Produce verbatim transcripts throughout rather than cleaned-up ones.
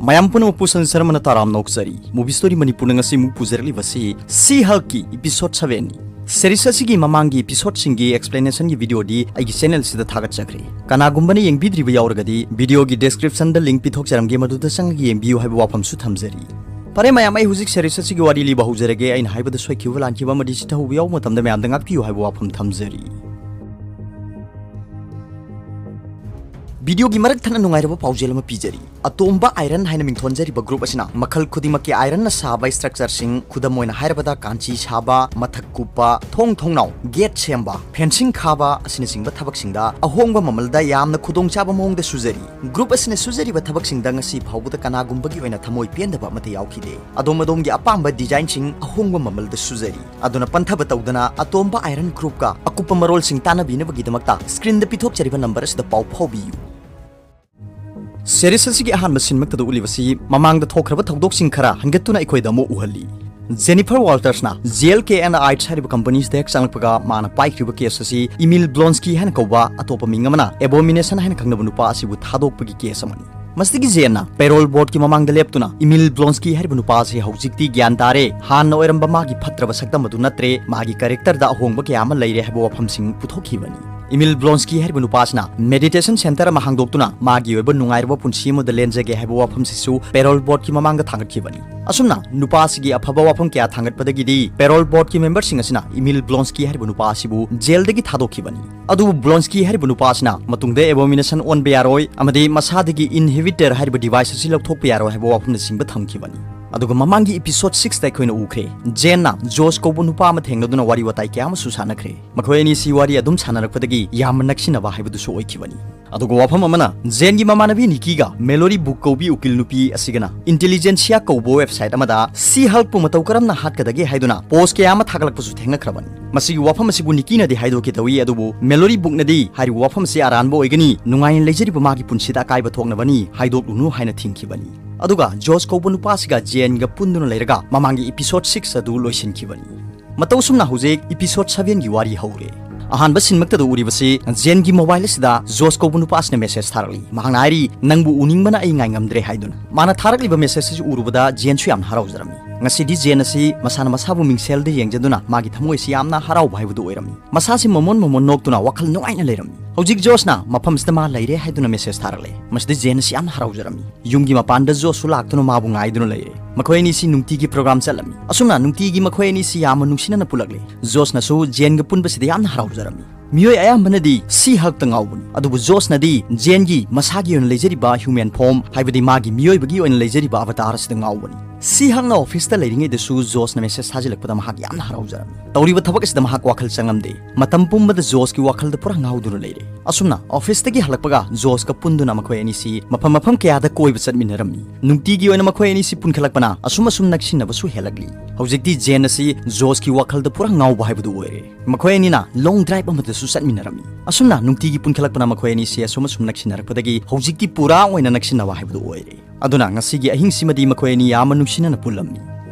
ꯃꯌꯥꯝ ꯄꯨꯝꯅꯃꯛꯄꯨ ꯁꯟ ꯁꯔꯃꯅ ꯇꯔꯥꯝꯅ ꯑꯣꯛꯆꯔꯤ꯫ Movie Story ꯃꯅꯤꯄꯨꯔꯅ ꯉꯁꯤ ꯑꯃꯨꯛ ꯄꯨꯖꯔꯛꯂꯤꯕꯁꯤ She-Hulkꯀꯤ episode seven ꯅꯤ꯫ Series ꯑꯁꯤꯒꯤ ꯃꯃꯥꯡꯒꯤ episodeꯁꯤꯡꯒꯤ explanationꯒꯤ videoꯗꯤ ꯑꯩꯒꯤ channelꯁꯤꯗ ꯊꯥꯒꯠꯆꯈ꯭ꯔꯦ꯫ ꯀꯅꯥꯒꯨꯝꯕꯅ ꯌꯦꯡꯕꯤꯗ꯭ꯔꯤꯕ ꯌꯥꯎꯔꯒꯗꯤ videoꯒꯤ descriptionꯗ link ꯄꯤꯊꯣꯛꯆꯔꯝꯒꯦ, ꯃꯗꯨꯗ ꯆꯪꯉꯒ ꯌꯦꯡꯕꯤꯌꯨ ꯍꯥꯏꯕ ꯋꯥꯐꯝꯁꯨ ꯊꯝꯖꯔꯤ꯫ ꯐꯔꯦ ꯃꯌꯥꯝ, ꯑꯩ ꯍꯧꯖꯤꯛ series ꯑꯁꯤꯒꯤ ꯋꯥꯔꯤ ꯂꯤꯕ ꯍꯧꯖꯔꯒꯦ꯫ ꯑꯩꯅ ꯍꯥꯏꯕꯗ ꯁꯣꯏꯈꯤꯕ ꯂꯥꯟꯈꯤꯕ ꯑꯃꯗꯤ ꯆꯤꯠꯊꯍꯧꯕ ꯌꯥꯎꯕ ꯃꯇꯝꯗ ꯃꯌꯥꯝꯗ ꯉꯥꯛꯄꯤꯌꯨ ꯍꯥꯏꯕ ꯋꯥꯐꯝ ꯊꯝꯖꯔꯤ꯫ Videoꯒꯤ ꯃꯔꯛ ꯊꯠꯅ ꯅꯨꯡꯉꯥꯏꯔꯕ ꯄꯥꯎꯖꯦꯜ ꯑꯃ ꯄꯤꯖꯔꯤ꯫ ꯑꯇꯣꯝꯕ Iron ꯍꯥꯏꯅ ꯃꯤꯡꯊꯣꯟꯖꯔꯤꯕ group ꯑꯁꯤꯅ ꯃꯈꯜ ꯈꯨꯗꯤꯡꯃꯛꯀꯤ ironꯅ ꯁꯥꯕ structureꯁꯤꯡ, ꯈꯨꯗꯝ ꯑꯣꯏꯅ ꯍꯥꯏꯔꯕꯗ ꯀꯥꯟꯆꯤ ꯁꯥꯕ, ꯃꯊꯛ ꯀꯨꯞꯄ, ꯊꯣꯡ ꯊꯣꯡꯅꯥꯎ, gate ꯁꯦꯝꯕ, fencing ꯈꯥꯕ ꯑꯁꯤꯅꯆꯤꯡꯕ ꯊꯕꯛꯁꯤꯡꯗ ꯑꯍꯣꯡꯕ ꯃꯃꯜꯗ ꯌꯥꯝꯅ ꯈꯨꯗꯣꯡꯆꯥꯕ ꯃꯑꯣꯡꯗ ꯁꯨꯖꯔꯤ꯫ Group ꯑꯁꯤꯅ ꯁꯨꯖꯔꯤꯕ ꯊꯕꯛꯁꯤꯡꯗ ꯉꯁꯤ ꯐꯥꯎꯕꯗ ꯀꯅꯥꯒꯨꯝꯕꯒꯤ ꯑꯣꯏꯅ ꯊꯃꯣꯏ ꯄꯦꯟꯗꯕ ꯑꯃꯠꯇ ꯌꯥꯎꯈꯤꯗꯦ꯫ ꯑꯗꯣꯝ ꯑꯗꯣꯝꯒꯤ ꯑꯄꯥꯝꯕ designꯁꯤꯡ ꯑꯍꯣꯡꯕ ꯃꯃꯜꯗ ꯁꯨꯖꯔꯤ꯫ ꯑꯗꯨꯅ ꯄꯟꯊꯕ ꯇꯧꯗꯅ ꯑꯇꯣꯝꯕ Iron groupꯀ ꯑꯀꯨꯞꯄ ꯃꯔꯣꯜꯁꯤꯡ ꯇꯥꯟꯅꯕꯤꯅꯕꯒꯤꯗꯃꯛꯇ screenꯗ ꯄꯤꯊꯣꯛꯆꯔꯤꯕ number ꯑꯁꯤꯗ ꯄꯥꯎ ꯐꯥꯎꯕꯤꯌꯨ꯫ Series ꯑꯁꯤꯒꯤ ꯑꯍꯥꯟꯕ scene ꯃꯛꯇꯗ ꯎꯠꯂꯤꯕꯁꯤ ꯃꯃꯥꯡꯗ ꯊꯣꯛꯈ꯭ꯔꯕ ꯊꯧꯗꯣꯛꯁꯤꯡ ꯈꯔ ꯍꯟꯒꯠꯇꯨꯅ ꯑꯩꯈꯣꯏꯗ ꯑꯃꯨꯛ ꯎꯍꯜꯂꯤ꯫ Jennifer Waltersꯅ J L K and Ites ꯍꯥꯏꯔꯤꯕ companiesꯗ ꯍꯦꯛ ꯆꯪꯂꯛꯄꯒ ꯃꯥꯅ ꯄꯥꯏꯈ꯭ꯔꯤꯕ case ꯑꯁꯤ Emil Blonsky ꯍꯥꯏꯅ ꯀꯧꯕ ꯑꯇꯣꯞꯄ ꯃꯤꯡ ꯑꯃꯅ Abomination ꯍꯥꯏꯅ ꯈꯪꯅꯕ ꯅꯨꯄꯥ ꯑꯁꯤꯕꯨ ꯊꯥꯗꯣꯛꯄꯒꯤ case ꯑꯃꯅꯤ꯫ ꯃꯁꯤꯗꯒꯤ Jenꯅ payroll boardꯀꯤ ꯃꯃꯥꯡꯗ ꯂꯦꯞꯇꯨꯅ Emil Blonsky ꯍꯥꯏꯔꯤꯕ ꯅꯨꯄꯥ ꯑꯁꯤ ꯍꯧꯖꯤꯛꯇꯤ ꯒ꯭ꯌꯥꯟ ꯇꯥꯔꯦ, ꯍꯥꯟꯅ ꯑꯣꯏꯔꯝꯕ ꯃꯥꯒꯤ ꯐꯠꯇ꯭ꯔꯕ ꯁꯛꯇꯝ ꯑꯗꯨ ꯅꯠꯇ꯭ꯔꯦ, ꯃꯥꯒꯤ characterꯗ ꯑꯍꯣꯡꯕ ꯀꯌꯥ ꯑꯃ ꯂꯩꯔꯦ ꯍꯥꯏꯕ ꯋꯥꯐꯝꯁꯤꯡ ꯄꯨꯊꯣꯛꯈꯤꯕꯅꯤ꯫ Emil Blonsky ꯍꯥꯏꯔꯤꯕ ꯅꯨꯄꯥꯁꯤꯅ meditation center ꯑꯃ ꯍꯥꯡꯗꯣꯛꯇꯨꯅ ꯃꯥꯒꯤ ꯑꯣꯏꯕ ꯅꯨꯡꯉꯥꯏꯔꯕ ꯄꯨꯟꯁꯤ ꯑꯃꯗ ꯂꯦꯟꯖꯒꯦ ꯍꯥꯏꯕ ꯋꯥꯐꯝꯁꯤꯁꯨ payroll boardꯀꯤ ꯃꯃꯥꯡꯗ ꯊꯥꯡꯒꯠꯈꯤꯕꯅꯤ꯫ ꯑꯁꯨꯝꯅ ꯅꯨꯄꯥ ꯑꯁꯤꯒꯤ ꯑꯐꯕ ꯋꯥꯐꯝ ꯀꯌꯥ ꯊꯥꯡꯒꯠꯄꯗꯒꯤꯗꯤ payroll boardꯀꯤ memberꯁꯤꯡ ꯑꯁꯤꯅ Emil Blonsky ꯍꯥꯏꯔꯤꯕ ꯅꯨꯄꯥ ꯑꯁꯤꯕꯨ jailꯗꯒꯤ ꯊꯥꯗꯣꯛꯈꯤꯕꯅꯤ꯫ ꯑꯗꯨꯕꯨ Blonsky ꯍꯥꯏꯔꯤꯕ ꯅꯨꯄꯥ ꯑꯁꯤꯅ ꯃꯇꯨꯡꯗ Abomination ꯑꯣꯟꯕ ꯌꯥꯔꯣꯏ ꯑꯃꯗꯤ ꯃꯁꯥꯗꯒꯤ inhibitor ꯍꯥꯏꯔꯤꯕ device ꯑꯁꯤ ꯂꯧꯊꯣꯛꯄ ꯌꯥꯔꯣꯏ ꯍꯥꯏꯕ ꯋꯥꯐꯝꯅꯆꯤꯡꯕ ꯊꯝꯈꯤꯕꯅꯤ꯫ ꯑꯗꯨꯒ ꯃꯃꯥꯡꯒꯤ episode sixꯇ ꯑꯩꯈꯣꯏꯅ ꯎꯈ꯭ꯔꯦ, Jenꯅ Josh ꯀꯧꯕ ꯅꯨꯄꯥ ꯑꯃ ꯊꯦꯡꯅꯗꯨꯅ ꯋꯥꯔꯤ ꯋꯥꯇꯥꯏ ꯀꯌꯥ ꯑꯃꯁꯨ ꯁꯥꯟꯅꯈ꯭ꯔꯦ꯫ ꯃꯈꯣꯏ ꯑꯅꯤꯁꯤ ꯋꯥꯔꯤ ꯑꯗꯨꯝ ꯁꯥꯟꯅꯔꯛꯄꯗꯒꯤ ꯌꯥꯝꯅ ꯅꯛꯁꯤꯟꯅꯕ ꯍꯥꯏꯕꯗꯨꯁꯨ ꯑꯣꯏꯈꯤꯕꯅꯤ꯫ ꯑꯗꯨꯒ ꯋꯥꯐꯝ ꯑꯃꯅ, Jenꯒꯤ ꯃꯃꯥꯟꯅꯕꯤ Nikkiꯒ Mallory Book ꯀꯧꯕꯤ ꯎꯀꯤꯜ ꯅꯨꯄꯤ ꯑꯁꯤꯒꯅ Intelligentsia ꯀꯧꯕ website ꯑꯃꯗ She-Hulkꯄꯨ ꯃꯇꯧ ꯀꯔꯝꯅ ꯍꯥꯠꯀꯗꯒꯦ ꯍꯥꯏꯗꯨꯅ post ꯀꯌꯥ ꯑꯃ ꯊꯥꯒꯠꯂꯛꯄꯁꯨ ꯊꯦꯡꯅꯈ꯭ꯔꯕꯅꯤ꯫ ꯃꯁꯤꯒꯤ ꯋꯥꯐꯝ ꯑꯁꯤꯕꯨ Nikkiꯅꯗꯤ ꯍꯥꯏꯗꯣꯛꯀꯦ ꯇꯧꯏ, ꯑꯗꯨꯕꯨ Mallory Bookꯅꯗꯤ ꯍꯥꯏꯔꯤꯕ ꯋꯥꯐꯝ ꯑꯁꯤ ꯑꯔꯥꯟꯕ ꯑꯣꯏꯒꯅꯤ, ꯅꯨꯡꯉꯥꯏꯅ ꯂꯩꯖꯔꯤꯕ ꯃꯥꯒꯤ ꯄꯨꯟꯁꯤꯗ ꯑꯀꯥꯏꯕ ꯊꯣꯛꯅꯕꯅꯤ, ꯍꯥꯏꯗꯣꯛꯂꯨꯅꯨ ꯍꯥꯏꯅ ꯊꯤꯡꯈꯤꯕꯅꯤ꯫ ꯑꯗꯨꯒ Josh ꯀꯧꯕ ꯅꯨꯄꯥ ꯑꯁꯤꯒ Jenꯒ ꯄꯨꯟꯗꯨꯅ ꯂꯩꯔꯒ ꯃꯃꯥꯡꯒꯤ episode six ꯑꯗꯨ ꯂꯣꯏꯁꯤꯟꯈꯤꯕꯅꯤ꯫ ꯃꯇꯧ ꯑꯁꯨꯝꯅ ꯍꯧꯖꯤꯛ episode sevenꯒꯤ ꯋꯥꯔꯤ ꯍꯧꯔꯦ꯫ ꯑꯍꯥꯟꯕ ꯁꯤꯟꯃꯛꯇꯗ ꯎꯔꯤꯕꯁꯤ ꯖꯦꯟꯒꯤ ꯃꯣꯕꯥꯏꯜ ꯑꯁꯤꯗ ꯖꯣꯁ ꯀꯧꯕ ꯅꯨꯄꯥ ꯑꯁꯤꯅ ꯃꯦꯁꯦꯖ ꯊꯥꯔꯛꯂꯤ꯫ ꯃꯍꯥꯛꯅ ꯍꯥꯏꯔꯤ, "ꯅꯪꯕꯨ ꯎꯅꯤꯡꯕꯅ ꯑꯩ ꯉꯥꯏꯉꯝꯗ꯭ꯔꯦ" ꯍꯥꯏꯗꯨꯅ꯫ ꯃꯥꯅ ꯊꯥꯔꯛꯂꯤꯕ ꯃꯦꯁꯦꯖ ꯑꯁꯤ ꯎꯔꯨꯕꯗ ꯖꯦꯟꯁꯨ ꯌꯥꯝꯅ ꯍꯔꯥꯎꯖꯔꯝꯃꯤ꯫ ꯉꯁꯤꯗꯤ ꯖꯦꯟ ꯑꯁꯤ ꯃꯁꯥꯅ ꯃꯁꯥꯕꯨ ꯃꯤꯡꯁꯦꯜꯗ ꯌꯦꯡꯖꯗꯨꯅ ꯃꯥꯒꯤ ꯊꯃꯣꯏ ꯑꯁꯤ ꯌꯥꯝꯅ ꯍꯔꯥꯎꯕ ꯍꯥꯏꯕꯗꯨ ꯑꯣꯏꯔꯝꯃꯤ꯫ ꯃꯁꯥꯁꯤ ꯃꯃꯣꯟ ꯃꯃꯣꯟ ꯅꯣꯛꯇꯨꯅ ꯋꯥꯈꯜ ꯅꯨꯡꯉꯥꯏꯅ ꯂꯩꯔꯝꯃꯤ꯫ ꯍꯧꯖꯤꯛ ꯖꯣꯁꯅ ꯃꯐꯝꯁꯤꯗ ꯃꯥ ꯂꯩꯔꯦ ꯍꯥꯏꯗꯨꯅ ꯃꯦꯁꯦꯖ ꯊꯥꯔꯛꯂꯦ꯫ ꯃꯁꯤꯗ ꯖꯦꯟ ꯑꯁꯤ ꯌꯥꯝꯅ ꯍꯔꯥꯎꯖꯔꯝꯃꯤ꯫ ꯌꯨꯝꯒꯤ ꯃꯄꯥꯟꯗ ꯖꯣꯁꯁꯨ ꯂꯥꯛꯇꯨꯅ ꯃꯥꯕꯨ ꯉꯥꯏꯗꯨꯅ ꯂꯩꯔꯦ꯫ ꯃꯈꯣꯏ ꯑꯅꯤꯁꯤ ꯅꯨꯡꯇꯤꯒꯤ ꯄ꯭ꯔꯣꯒ꯭ꯔꯥꯝ ꯆꯠꯂꯝꯃꯤ꯫ ꯑꯁꯨꯝꯅ ꯅꯨꯡꯇꯤꯒꯤ ꯃꯈꯣꯏ ꯑꯅꯤꯁꯤ ꯌꯥꯝꯅ ꯅꯨꯡꯁꯤꯅꯅ ꯄꯨꯜꯂꯛꯂꯦ꯫ ꯖꯣꯁꯅꯁꯨ ꯖꯦꯟꯒ ꯄꯨꯟꯕꯁꯤꯗ ꯌꯥꯝꯅ ꯍꯔꯥꯎꯖꯔꯝꯃꯤ꯫ ꯃꯤꯑꯣꯏ ꯑꯌꯥꯝꯕꯅꯗꯤ ꯁꯤ ꯍꯛꯇ ꯉꯥꯎꯕꯅꯤ, ꯑꯗꯨꯕꯨ ꯖꯣꯁꯅꯗꯤ ꯖꯦꯟꯒꯤ ꯃꯁꯥꯒꯤ ꯑꯣꯏꯅ ꯂꯩꯖꯔꯤꯕ ꯍ꯭ꯌꯨꯃꯦꯟ ꯐꯣꯔꯝ, ꯍꯥꯏꯕꯗꯤ ꯃꯥꯒꯤ ꯃꯤꯑꯣꯏꯕꯒꯤ ꯑꯣꯏꯅ ꯂꯩꯖꯔꯤꯕ ꯑꯕꯇꯥꯔ ꯑꯁꯤꯗ ꯉꯥꯎꯕꯅꯤ꯫ ꯁꯤ ꯍꯛꯅ ꯑꯣꯐꯤꯁꯇ ꯂꯩꯔꯤꯉꯩꯗꯁꯨ ꯖꯣꯁꯅ ꯃꯦꯁꯦꯖ ꯊꯥꯖꯤꯜꯂꯛꯄꯗ ꯃꯍꯥꯛ ꯌꯥꯝꯅ ꯍꯔꯥꯎꯖꯔꯝꯃꯤ꯫ ꯇꯧꯔꯤꯕ ꯊꯕꯛ ꯑꯁꯤꯗ ꯃꯍꯥꯛ ꯋꯥꯈꯜ ꯆꯪꯂꯝꯗꯦ꯫ ꯃꯇꯝ ꯄꯨꯝꯕꯗ ꯖꯣꯁꯀꯤ ꯋꯥꯈꯜꯗ ꯄꯨꯔꯥ ꯉꯥꯎꯗꯨꯅ ꯂꯩꯔꯦ꯫ ꯑꯁꯨꯝꯅ ꯑꯣꯐꯤꯁꯇꯒꯤ ꯍꯜꯂꯛꯄꯒ ꯖꯣꯁꯀ ꯄꯨꯟꯗꯨꯅ ꯃꯈꯣꯏ ꯑꯅꯤꯁꯤ ꯃꯐꯝ ꯃꯐꯝ ꯀꯌꯥꯗ ꯀꯣꯏꯕ ꯆꯠꯃꯤꯟꯅꯔꯝꯃꯤ꯫ ꯅꯨꯡꯇꯤꯒꯤ ꯑꯣꯏꯅ ꯃꯈꯣꯏ ꯑꯅꯤꯁꯤ ꯄꯨꯟꯈꯠꯂꯛꯄꯅ ꯑꯁꯨꯝ ꯑꯁꯨꯝ ꯅꯛꯁꯤꯟꯅꯕꯁꯨ ꯍꯦꯜꯂꯛꯂꯤ꯫ ꯍꯧꯖꯤꯛꯇꯤ ꯖꯦꯟ ꯑꯁꯤ ꯖꯣꯁꯀꯤ ꯋꯥꯈꯜꯗ ꯄꯨꯔꯥ ꯉꯥꯎꯕ ꯍꯥꯏꯕꯗꯨ ꯑꯣꯏꯔꯦ꯫ ꯃꯈꯣꯏ ꯑꯅꯤꯅ ꯂꯣꯡ ꯗ꯭ꯔꯥꯏꯚ ꯑꯃꯗꯁꯨ ꯆꯠꯃꯤꯟꯅꯔꯝꯃꯤ꯫ ꯑꯁꯨꯝꯅ ꯅꯨꯡꯇꯤꯒꯤ ꯄꯨꯟꯈꯠꯂꯛꯄꯅ ꯃꯈꯣꯏ ꯑꯅꯤꯁꯤ ꯑꯁꯨꯝ ꯑꯁꯨꯝ ꯅꯛꯁꯤꯟꯅꯔꯛꯄꯗꯒꯤ ꯍꯧꯖꯤꯛꯇꯤ ꯄꯨꯔꯥ ꯑꯣꯏꯅ ꯅꯛꯁꯤꯟꯅꯕ ꯍꯥꯏꯕꯗꯨ ꯑꯣꯏꯔꯦ꯫ ꯑꯗꯨꯅ ꯉꯁꯤꯒꯤ ꯑꯍꯤꯡꯁꯤꯃꯗꯤ ꯃꯈꯣꯏ ꯑꯅꯤ ꯌꯥꯝꯅ ꯅꯨꯡꯁꯤꯅꯅ ꯄꯨꯜꯂꯝꯃꯤ꯫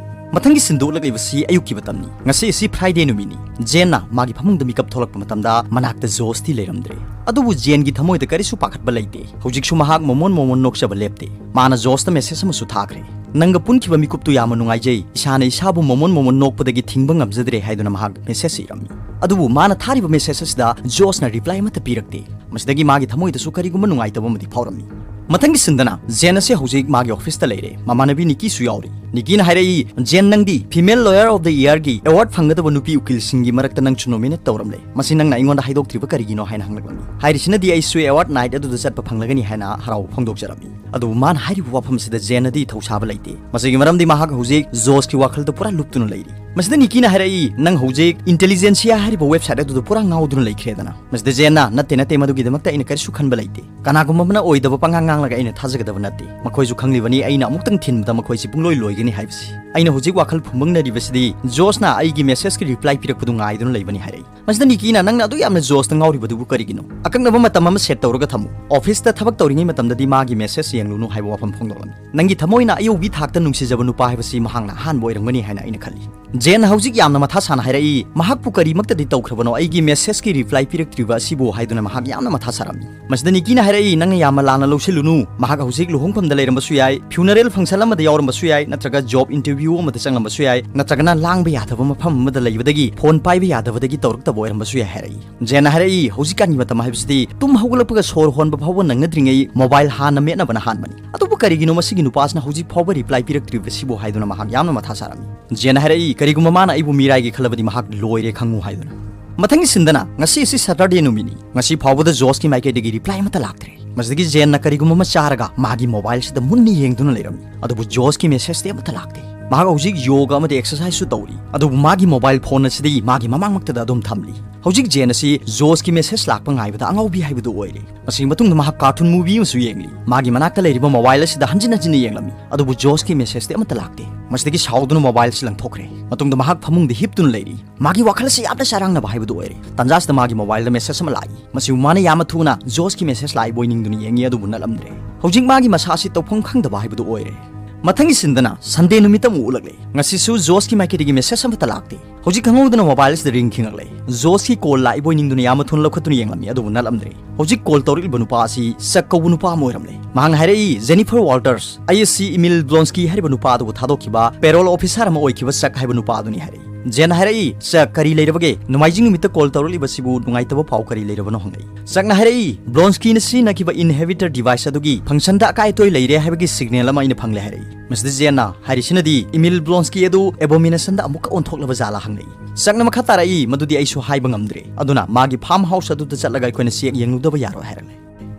ꯃꯊꯪꯒꯤ ꯁꯤꯟꯗꯣꯛꯂꯛꯂꯤꯕꯁꯤ ꯑꯌꯨꯛꯀꯤ ꯃꯇꯝꯅꯤ꯫ ꯉꯁꯤ ꯑꯁꯤ ꯐ꯭ꯔꯥꯏꯗꯦ ꯅꯨꯃꯤꯠꯅꯤ꯫ ꯖꯦꯟꯅ ꯃꯥꯒꯤ ꯐꯃꯨꯡꯗ ꯃꯤꯀꯞ ꯊꯣꯛꯂꯛꯄ ꯃꯇꯝꯗ ꯃꯅꯥꯛꯇ ꯖꯣꯁꯇꯤ ꯂꯩꯔꯝꯗ꯭ꯔꯦ꯫ ꯑꯗꯨꯕꯨ ꯖꯦꯟꯒꯤ ꯊꯃꯣꯏꯗ ꯀꯔꯤꯁꯨ ꯄꯥꯈꯠꯄ ꯂꯩꯇꯦ꯫ ꯍꯧꯖꯤꯛꯁꯨ ꯃꯍꯥꯛ ꯃꯃꯣꯟ ꯃꯃꯣꯟ ꯅꯣꯛꯆꯕ ꯂꯦꯞꯇꯦ꯫ ꯃꯥꯅ ꯖꯣꯁꯇ ꯃꯦꯁꯦꯖ ꯑꯃꯁꯨ ꯊꯥꯈ꯭ꯔꯦ꯫ "ꯅꯪꯒ ꯄꯨꯟꯈꯤꯕ ꯃꯤꯀꯨꯞꯇꯨ ꯌꯥꯝꯅ ꯅꯨꯡꯉꯥꯏꯖꯩ꯫ ꯏꯁꯥꯅ ꯏꯁꯥꯕꯨ ꯃꯃꯣꯟ ꯃꯃꯣꯟ ꯅꯣꯛꯄꯗꯒꯤ ꯊꯤꯡꯕ ꯉꯝꯖꯗ꯭ꯔꯦ" ꯍꯥꯏꯗꯨꯅ ꯃꯍꯥꯛ ꯃꯦꯁꯦꯖ ꯏꯔꯝꯃꯤ꯫ ꯑꯗꯨꯕꯨ ꯃꯥꯅ ꯊꯥꯔꯤꯕ ꯃꯦꯁꯦꯖ ꯑꯁꯤꯗ ꯖꯣꯁꯅ ꯔꯤꯄ꯭ꯂꯥꯏ ꯑꯃꯠꯇ ꯄꯤꯔꯛꯇꯦ꯫ ꯃꯁꯤꯗꯒꯤ ꯃꯥꯒꯤ ꯊꯃꯣꯏꯗꯁꯨ ꯀꯔꯤꯒꯨꯝꯕ ꯅꯨꯡꯉꯥꯏꯇꯕ ꯑꯃꯗꯤ ꯐꯥꯎꯔꯝꯃꯤ꯫ ꯃꯊꯪꯒꯤ ꯁꯤꯟꯗꯅ ꯖꯦꯟ ꯑꯁꯤ ꯍꯧꯖꯤꯛ ꯃꯥꯒꯤ ꯑꯣꯐꯤꯁꯇ ꯂꯩꯔꯦ꯫ ꯃꯃꯥꯟꯅꯕꯤ ꯅꯤꯀꯤꯁꯨ ꯌꯥꯎꯔꯤ꯫ ꯅꯤꯀꯤꯅ ꯍꯥꯏꯔꯛꯏ, "ꯖꯦꯟ, ꯅꯪꯗꯤ Female Lawyer of the Yearꯒꯤ ꯑꯦꯋꯥꯔꯗ ꯐꯪꯒꯗꯕ ꯅꯨꯄꯤ ꯎꯀꯤꯜꯁꯤꯡꯒꯤ ꯃꯔꯛꯇ ꯅꯪꯁꯨ ꯅꯣꯃꯤꯅꯦꯠ ꯇꯧꯔꯝꯂꯦ꯫ ꯃꯁꯤ ꯅꯪꯅ ꯑꯩꯉꯣꯟꯗ ꯍꯥꯏꯗꯣꯛꯇ꯭ꯔꯤꯕ ꯀꯔꯤꯒꯤꯅꯣ?" ꯍꯥꯏꯅ ꯍꯪꯂꯛꯂꯝꯃꯤ꯫ ꯍꯥꯏꯔꯤꯁꯤꯅꯗꯤ ꯑꯩꯁꯨ ꯑꯦꯋꯥꯔꯗ ꯅꯥꯏꯠ ꯑꯗꯨꯗ ꯆꯠꯄ ꯐꯪꯂꯒꯅꯤ ꯍꯥꯏꯅ ꯍꯔꯥꯎꯕ ꯐꯣꯡꯗꯣꯛꯆꯔꯝꯃꯤ꯫ ꯑꯗꯨꯕꯨ ꯃꯥꯅ ꯍꯥꯏꯔꯤꯕ ꯋꯥꯐꯝ ꯑꯁꯤꯗ ꯖꯦꯟꯅꯗꯤ ꯊꯧꯁꯥꯕ ꯂꯩꯇꯦ꯫ ꯃꯁꯤꯒꯤ ꯃꯔꯝꯗꯤ ꯃꯍꯥꯛ ꯍꯧꯖꯤꯛ ꯖꯣꯁꯀꯤ ꯋꯥꯈꯜꯗ ꯄꯨꯔꯥ ꯂꯨꯞꯇꯨꯅ ꯂꯩꯔꯤ꯫ ꯃꯁꯤꯗ ꯅꯤꯀꯤꯅ ꯍꯥꯏꯔꯛꯏ, "ꯅꯪ ꯍꯧꯖꯤꯛ ꯏꯟꯇꯦꯂꯤꯖꯦꯟꯁꯤꯌꯥ ꯍꯥꯏꯔꯤꯕ ꯋꯦꯕꯁꯥꯏꯠ ꯑꯗꯨꯗ ꯄꯨꯔꯥ ꯉꯥꯎꯗꯨꯅ ꯂꯩꯈ꯭ꯔꯦꯗꯅ?" ꯃꯁꯤꯗ ꯖꯦꯟꯅ, "ꯅꯠꯇꯦ, ꯅꯠꯇꯦ, ꯃꯗꯨꯒꯤꯗꯃꯛꯇ ꯑꯩꯅ ꯀꯔꯤꯁꯨ ꯈꯟꯕ ꯂꯩꯇꯦ꯫ ꯀꯅꯥꯒꯨꯝꯕ ꯑꯃꯅ ꯑꯣꯏꯗꯕ ꯄꯉꯥꯡ ꯉꯥꯡꯂꯒ ꯑꯩꯅ ꯊꯥꯖꯒꯗꯕ ꯅꯠꯇꯦ꯫ ꯃꯈꯣꯏꯁꯨ ꯈꯪꯂꯤꯕꯅꯤ ꯑꯩꯅ ꯑꯃꯨꯛꯇꯪ ꯊꯤꯟꯕꯗ ꯃꯈꯣꯏꯁꯤ ꯄꯨꯡꯂꯣꯏ ꯂꯣꯏꯒꯅꯤ ꯍꯥꯏꯕꯁꯤ꯫ "ꯑꯩꯅ ꯍꯧꯖꯤꯛ ꯋꯥꯈꯜ ꯐꯨꯝꯕꯪꯅꯔꯤꯕꯁꯤꯗꯤ ꯖꯣꯁꯅ ꯑꯩꯒꯤ ꯃꯦꯁꯦꯖꯀꯤ ꯔꯤꯄ꯭ꯂꯥꯏ ꯄꯤꯔꯛꯄꯗꯨ ꯉꯥꯏꯗꯨꯅ ꯂꯩꯕꯅꯤ" ꯍꯥꯏꯔꯛꯏ꯫ ꯃꯁꯤꯗ ꯅꯤꯀꯤꯅ, "ꯅꯪꯅ ꯑꯗꯨ ꯌꯥꯝꯅ ꯖꯣꯁꯇ ꯉꯥꯎꯔꯤꯕꯗꯨꯕꯨ ꯀꯔꯤꯒꯤꯅꯣ? ꯑꯀꯛꯅꯕ ꯃꯇꯝ ꯑꯃ ꯁꯦꯠ ꯇꯧꯔꯒ ꯊꯝꯃꯨ꯫ ꯑꯣꯐꯤꯁꯇ ꯊꯕꯛ ꯇꯧꯔꯤꯉꯩ ꯃꯇꯝꯗꯗꯤ ꯃꯥꯒꯤ ꯃꯦꯁꯦꯖ ꯌꯦꯡꯂꯨꯅꯨ" ꯍꯥꯏꯕ ꯋꯥꯐꯝ ꯐꯣꯡꯗꯣꯛꯂꯝꯃꯤ꯫ "ꯅꯪꯒꯤ ꯊꯃꯣꯏꯅ ꯑꯌꯧꯕꯤ ꯊꯥꯛꯇ ꯅꯨꯡꯁꯤꯖꯕ ꯅꯨꯄꯥ ꯍꯥꯏꯕꯁꯤ ꯃꯍꯥꯛꯅ ꯑꯍꯥꯟꯕ ꯑꯣꯏꯔꯝꯒꯅꯤ ꯍꯥꯏꯅ ꯑꯩꯅ ꯈꯜꯂꯤ"꯫ ꯖꯦꯟꯅ ꯍꯧꯖꯤꯛ ꯌꯥꯝꯅ ꯃꯊꯥ ꯁꯥꯅ ꯍꯥꯏꯔꯛꯏ, ꯃꯍꯥꯛꯄꯨ ꯀꯔꯤꯃꯛꯇꯗꯤ ꯇꯧꯈ꯭ꯔꯕꯅꯣ, ꯑꯩꯒꯤ ꯃꯦꯁꯦꯖꯀꯤ ꯔꯤꯄ꯭ꯂꯥꯏ ꯄꯤꯔꯛꯇ꯭ꯔꯤꯕ ꯑꯁꯤꯕꯨ ꯍꯥꯏꯗꯨꯅ ꯃꯍꯥꯛ ꯌꯥꯝꯅ ꯃꯊꯥ ꯁꯥꯔꯝꯃꯤ꯫ ꯃꯁꯤꯗ ꯅꯤꯀꯤꯅ ꯍꯥꯏꯔꯛꯏ, "ꯅꯪꯅ ꯌꯥꯝꯅ ꯂꯥꯟꯅ ꯂꯧꯁꯤꯜꯂꯨꯅꯨ꯫ ꯃꯍꯥꯛ ꯍꯧꯖꯤꯛ ꯂꯨꯍꯣꯡꯐꯝꯗ ꯂꯩꯔꯝꯕꯁꯨ ꯌꯥꯏ, ꯐ꯭ꯌꯨꯅꯔꯦꯜ ꯐꯪꯁꯟ ꯑꯃꯗ ꯌꯥꯎꯔꯝꯕꯁꯨ ꯌꯥꯏ, ꯅꯠꯇ꯭ꯔꯒ ꯖꯣꯕ ꯏꯟꯇꯔꯚ꯭ꯌꯨ ꯑꯃꯗ ꯆꯪꯂꯝꯕꯁꯨ ꯌꯥꯏ, ꯅꯠꯇ꯭ꯔꯒꯅ ꯂꯥꯡꯕ ꯌꯥꯗꯕ ꯃꯐꯝ ꯑꯃꯗ ꯂꯩꯕꯗꯒꯤ ꯐꯣꯟ ꯄꯥꯏꯕ ꯌꯥꯗꯕꯗꯒꯤ ꯇꯧꯔꯛꯇꯕ ꯑꯣꯏꯔꯝꯕꯁꯨ ꯌꯥꯏ" ꯍꯥꯏꯔꯛꯏ꯫ ꯖꯦꯟꯅ ꯍꯥꯏꯔꯛꯏ, "ꯍꯧꯖꯤꯛꯀꯥꯟꯒꯤ ꯃꯇꯝ ꯍꯥꯏꯕꯁꯤꯗꯤ ꯇꯨꯝ ꯍꯧꯒꯠꯂꯛꯄꯒ ꯁꯣꯔ ꯍꯣꯟꯕ ꯐꯥꯎꯕ ꯅꯪꯅꯗ꯭ꯔꯤꯉꯩ ꯃꯣꯕꯥꯏꯜ ꯍꯥꯟꯅ ꯃꯦꯠꯅꯕꯅ ꯍꯥꯟꯕꯅꯤ꯫ ꯑꯗꯨꯕꯨ ꯀꯔꯤꯒꯤꯅꯣ ꯃꯁꯤꯒꯤ ꯅꯨꯄꯥꯁꯤꯅ ꯍꯧꯖꯤꯛ ꯐꯥꯎꯕ ꯔꯤꯄ꯭ꯂꯥꯏ ꯄꯤꯔꯛꯇ꯭ꯔꯤꯕꯁꯤꯕꯨ?" ꯍꯥꯏꯗꯨꯅ ꯃꯍꯥꯛ ꯌꯥꯝꯅ ꯃꯊꯥ ꯁꯥꯔꯝꯃꯤ꯫ ꯖꯦꯟꯅ ꯍꯥꯏꯔꯛꯏ, "ꯀꯔꯤꯒꯨꯝꯕ ꯃꯥꯅ ꯑꯩꯕꯨ ꯃꯤꯔꯥꯏꯒꯦ ꯈꯜꯂꯕꯗꯤ ꯃꯍꯥꯛ ꯂꯣꯏꯔꯦ ꯈꯪꯉꯨ" ꯍꯥꯏꯗꯨꯅ꯫ ꯃꯊꯪꯒꯤ ꯁꯤꯟꯗꯅ, ꯉꯁꯤ ꯑꯁꯤ ꯁꯇꯔꯗꯦ ꯅꯨꯃꯤꯠꯅꯤ꯫ ꯉꯁꯤ ꯐꯥꯎꯕꯗ ꯖꯣꯁꯀꯤ ꯃꯥꯏꯀꯩꯗꯒꯤ ꯔꯤꯄ꯭ꯂꯥꯏ ꯑꯃꯠꯇ ꯂꯥꯛꯇ꯭ꯔꯦ꯫ ꯃꯁꯤꯗꯒꯤ ꯖꯦꯟꯅ ꯀꯔꯤꯒꯨꯝꯕ ꯑꯃ ꯆꯥꯔꯒ ꯃꯥꯒꯤ ꯃꯣꯕꯥꯏꯜꯁꯤꯗ ꯃꯨꯟꯅ ꯌꯦꯡꯗꯨꯅ ꯂꯩꯔꯝꯃꯤ꯫ ꯑꯗꯨꯕꯨ ꯖꯣꯁꯀꯤ ꯃꯦꯁꯦꯖꯇꯤ ꯑꯃꯠꯇ ꯂꯥꯛꯇꯦ꯫ ꯃꯍꯥꯛ ꯍꯧꯖꯤꯛ ꯌꯣꯒ ꯑꯃꯗꯤ ꯑꯦꯛꯁꯔꯁꯥꯏꯖꯁꯨ ꯇꯧꯔꯤ, ꯑꯗꯨꯕꯨ ꯃꯥꯒꯤ ꯃꯣꯕꯥꯏꯜ ꯐꯣꯟ ꯑꯁꯤꯗꯤ ꯃꯥꯒꯤ ꯃꯃꯥꯡꯃꯛꯇꯗ ꯑꯗꯨꯝ ꯊꯝꯂꯤ꯫ ꯍꯧꯖꯤꯛ ꯖꯦꯟ ꯑꯁꯤ ꯖꯣꯁꯀꯤ ꯃꯦꯁꯦꯖ ꯂꯥꯛꯄ ꯉꯥꯏꯕꯗ ꯑꯉꯥꯎꯕꯤ ꯍꯥꯏꯕꯗꯨ ꯑꯣꯏꯔꯦ꯫ ꯃꯁꯤꯒꯤ ꯃꯇꯨꯡꯗ ꯃꯍꯥꯛ ꯀꯥꯔꯇꯨꯟ ꯃꯨꯚꯤ ꯑꯃꯁꯨ ꯌꯦꯡꯂꯤ꯫ ꯃꯥꯒꯤ ꯃꯅꯥꯛꯇ ꯂꯩꯔꯤꯕ ꯃꯣꯕꯥꯏꯜ ꯑꯁꯤꯗ ꯍꯟꯖꯤꯟ ꯍꯟꯖꯤꯟꯅ ꯌꯦꯡꯂꯝꯃꯤ, ꯑꯗꯨꯕꯨ ꯖꯣꯁꯀꯤ ꯃꯦꯁꯦꯖꯇꯤ ꯑꯃꯠꯇ ꯂꯥꯛꯇꯦ꯫ ꯃꯁꯤꯗꯒꯤ ꯁꯥꯎꯗꯨꯅ ꯃꯣꯕꯥꯏꯜ ꯑꯁꯤ ꯂꯪꯊꯣꯛꯈ꯭ꯔꯦ꯫ ꯃꯇꯨꯡꯗ ꯃꯍꯥꯛ ꯐꯃꯨꯡꯗ ꯍꯤꯞꯇꯨꯅ ꯂꯩꯔꯤ꯫ ꯃꯥꯒꯤ ꯋꯥꯈꯜ ꯑꯁꯤ ꯌꯥꯝꯅ ꯆꯔꯥꯡꯅꯕ ꯍꯥꯏꯕꯗꯨ ꯑꯣꯏꯔꯦ꯫ ꯇꯥꯟꯖꯥꯁꯤꯗ ꯃꯥꯒꯤ ꯃꯣꯕꯥꯏꯜꯗ ꯃꯦꯁꯦꯖ ꯑꯃ ꯂꯥꯛꯏ꯫ ꯃꯁꯤꯕꯨ ꯃꯥꯅ ꯌꯥꯝꯅ ꯊꯨꯅ ꯖꯣꯁꯀꯤ ꯃꯦꯁꯦꯖ ꯂꯥꯛꯏꯕꯣꯏ ꯅꯤꯡꯗꯨꯅ ꯌꯦꯡꯉꯤ, ꯑꯗꯨꯕꯨ ꯅꯠꯂꯝꯗ꯭ꯔꯦ꯫ ꯍꯧꯖꯤꯛ ꯃꯥꯒꯤ ꯃꯁꯥ ꯑꯁꯤ ꯇꯧꯐꯝ ꯈꯪꯗꯕ ꯍꯥꯏꯕꯗꯨ ꯑꯣꯏꯔꯦ꯫ ꯃꯊꯪꯒꯤ ꯁꯤꯟꯗꯅ ꯁꯟꯗꯦ ꯅꯨꯃꯤꯠꯇ ꯑꯃꯨꯛ ꯎꯠꯂꯛꯂꯦ꯫ ꯉꯁꯤꯁꯨ ꯖꯣꯁꯀꯤ ꯃꯥꯏꯀꯩꯗꯒꯤ ꯃꯦꯁꯦꯖ ꯑꯃꯠꯇ ꯂꯥꯛꯇꯦ꯫ ꯍꯧꯖꯤꯛ ꯈꯪꯍꯧꯗꯅ ꯃꯣꯕꯥꯏꯜ ꯑꯁꯤꯗ ꯔꯤꯡ ꯈꯤꯡꯂꯛꯂꯦ꯫ ꯖꯣꯁꯀꯤ ꯀꯣꯜ ꯂꯥꯛꯏꯕꯣꯏ ꯅꯤꯡꯗꯨꯅ ꯌꯥꯝꯅ ꯊꯨꯅ ꯂꯧꯈꯠꯇꯨꯅ ꯌꯦꯡꯂꯝꯃꯤ, ꯑꯗꯨꯕꯨ ꯅꯠꯂꯝꯗ꯭ꯔꯦ꯫ ꯍꯧꯖꯤꯛ ꯀꯣꯜ ꯇꯧꯔꯛꯂꯤꯕ ꯅꯨꯄꯥ ꯑꯁꯤ ꯆꯛ ꯀꯧꯕ ꯅꯨꯄꯥ ꯑꯃ ꯑꯣꯏꯔꯝꯂꯦ꯫ ꯃꯍꯥꯛꯅ ꯍꯥꯏꯔꯛꯏ, "ꯖꯦꯅꯤꯐꯔ ꯋꯥꯜꯇꯔꯁ, ꯑꯩ ꯑꯁꯤ ꯏꯃꯤꯜ ꯕ꯭ꯂꯣꯟꯁꯀꯤ ꯍꯥꯏꯔꯤꯕ ꯅꯨꯄꯥ ꯑꯗꯨꯕꯨ ꯊꯥꯗꯣꯛꯈꯤꯕ ꯄꯦꯔꯣꯜ ꯑꯣꯐꯤꯁꯥꯔ ꯑꯃ ꯑꯣꯏꯈꯤꯕ ꯆꯛ ꯍꯥꯏꯕ ꯅꯨꯄꯥ ꯑꯗꯨꯅꯤ" ꯍꯥꯏꯔꯛꯏ꯫ ꯖꯦꯟꯅ ꯍꯥꯏꯔꯛꯏ, "ꯆꯛ, ꯀꯔꯤ ꯂꯩꯔꯕꯒꯦ? ꯅꯣꯡꯃꯥꯏꯖꯤꯡ ꯅꯨꯃꯤꯠꯇ ꯀꯣꯜ ꯇꯧꯔꯛꯂꯤꯕꯁꯤꯕꯨ ꯅꯨꯡꯉꯥꯏꯇꯕ ꯄꯥꯎ ꯀꯔꯤ ꯂꯩꯔꯕꯅꯣ?" ꯍꯪꯂꯛꯏ꯫ ꯆꯛꯅ ꯍꯥꯏꯔꯛꯏ, "ꯕ꯭ꯂꯣꯟꯁꯀꯤꯅ ꯁꯤꯖꯤꯟꯅꯈꯤꯕ ꯏꯟꯍꯦꯕꯤꯇꯔ ꯗꯤꯚꯥꯏꯁ ꯑꯗꯨꯒꯤ ꯐꯪꯁꯟꯗ ꯑꯀꯥꯏ ꯑꯇꯣꯏ ꯂꯩꯔꯦ ꯍꯥꯏꯕꯒꯤ ꯁꯤꯒꯅꯦꯜ ꯑꯃ ꯑꯩꯅ ꯐꯪꯂꯦ" ꯍꯥꯏꯔꯛꯏ꯫ ꯃꯁꯤꯗ ꯖꯦꯟꯅ ꯍꯥꯏꯔꯤꯁꯤꯅꯗꯤ, "ꯏꯃꯤꯜ ꯕ꯭ꯂꯣꯟꯁꯀꯤ ꯑꯗꯨ ꯑꯦꯕꯣꯃꯤꯅꯦꯁꯟꯗ ꯑꯃꯨꯛꯀ ꯑꯣꯟꯊꯣꯛꯂꯕ ꯖꯥꯠꯂꯥ?" ꯍꯪꯂꯛꯏ꯫ ꯆꯛꯅ ꯃꯈꯥ ꯇꯥꯔꯛꯏ, "ꯃꯗꯨꯗꯤ ꯑꯩꯁꯨ ꯍꯥꯏꯕ ꯉꯝꯗ꯭ꯔꯦ, ꯑꯗꯨꯅ ꯃꯥꯒꯤ ꯐꯥꯔꯝ ꯍꯥꯎꯁ ꯑꯗꯨꯗ ꯆꯠꯂꯒ ꯑꯩꯈꯣꯏꯅ ꯆꯦꯛ ꯌꯦꯡꯂꯨꯗꯕ ꯌꯥꯔꯣꯏ" ꯍꯥꯏꯔꯛꯂꯦ꯫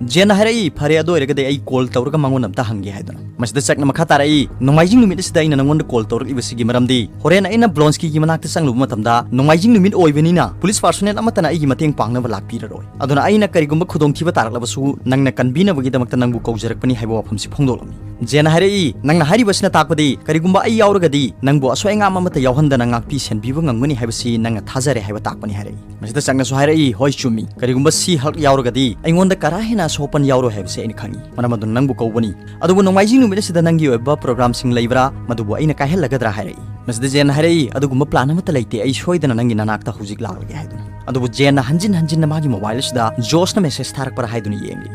ꯖꯦꯟꯅ ꯍꯥꯏꯔꯛꯏ, "ꯐꯔꯦ, ꯑꯗꯨ ꯑꯣꯏꯔꯒꯗꯤ ꯑꯩ ꯀꯣꯜ ꯇꯧꯔꯒ ꯃꯉꯣꯟꯗ ꯑꯝꯇ ꯍꯪꯒꯦ" ꯍꯥꯏꯗꯨꯅ꯫ ꯃꯁꯤꯗ ꯆꯛꯅ ꯃꯈꯥ ꯇꯥꯔꯛꯏ, "ꯅꯣꯡꯃꯥꯏꯖꯤꯡ ꯅꯨꯃꯤꯠ ꯑꯁꯤꯗ ꯑꯩꯅ ꯅꯉꯣꯟꯗ ꯀꯣꯜ ꯇꯧꯔꯛꯂꯤꯕꯁꯤꯒꯤ ꯃꯔꯝꯗꯤ ꯍꯣꯔꯦꯟ ꯑꯩꯅ ꯕ꯭ꯂꯣꯟꯁꯀꯤꯒꯤ ꯃꯅꯥꯛꯇ ꯆꯪꯂꯨꯕ ꯃꯇꯝꯗ ꯅꯣꯡꯃꯥꯏꯖꯤꯡ ꯅꯨꯃꯤꯠ ꯑꯣꯏꯕꯅꯤꯅ ꯄꯨꯂꯤꯁ ꯄꯥꯔꯁꯣꯅꯦꯜ ꯑꯃꯠꯇꯅ ꯑꯩꯒꯤ ꯃꯇꯦꯡ ꯄꯥꯡꯅꯕ ꯂꯥꯛꯄꯤꯔꯔꯣꯏ꯫ ꯑꯗꯨꯅ ꯑꯩꯅ ꯀꯔꯤꯒꯨꯝꯕ ꯈꯨꯗꯣꯡꯊꯤꯕ ꯇꯥꯔꯛꯂꯕꯁꯨ ꯅꯪꯅ ꯀꯟꯕꯤꯅꯕꯒꯤꯗꯃꯛꯇ ꯅꯪꯕꯨ ꯀꯧꯖꯔꯛꯄꯅꯤ" ꯍꯥꯏꯕ ꯋꯥꯐꯝꯁꯤ ꯐꯣꯡꯗꯣꯛꯂꯝꯃꯤ꯫ ꯖꯦꯟꯅ ꯍꯥꯏꯔꯛꯏ, "ꯅꯪꯅ ꯍꯥꯏꯔꯤꯕꯁꯤꯅ ꯇꯥꯛꯄꯗꯤ ꯀꯔꯤꯒꯨꯝꯕ ꯑꯩ ꯌꯥꯎꯔꯒꯗꯤ ꯅꯪꯕꯨ ꯑꯁꯣꯏ ꯑꯉꯥꯝ ꯑꯃꯠꯇ ꯌꯥꯎꯍꯟꯗꯅ ꯉꯥꯛꯄꯤ ꯁꯦꯟꯕꯤꯕ ꯉꯝꯒꯅꯤ ꯍꯥꯏꯕꯁꯤ ꯅꯪꯅ ꯊꯥꯖꯔꯦ ꯍꯥꯏꯕ ꯇꯥꯛꯄꯅꯤ" ꯍꯥꯏꯔꯛꯏ꯫ ꯃꯁꯤꯗ ꯆꯛꯅꯁꯨ ꯍꯥꯏꯔꯛꯏ, "ꯍꯣꯏ, ꯆꯨꯝꯃꯤ꯫ ꯀꯔꯤꯒꯨꯝꯕ ꯁꯤ ꯍꯜꯛ ꯌꯥꯎꯔꯒꯗꯤ ꯑꯩꯉꯣꯟꯗ ꯀꯔꯥ ꯍꯦꯟꯅ ꯑꯁꯣꯛꯄꯟ ꯌꯥꯎꯔꯣꯏ ꯍꯥꯏꯕꯁꯤ ꯑꯩꯅ ꯈꯪꯏ꯫ ꯃꯔꯝ ꯑꯗꯨꯅ ꯅꯪꯕꯨ ꯀꯧꯕꯅꯤ꯫ ꯑꯗꯨꯕꯨ ꯅꯣꯡꯃꯥꯏꯖꯤꯡ ꯅꯨꯃꯤꯠ ꯑꯁꯤꯗ ꯅꯪꯒꯤ ꯑꯣꯏꯕ ꯄ꯭ꯔꯣꯒ꯭ꯔꯥꯝꯁꯤꯡ ꯂꯩꯕ꯭ꯔꯥ? ꯃꯗꯨꯕꯨ ꯑꯩꯅ ꯀꯥꯏꯍꯜꯂꯒꯗ꯭ꯔꯥ?" ꯍꯥꯏꯔꯛꯏ꯫ ꯃꯁꯤꯗ ꯖꯦꯟꯅ ꯍꯥꯏꯔꯛꯏ, "ꯑꯗꯨꯒꯨꯝꯕ ꯄ꯭ꯂꯥꯟ ꯑꯃꯠꯇ ꯂꯩꯇꯦ꯫ ꯑꯩ ꯁꯣꯏꯗꯅ ꯅꯪꯒꯤ ꯅꯅꯥꯛꯇ ꯍꯧꯖꯤꯛ ꯂꯥꯛꯂꯒꯦ" ꯍꯥꯏꯗꯨꯅ꯫ ꯑꯗꯨꯕꯨ ꯖꯦꯟꯅ ꯍꯟꯖꯤꯟ ꯍꯟꯖꯤꯟꯅ ꯃꯥꯒꯤ ꯃꯣꯕꯥꯏꯜ ꯑꯁꯤꯗ ꯖꯣꯁꯅ ꯃꯦꯁꯦꯖ ꯊꯥꯔꯛꯄ꯭ꯔꯥ ꯍꯥꯏꯗꯨꯅ ꯌꯦꯡꯂꯤ꯫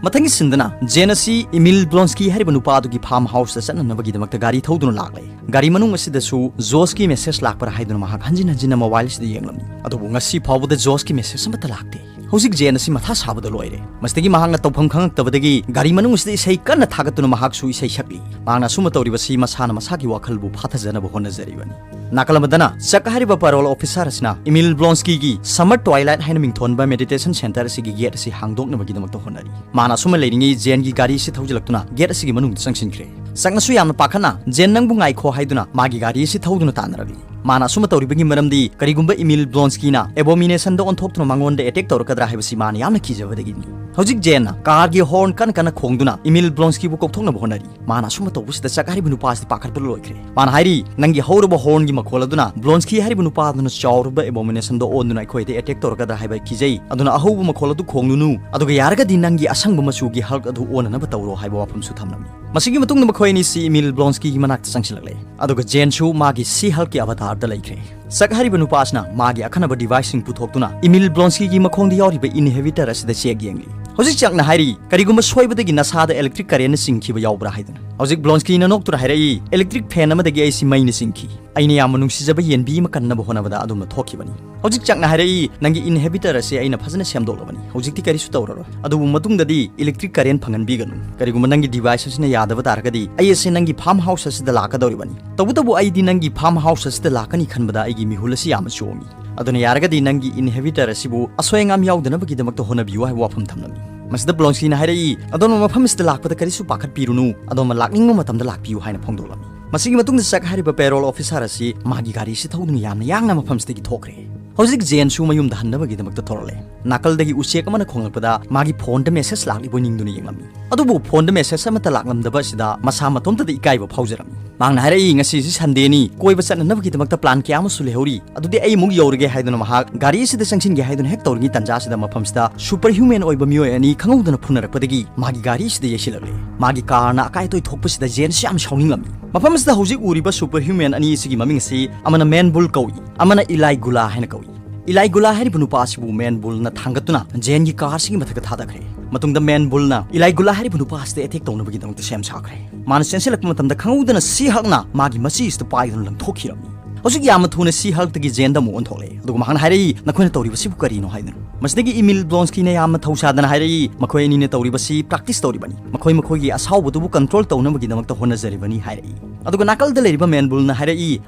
ꯃꯊꯪꯒꯤ ꯁꯤꯟꯗꯅ ꯖꯦꯟ ꯑꯁꯤ ꯏꯃꯤꯜ ꯕ꯭ꯂꯣꯟꯁꯀꯤ ꯍꯥꯏꯔꯤꯕ ꯅꯨꯄꯥ ꯑꯗꯨꯒꯤ ꯐꯥꯔꯝ ꯍꯥꯎꯁꯇ ꯆꯠꯅꯅꯕꯒꯤꯗꯃꯛꯇ ꯒꯥꯔꯤ ꯊꯧꯗꯨꯅ ꯂꯥꯛꯂꯦ꯫ ꯒꯥꯔꯤ ꯃꯅꯨꯡ ꯑꯁꯤꯗꯁꯨ ꯖꯣꯁꯀꯤ ꯃꯦꯁꯦꯖ ꯂꯥꯛꯄ꯭ꯔꯥ ꯍꯥꯏꯗꯨꯅ ꯃꯍꯥꯛ ꯍꯟꯖꯤꯟ ꯍꯟꯖꯤꯟꯅ ꯃꯣꯕꯥꯏꯜ ꯑꯁꯤꯗ ꯌꯦꯡꯂꯝꯃꯤ꯫ ꯑꯗꯨꯕꯨ ꯉꯁꯤ ꯐꯥꯎꯕꯗ ꯖꯣꯁꯀꯤ ꯃꯦꯁꯦꯖ ꯑꯃꯠꯇ ꯂꯥꯛꯇꯦ꯫ ꯍꯧꯖꯤꯛ ꯖꯦꯟ ꯑꯁꯤ ꯃꯊꯥ ꯁꯥꯕꯗ ꯂꯣꯏꯔꯦ꯫ ꯃꯁꯤꯗꯒꯤ ꯃꯍꯥꯛꯅ ꯇꯧꯐꯝ ꯈꯪꯉꯛꯇꯕꯗꯒꯤ ꯒꯥꯔꯤ ꯃꯅꯨꯡ ꯑꯁꯤꯗ ꯏꯁꯩ ꯀꯟꯅ ꯊꯥꯒꯠꯇꯨꯅ ꯃꯍꯥꯛꯁꯨ ꯏꯁꯩ ꯁꯛꯂꯤ꯫ ꯃꯍꯥꯛꯅ ꯑꯁꯨꯝꯅ ꯇꯧꯔꯤꯕꯁꯤ ꯃꯁꯥꯅ ꯃꯁꯥꯒꯤ ꯋꯥꯈꯜꯕꯨ ꯐꯥꯊꯖꯅꯕ ꯍꯣꯠꯅꯖꯔꯤꯕꯅꯤ꯫ ꯅꯥꯀꯜ ꯑꯃꯗꯅ ꯆꯛ ꯍꯥꯏꯔꯤꯕ ꯄꯥꯔꯣꯜ ꯑꯣꯐꯤꯁꯥꯔ ꯑꯁꯤꯅ ꯏꯃꯤꯜ ꯕ꯭ꯂꯣꯟꯁꯀꯤꯒꯤ ꯁꯝꯃꯔ ꯇ꯭ꯋꯥꯏꯂꯥꯏꯠ ꯍꯥꯏꯅ ꯃꯤꯡꯊꯣꯟꯕ ꯃꯦꯗꯤꯇꯦꯁꯟ ꯁꯦꯟꯇꯔ ꯑꯁꯤꯒꯤ ꯒꯦꯠ ꯑꯁꯤ ꯍꯥꯡꯗꯣꯛꯅꯕꯒꯤꯗꯃꯛꯇ ꯍꯣꯠꯅꯔꯤ꯫ ꯃꯥꯅ ꯑꯁꯨꯝꯅ ꯂꯩꯔꯤꯉꯩ ꯖꯦꯟꯒꯤ ꯒꯥꯔꯤ ꯑꯁꯤ ꯊꯧꯖꯤꯜꯂꯛꯇꯨꯅ ꯒꯦꯠ ꯑꯁꯤꯒꯤ ꯃꯅꯨꯡꯗ ꯆꯪꯁꯤꯟꯈ꯭ꯔꯦ꯫ ꯆꯛꯅꯁꯨ ꯌꯥꯝꯅ ꯄꯥꯈꯠꯅ, "ꯖꯦꯟ, ꯅꯪꯕꯨ ꯉꯥꯏꯈꯣ" ꯍꯥꯏꯗꯨꯅ ꯃꯥꯒꯤ ꯒꯥꯔꯤ ꯑꯁꯤ ꯊꯧꯗꯨꯅ ꯇꯥꯟꯅꯔꯛꯂꯤ꯫ ꯃꯥꯅ ꯑꯁꯨꯝꯅ ꯇꯧꯔꯤꯕꯒꯤ ꯃꯔꯝꯗꯤ ꯀꯔꯤꯒꯨꯝꯕ ꯏꯃꯤꯜ ꯕ꯭ꯂꯣꯟꯁꯀꯤꯅ ꯑꯦꯕꯣꯃꯤꯅꯦꯁꯟꯗ ꯑꯣꯟꯊꯣꯛꯇꯨꯅ ꯃꯉꯣꯟꯗ ꯑꯦꯇꯦꯛ ꯇꯧꯔꯛꯀꯗ꯭ꯔꯥ ꯍꯥꯏꯕꯁꯤ ꯃꯥꯅ ꯌꯥꯝꯅ ꯀꯤꯖꯕꯗꯒꯤꯅꯤ꯫ ꯍꯧꯖꯤꯛ ꯖꯦꯟꯅ ꯀꯥꯔꯒꯤ ꯍꯣꯔꯟ ꯀꯟꯅ ꯀꯟꯅ ꯈꯣꯡꯗꯨꯅ ꯏꯃꯤꯜ ꯕ꯭ꯂꯣꯟꯁꯀꯤꯕꯨ ꯀꯧꯊꯣꯛꯅꯕ ꯍꯣꯠꯅꯔꯤ꯫ ꯃꯥꯅ ꯑꯁꯨꯝꯅ ꯇꯧꯕꯁꯤꯗ ꯆꯛ ꯍꯥꯏꯔꯤꯕ ꯅꯨꯄꯥ ꯑꯁꯤ ꯄꯥꯈꯠꯄꯗ ꯂꯣꯏꯈ꯭ꯔꯦ꯫ ꯃꯥꯅ ꯍꯥꯏꯔꯤ, "ꯅꯪꯒꯤ ꯍꯧꯔꯕ ꯍꯣꯔꯟꯒꯤ ꯃꯈꯣꯜ ꯑꯗꯨꯅ ꯕ꯭ꯂꯣꯟꯁꯀꯤ ꯍꯥꯏꯔꯤꯕ ꯅꯨꯄꯥ ꯑꯗꯨꯅ ꯆꯥꯎꯔꯕ ꯑꯦꯕꯣꯃꯤꯅꯦꯁꯟꯗ ꯑꯣꯟꯗꯨꯅ ꯑꯩꯈꯣꯏꯗ ꯑꯦꯇꯦꯛ ꯇꯧꯔꯛꯀꯗ꯭ꯔꯥ ꯍꯥꯏꯕ ꯀꯤꯖꯩ꯫ ꯑꯗꯨꯅ ꯑꯍꯧꯕ ꯃꯈꯣꯜ ꯑꯗꯨ ꯈꯣꯡꯂꯨꯅꯨ, ꯑꯗꯨꯒ ꯌꯥꯔꯒꯗꯤ ꯅꯪꯒꯤ ꯑꯁꯪꯕ ꯃꯆꯨꯒꯤ ꯍꯜꯛ ꯑꯗꯨ ꯑꯣꯟꯅꯅꯕ ꯇꯧꯔꯣ" ꯍꯥꯏꯕ ꯋꯥꯐꯝꯁꯨ ꯊꯝꯂꯝꯃꯤ꯫ ꯃꯁꯤꯒꯤ ꯃꯇꯨꯡꯗ ꯃꯈꯣꯏ ꯑꯅꯤꯁꯤ ꯏꯃꯤꯜ ꯕ꯭ꯂꯣꯟꯁꯀꯤꯒꯤ ꯃꯅꯥꯛꯇ ꯆꯪꯁꯤꯜꯂꯛꯂꯦ꯫ ꯑꯗꯨꯒ ꯖꯦꯟꯁꯨ ꯃꯥꯒꯤ ꯁꯤ ꯍꯜꯛꯀꯤ ꯑꯚꯥꯇꯥꯔꯗ ꯂꯩꯈ꯭ꯔꯦ꯫ ꯆꯛ ꯍꯥꯏꯔꯤꯕ ꯅꯨꯄꯥ ꯑꯁꯤꯅ ꯃꯥꯒꯤ ꯑꯈꯟꯅꯕ ꯗꯤꯚꯥꯏꯁꯁꯤꯡ ꯄꯨꯊꯣꯛꯇꯨꯅ ꯏꯃꯤꯜ ꯕ꯭ꯂꯣꯟꯁꯀꯤꯒꯤ ꯃꯈꯣꯡꯗ ꯌꯥꯎꯔꯤꯕ ꯏꯟꯍꯦꯕꯤꯇꯔ ꯑꯁꯤꯗ ꯆꯦꯛ ꯌꯦꯡꯂꯤ꯫ ꯍꯧꯖꯤꯛ ꯆꯛꯅ ꯍꯥꯏꯔꯤ, "ꯀꯔꯤꯒꯨꯝꯕ ꯁꯣꯏꯕꯗꯒꯤ ꯅꯁꯥꯗ ꯏꯂꯦꯛꯇ꯭ꯔꯤꯛ ꯀꯔꯦꯟꯅ ꯆꯤꯡꯈꯤꯕ ꯌꯥꯎꯕ꯭ꯔꯥ?" ꯍꯥꯏꯗꯨꯅ꯫ ꯍꯧꯖꯤꯛ ꯕ꯭ꯂꯣꯟꯁꯀꯤꯅ ꯅꯣꯛꯇꯨꯅ ꯍꯥꯏꯔꯛꯏ, "ꯏꯂꯦꯛꯇ꯭ꯔꯤꯛ ꯐꯦꯟ ꯑꯃꯗꯒꯤ ꯑꯩꯁꯤ ꯃꯩꯅ ꯆꯤꯡꯈꯤ꯫ ꯑꯩꯅ ꯌꯥꯝꯅ ꯅꯨꯡꯁꯤꯖꯕ ꯌꯦꯟꯕꯤ ꯑꯃ ꯀꯟꯅꯕ ꯍꯣꯠꯅꯕꯗ ꯑꯗꯨꯝꯅ ꯊꯣꯛꯈꯤꯕꯅꯤ꯫" ꯍꯧꯖꯤꯛ ꯆꯛꯅ ꯍꯥꯏꯔꯛꯏ, "ꯅꯪꯒꯤ ꯏꯟꯍꯦꯕꯤꯇꯔ ꯑꯁꯤ ꯑꯩꯅ ꯐꯖꯅ ꯁꯦꯝꯗꯣꯛꯂꯕꯅꯤ꯫ ꯍꯧꯖꯤꯛꯇꯤ ꯀꯔꯤꯁꯨ ꯇꯧꯔꯔꯣꯏ꯫ ꯑꯗꯨꯕꯨ ꯃꯇꯨꯡꯗꯗꯤ ꯏꯂꯦꯛꯇ꯭ꯔꯤꯛ ꯀꯔꯦꯟ ꯐꯪꯍꯟꯕꯤꯒꯅꯨ꯫ ꯀꯔꯤꯒꯨꯝꯕ ꯅꯪꯒꯤ ꯗꯤꯚꯥꯏꯁ ꯑꯁꯤꯅ ꯌꯥꯗꯕ ꯇꯥꯔꯒꯗꯤ ꯑꯩ ꯑꯁꯤ ꯅꯪꯒꯤ ꯐꯥꯔꯝ ꯍꯥꯎꯁ ꯑꯁꯤꯗ ꯂꯥꯛꯀꯗꯧꯔꯤꯕꯅꯤ꯫ ꯇꯧꯕꯇꯕꯨ ꯑꯩꯗꯤ ꯅꯪꯒꯤ ꯐꯥꯔꯝ ꯍꯥꯎꯁ ꯑꯁꯤꯗ ꯂꯥꯛꯀꯅꯤ ꯈꯟꯕꯗ ꯑꯩꯒꯤ ꯃꯤꯍꯨꯜ ꯑꯁꯤ ꯌꯥꯝꯅ ꯆꯣꯡꯏ꯫ ꯑꯗꯨꯅ ꯌꯥꯔꯒꯗꯤ ꯅꯪꯒꯤ ꯏꯟꯍꯦꯕꯤꯇꯔ ꯑꯁꯤꯕꯨ ꯑꯁꯣꯏ ꯑꯉꯥꯝ ꯌꯥꯎꯗꯅꯕꯒꯤꯗꯃꯛꯇ ꯍꯣꯠꯅꯕꯤꯌꯨ" ꯍꯥꯏꯕ ꯋꯥꯐꯝ ꯊꯝꯂꯝꯃꯤ꯫ ꯃꯁꯤꯗ ꯕ꯭ꯂꯣꯟꯁꯀꯤꯅ ꯍꯥꯏꯔꯛꯏ, "ꯑꯗꯣꯝꯅ ꯃꯐꯝ ꯑꯁꯤꯗ ꯂꯥꯛꯄꯗ ꯀꯔꯤꯁꯨ ꯄꯥꯈꯠꯄꯤꯔꯨꯅꯨ, ꯑꯗꯣꯝꯅ ꯂꯥꯛꯅꯤꯡꯕ ꯃꯇꯝꯗ ꯂꯥꯛꯄꯤꯌꯨ" ꯍꯥꯏꯅ ꯐꯣꯡꯗꯣꯛꯂꯝꯃꯤ꯫ ꯃꯁꯤꯒꯤ ꯃꯇꯨꯡꯗ ꯆꯛ ꯍꯥꯏꯔꯤꯕ payroll officer ꯑꯁꯤ ꯃꯥꯒꯤ ꯒꯥꯔꯤ ꯑꯁꯤ ꯊꯧꯗꯨꯅ ꯌꯥꯝꯅ ꯌꯥꯡꯅ ꯃꯐꯝ ꯑꯁꯤꯗꯒꯤ ꯊꯣꯛꯈ꯭ꯔꯦ꯫ ꯍꯧꯖꯤꯛ ꯖꯦꯟꯁꯨ ꯃꯌꯨꯝꯗ ꯍꯟꯅꯕꯒꯤꯗꯃꯛꯇ ꯊꯣꯔꯛꯂꯦ꯫ ꯅꯥꯀꯜꯗꯒꯤ ꯎꯆꯦꯛ ꯑꯃꯅ ꯈꯣꯡꯂꯛꯄꯗ ꯃꯥꯒꯤ ꯐꯣꯟꯗ message ꯂꯥꯛꯂꯤꯕꯣꯏ ꯅꯤꯡꯗꯨꯅ ꯌꯦꯡꯂꯝꯃꯤ꯫ ꯑꯗꯨꯕꯨ ꯐꯣꯟꯗ message ꯑꯃꯠꯇ ꯂꯥꯛꯂꯝꯗꯕ ꯑꯁꯤꯗ ꯃꯁꯥ ꯃꯇꯣꯝꯇꯗ ꯏꯀꯥꯏꯕ ꯐꯥꯎꯖꯔꯝꯃꯤ꯫ ꯃꯍꯥꯛꯅ ꯍꯥꯏꯔꯛꯏ, "ꯉꯁꯤꯁꯤ Sundayꯅꯤ, ꯀꯣꯏꯕ ꯆꯠꯅꯅꯕꯒꯤꯗꯃꯛꯇ plan ꯀꯌꯥ ꯑꯃꯁꯨ ꯂꯩꯍꯧꯔꯤ, ꯑꯗꯨꯗꯤ ꯑꯩ ꯑꯃꯨꯛ ꯌꯧꯔꯒꯦ" ꯍꯥꯏꯗꯨꯅ ꯃꯍꯥꯛ ꯒꯥꯔꯤ ꯑꯁꯤꯗ ꯆꯪꯁꯤꯟꯒꯦ ꯍꯥꯏꯗꯨꯅ ꯍꯦꯛ ꯇꯧꯔꯤꯉꯩ ꯇꯥꯟꯖꯥ ꯑꯁꯤꯗ ꯃꯐꯝꯁꯤꯗ super human ꯑꯣꯏꯕ ꯃꯤꯑꯣꯏ ꯑꯅꯤ ꯈꯪꯍꯧꯗꯅ ꯐꯨꯅꯔꯛꯄꯗꯒꯤ ꯃꯥꯒꯤ ꯒꯥꯔꯤ ꯑꯁꯤꯗ ꯌꯩꯁꯤꯜꯂꯛꯂꯦ꯫ ꯃꯥꯒꯤ ꯀꯥꯔꯅ ꯑꯀꯥꯏ ꯑꯇꯣꯏ ꯊꯣꯛꯄꯁꯤꯗ ꯖꯦꯟꯁꯤ ꯌꯥꯝ ꯁꯥꯎꯅꯤꯡꯂꯝꯃꯤ꯫ ꯃꯐꯝ ꯑꯁꯤꯗ ꯍꯧꯖꯤꯛ ꯎꯔꯤꯕ super human ꯑꯅꯤ ꯑꯁꯤꯒꯤ ꯃꯃꯤꯡ ꯑꯁꯤ ꯑꯃꯅ Man Bull ꯀꯧꯏ, ꯑꯃꯅ Eli Golla ꯍꯥꯏꯅ ꯀꯧꯏ꯫ Eli Golla ꯍꯥꯏꯔꯤꯕ ꯅꯨꯄꯥ ꯑꯁꯤꯕꯨ Man Bullꯅ ꯊꯥꯡꯒꯠꯇꯨꯅ ꯖꯦꯟꯒꯤ ꯀꯥꯔ ꯑꯁꯤꯒꯤ ꯃꯊꯛꯇ ꯊꯥꯗꯈ꯭ꯔꯦ꯫ ꯃꯇꯨꯡꯗ Man Bullꯅ Eli Golla ꯍꯥꯏꯔꯤꯕ ꯅꯨꯄꯥ ꯑꯁꯤꯗ attack ꯇꯧꯅꯕꯒꯤꯗꯃꯛꯇ ꯁꯦꯝ ꯁꯥꯈ꯭ꯔꯦ꯫ ꯃꯥꯅ ꯆꯦꯟꯁꯤꯜꯂꯛꯄ ꯃꯇꯝꯗ ꯈꯪꯍꯧꯗꯅ She-Hulkꯅ ꯃꯥꯒꯤ ꯃꯆꯤ ꯑꯁꯤꯗ ꯄꯥꯏꯗꯨꯅ ꯂꯪꯊꯣꯛꯈꯤꯔꯝꯃꯤ꯫ ꯍꯧꯖꯤꯛ ꯌꯥꯝꯅ ꯊꯨꯅ She-Hulkꯇꯒꯤ ꯖꯦꯟꯗ ꯑꯃꯨꯛ ꯑꯣꯟꯊꯣꯛꯂꯦ, ꯑꯗꯨꯒ ꯃꯍꯥꯛꯅ ꯍꯥꯏꯔꯛꯏ, "ꯅꯈꯣꯏꯅ ꯇꯧꯔꯤꯕꯁꯤꯕꯨ ꯀꯔꯤꯅꯣ?" ꯍꯥꯏꯗꯨꯅ꯫ ꯃꯁꯤꯗꯒꯤ Emil Blonskyꯅ ꯌꯥꯝꯅ ꯊꯧꯁꯥꯗꯅ ꯍꯥꯏꯔꯛꯏ, "ꯃꯈꯣꯏ ꯑꯅꯤꯅ ꯇꯧꯔꯤꯕꯁꯤ practice ꯇꯧꯔꯤꯕꯅꯤ, ꯃꯈꯣꯏ ꯃꯈꯣꯏꯒꯤ ꯑꯁꯥꯎꯕꯗꯨꯕꯨ control ꯇꯧꯅꯕꯒꯤꯗꯃꯛꯇ ꯍꯣꯠꯅꯖꯔꯤꯕꯅꯤ" ꯍꯥꯏꯔꯛꯏ꯫ ꯑꯗꯨꯒ ꯅꯥꯀꯜꯗ ꯂꯩꯔꯤꯕ Man Bullꯅ ꯍꯥꯏꯔꯛꯏ,